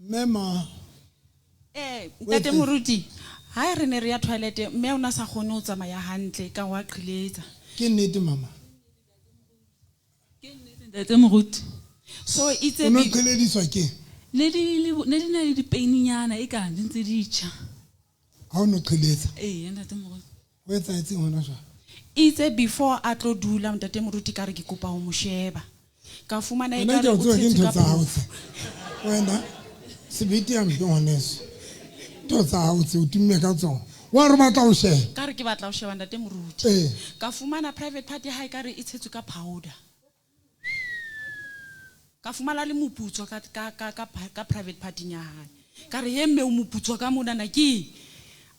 Mema. Ntate Moruti, ha re ne re ya toilet mme o na sa kgone ho tsamaya hantle ka wa qhiletsa. Ke nnete mama. Ke nnete ntate Moruti. So itse o no qhelediswa ke? Ne di na le dipeininyana e ka di ntse di tjha. Ha o no qheletsa? Ee ntate Moruti. O etsahetseng hona jwale? Itse before a tlo dula ntate Moruti ka re ke kopa ho mo sheba. Ka fumana e ka re o tshetse ka phofu. Wena sebete ya mpe ngwaneso. Ntho tsa hao tse o tumme ka tsona. Wa re batla ho sheba. Ka re ke batla ho sheba ntate moruti. Ee. Ka fumana private part ya hae ka re e tshetswe ka powder. Ka fumana le moputso ka private party ya hae. Ka re ye mme o moputso ka monana ke eng?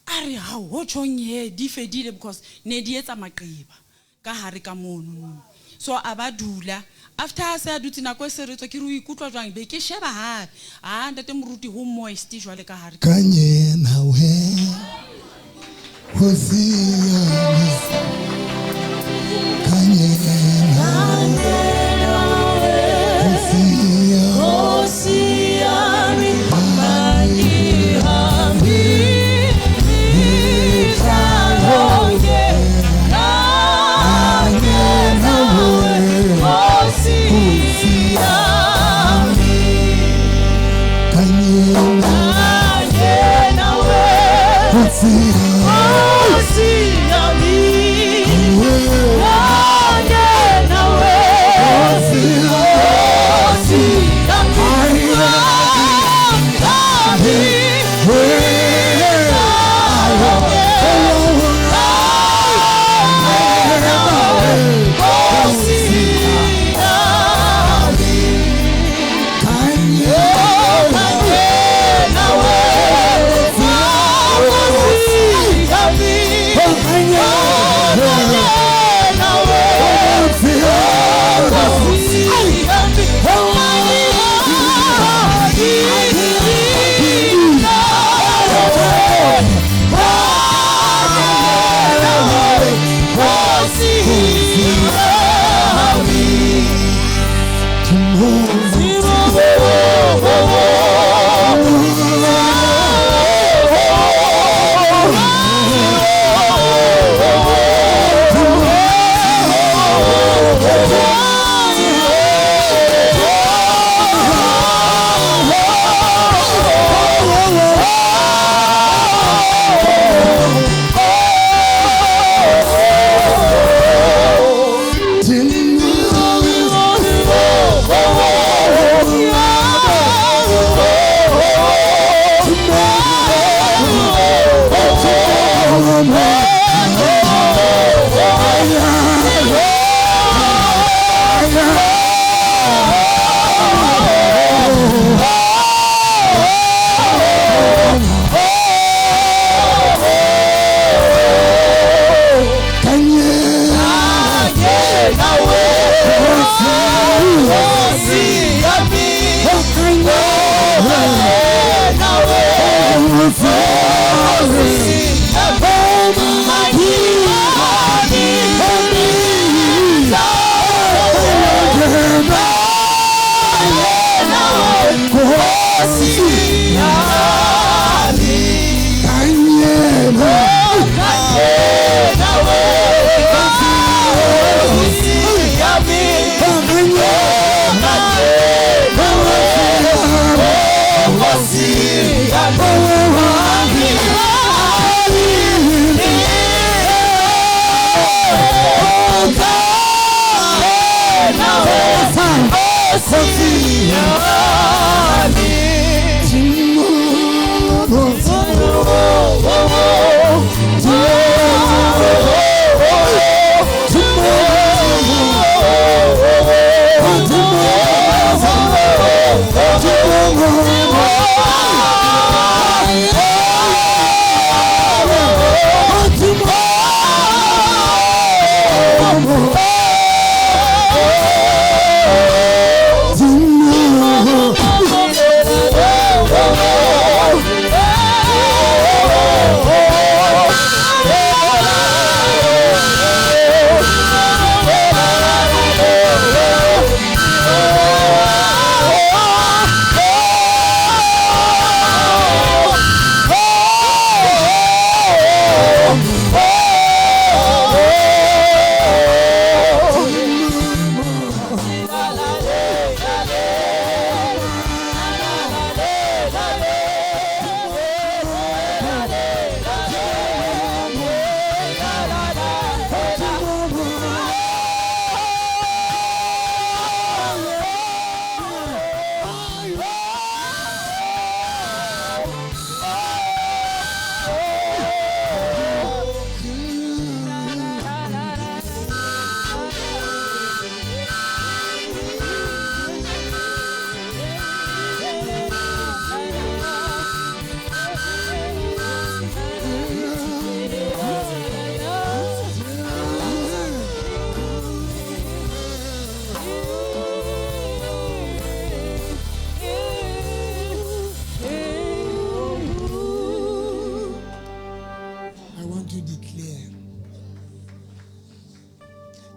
A re hao ho tjhong he di fedile because ne di etsa maqeba ka hare ka mono. So a ba dula after a se a dutse nako e se re tswa ke re o ikutlwa jwang be ke sheba hape. Ah ntate moruti ho moist jwale ka hare. Kanye nawe Hosea Kanye nawe Hosea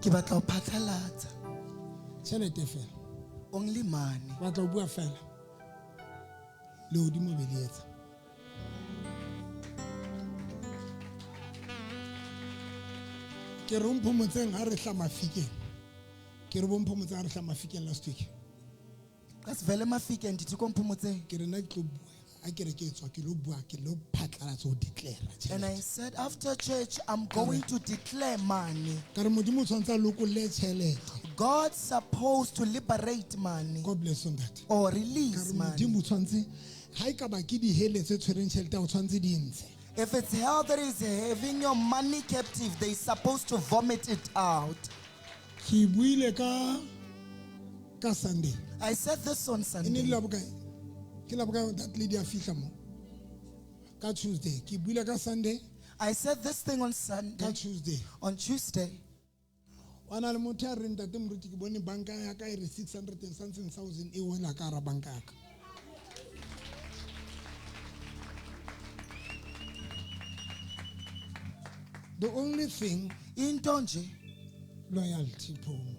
Ke batla ho phatlalatsa. Tjhelete fela. Only money. Batla ho bua fela. Lehodimo be le etsa. Ke re o mphomotseng ha re hla Mafikeng. Ke re bo mphomotseng ha re hla Mafikeng last week. Xa sivele emafikeng ndithi komphumotseng. Ke re nna ke tlo bua. Ha ke re ke tswa ke lo bua ke lo phatlalatsa ho declare And I tjhelete. said, after church, I'm going to declare money. Ka re Modimo o tshwanetse a lokolle tjhelete. God's supposed to liberate money. God bless you ntate. Or Ka release re money. Modimo o tshwanetse ha e ka ba ke dihele tse tshwereng tjhelete ya hao, tshwanetse di ntshe. If it's hell that is having your money captive, they're supposed to vomit it out. Ke buile ka Sunday. I said this on E ne Sunday. le la bokae? Ke la bokae that lady a fihla mo? Ka Tuesday. Ke buile ka Sunday. I said this thing on Sunday. Ka Tuesday. On Tuesday. Wa na le motho a reng ntate moruti ke bone banka ya ka e re 600 and something thousand e wela ka hara banka ya ka. The only thing Into nje loyalty Phomo.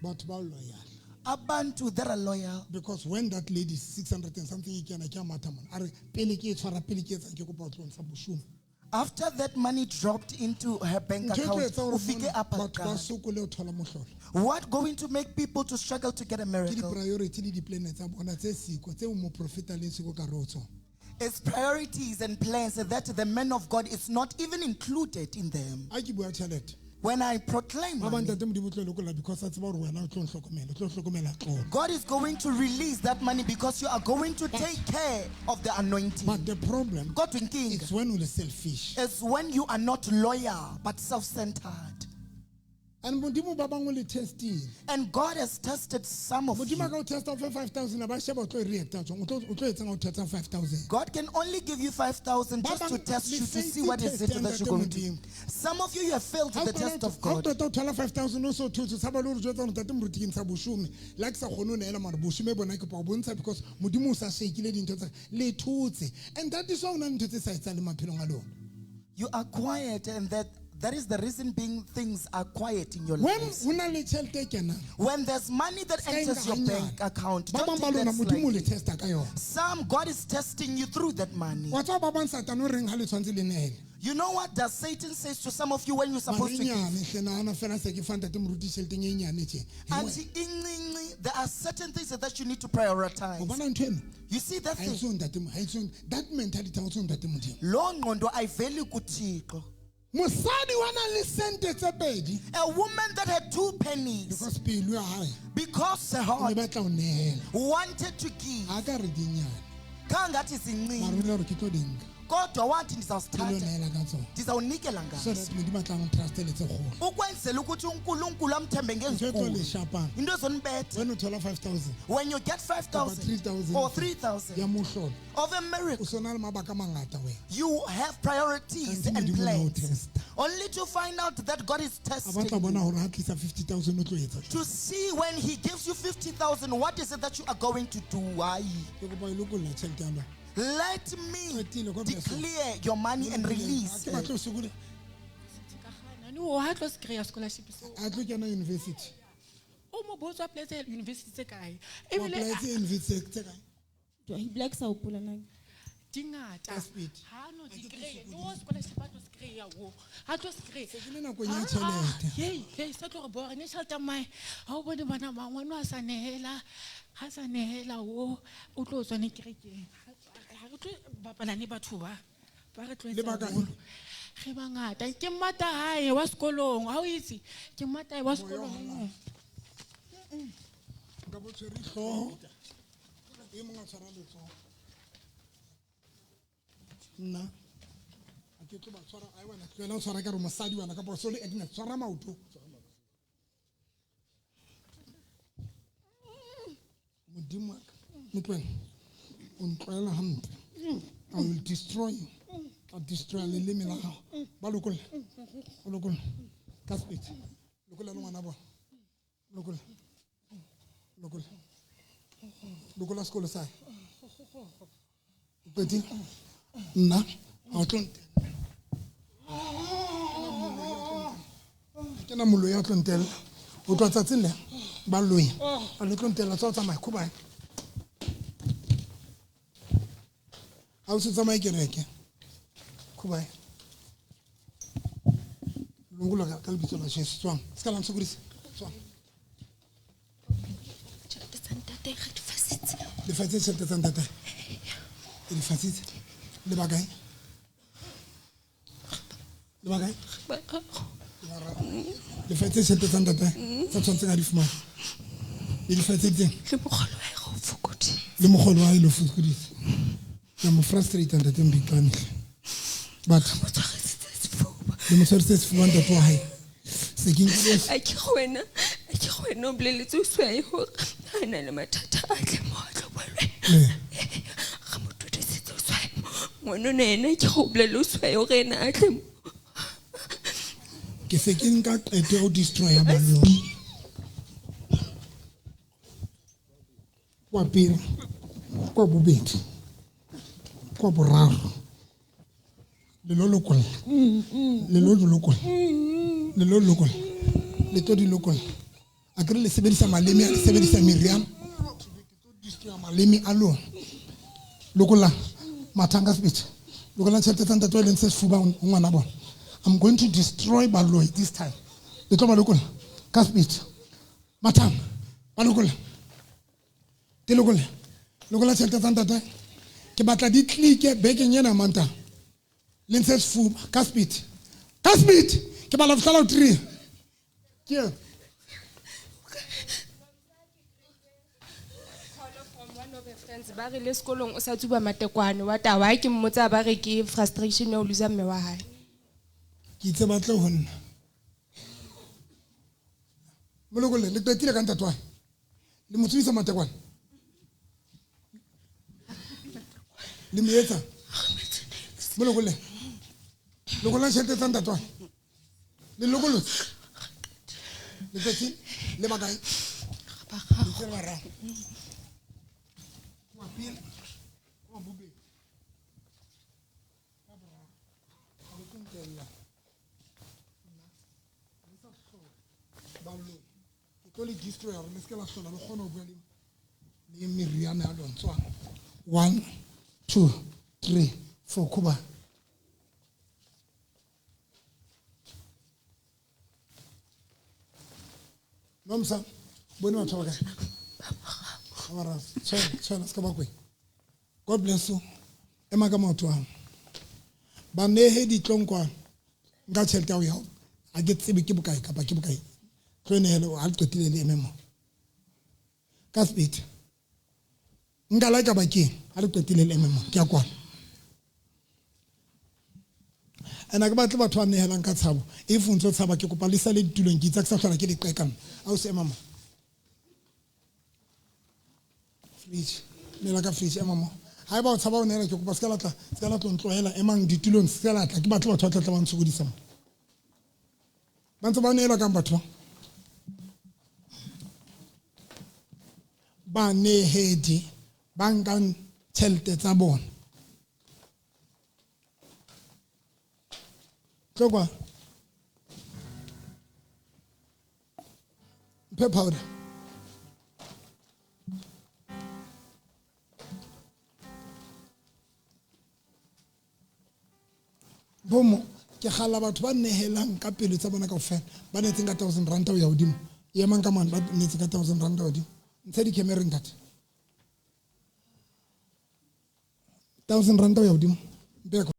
Batho ba loyal. Abantu that are loyal. Because when that lady 600 and something e kena ke a matha mona. A re pele ke e tshwara pele ke etsang ke kopa ho tlo ntsha boshome. After that money dropped into her bank Ntho e tlo account, etsa hore ufike mona apha batho ba kuqala. sokole ho thola mohlolo. What going to make people to struggle to get a Ke miracle? di-priority le di-plan tsa bona tse siko tseo moprofeta leng siko ka re ho tsona. It's priorities and plans that the man of God is not even included in them. Ha ke bua tjhelete. When I proclaim Ba money, bang ntate Modimo o tlo lokolla because a tseba hore wena o tlo nhlokomela, o tlo hlokomela tlolo. God is going to release that money because you are going to take care of the anointing. But the problem Kodwa inkinga is when o le selfish. is when you are not loyal but self-centered. And Modimo ba bang o le testile. And God has tested some of Modimo you. a ka o testa o fe 5,000 a ba sheba o tlo e reacta jwang, o tlo etsang ha o testa 5,000. God can only give you 5,000 Ba just to bang test le you to see faith what is test it ya that you're Ntate going to do. Modimo. Some of you, you have failed Ha o the test of ha o God. qeta ho thola 5,000 o so thotse, tshaba le hore jwetsa hore ntate moruti ke ntsha boshome. Le ha ke sa kgone ho neela mara boshome bona ke kopa ho bontsha because Modimo o sa shakile dintho tsa le thotse. And that is why ho na le ntho tse sa etsahaleng maphelong a lona. You are quiet, and that is the reason being things are quiet in your When lives. ho na le tjhelete e kenang, When there's money that ska e enters nka your hanyane. bank account, Ba don't bang ba take lona that Modimo o le slightly. testa ka yona. Some God is testing you through that money. Wa tseba ba bang Satane o reng ha le tshwantse le neele? You know what does Satan says to some of you when you're supposed to Mare e give? nyane hle, nahana fela se ke fa ntate moruti tjheleteng e nyane tje. Auntie, incinci, there are certain things that you need to prioritize. O bona ntho eno? You see that Ha e thing? tswe ho ntate ha e tswe ho- that mentality ha o tswe ho ntate Modimo. Loo ngqondo ayiveli kuThixo. Mosadi wa nang le sente tse pedi. A woman that had 2 pennies. Because pelo ya hae Because her e heart batla ho nehela. wanted to give. Ha ka re di nyane. Khangathi Mara o zincinci. ile hore ke tlo di nka. Kodwa wathi Ke lo ndizawuzithatha. nehela ka tsona. Ndizawunikela So ngazo. that Modimo a tlang trust-ele tse kgolo. Ukwenzela ukuthi uNkulunkulu amthembe Ntho e tlo le ngezinkulu. shapang. Into ezonibetha. When o thola 5,000 When you get kapa 5,000 3,000 or 3,000 ya mohlolo, of a miracle, o so na le mabaka a mangata wena. you have priorities Kanthe and Modimo o ne o plans. testa. Only to find out that God is A testing batla bona you. hore ha tlisa 50,000 o tlo etsa jwang. To see when he gives you 50,000, what is it that you are going to do? Why? Ke kopa ho e lokolla tjhelete ya lona. Let me Qetile, God bless you. declare your money and release Ha ke batle it. ho sokola. No, ha tlo se kry-a scholarship seo. A tlo kena university. O mo botse o apply-etse university tse kae. O Ebile apply-etse university tse kae? Ebile ke sa hopola nna. Di ngata. Ka speed. Ha no di kry-e. No scholarship a tlo se kry-a wo. Ha tlo se kry-e. Se ke le nakong ya tjhelete. Hei, hei, sa tlo re bora ne tjhelete ya mmae. Ha o bone bana ba ngwana a sa nehela, ha sa nehela wo, o tlo tswa ne kerekeng. Ha re tlo bapala le batho ba. Ba re Le tlwaetse ba kae? haholo. Re bangata. Ke mmata hae wa sekolong. Ha o itse, ke mmata hae wa sekolong. Nka bo tshwere hlooho. E mong a tshwara letsoho. Nna ha ke tlo ba tshwara, ai wena tlohela ho tshwara ka re mosadi wena kapa o so le Agnes, tshwara maoto. Modimo wa ka, Motlwela, o ntlwaela hampe. I will destroy you. I'll destroy leleme la gago. Ba lokolla. O lokolla. Ka speed. Lokolla le ngwana bona. Lokolla. Lokolla. Lokolla sekolo sa hae. O qetile? Nna ha o tlo ntena. Ke na moloi ya tlo ntella. O tloha tsatsing le ba loi. A le tlo ntella tswa o tsamaye khubae. Ha o se tsamaye kereke. Khubae. Longola ka lebitso la Jesu tswang. Se ka la ntshokodisa. Tswang. Tjhelete tsa ntate re di fasitse. Le fasitse tjhelete tsa ntate. Le di fasitse. Le ba kae? Le ba kae? Le fasitse tjhelete tsa ntate. Tsa tshwantseng a di fumane. Le di faseditseng? Le mokgolo wa hae re o fokoditse. Le mokgolo wa hae le o fokoditse. Ke a mo frustrate ntate Mbikane hle. Batho. Le mo tshwarisitse sefuba ntate wa hae. Se ke nkile A ke go wena, a ke go wena o boleletse o swae hore ha na le mathata a tle mo a tlo bua le wena. Re mo todisitse o swae. Ngwana ona yena ke go bolelle o swae hore yena a tle mo. Ke se ke nka qeto ya ho destroya baloi. Kwa pele, kwa bobedi, kwa boraro. Le lo lokolla. Le lo lokolla. Le lo lokolla. Le tlo di lokolla. Akere le sebedisa maleme, le sebedisa meriana. Destroya maleme a lona. Lokolla mathanga speech. Lokolla tjhelete tsa ntate wa leng se sefuba ho ngwana bona. I'm going to destroy baloi this time. Le tlo ba lokolla ka speech. Mathanga ba lokolla. Ke lokolla. Lokolla tjhelete tsa ntate. Ke batla di click bekeng ena manta. Le ntshe sefuba ka speed. Ka speed. Ke bala ho fihlela ho 3. Ke Friends ba re le sekolong o sa tsuba matekwane wa tawa ha ke mmotsa ba re ke frustration ya ho loser mme wa hae. Ke itse ba tle ho nna. Molokolle le qetile ka ntate wa hae. Le mo tsubisa matekwane. Le mo etsa. Molokolle. Lokolla tjhelete tsa ntate wa hae. Le lokolotse. Le qetile le ba kae? Le tse bararo. Kwa pele, kwa bobedi, kwa boraro. Ha le tlo ntella. Nna, le sa hlola baloi. Ke tlo le destroy hore le se ke la hlola le kgone ho bua le meriana ya lona. Tswang. 1, 2, 3, 4. Khuba. Nomsa, bone batho ba kae? Ba bararo. Tshwela, tshwela, se ka ba kweng. God bless you. Ema ka maoto a hao. Ba nehe ditlonkwane. Nka tjhelete ya ho ya ho. Ha ke tsebe ke bokae kapa ke bokae. Tlo e nehele, ha le qetile le eme moo. Ka speed. Nka la ka bakeng, ha le qetile le eme moo. Ke a kwala. Ena ke batle batho ba nehelang ka tshabo. If o ntso tshaba ke kopa le sale ditulong, ke itse ke sa hlola ke le qeka nna. Ha o se ema moo. Fridge. Nela ka fridge, ema moo. Haeba o tshaba ho nehela, ke kopa se ka la tla, se ka la tlo ntlohela, emang ditulong, se ka la tla. Ke batle batho ba tla tla ba ntshokodisa mo. Ba ntse ba nehela kang batho ba? Banehedi ba nkang tjhelete tsa bona. Tlo kwa. Mphe powder. Bomo, ke kgalla batho ba nehelang ka pelo tsa bona kaofela, ba neetseng ka 1000 rand ho ya hodimo. Emang ka mane, ba neetse ka 1000 rand ho ya hodimo. Ntshe di-camera ntate. 1000 rand ho ya hodimo. Mpe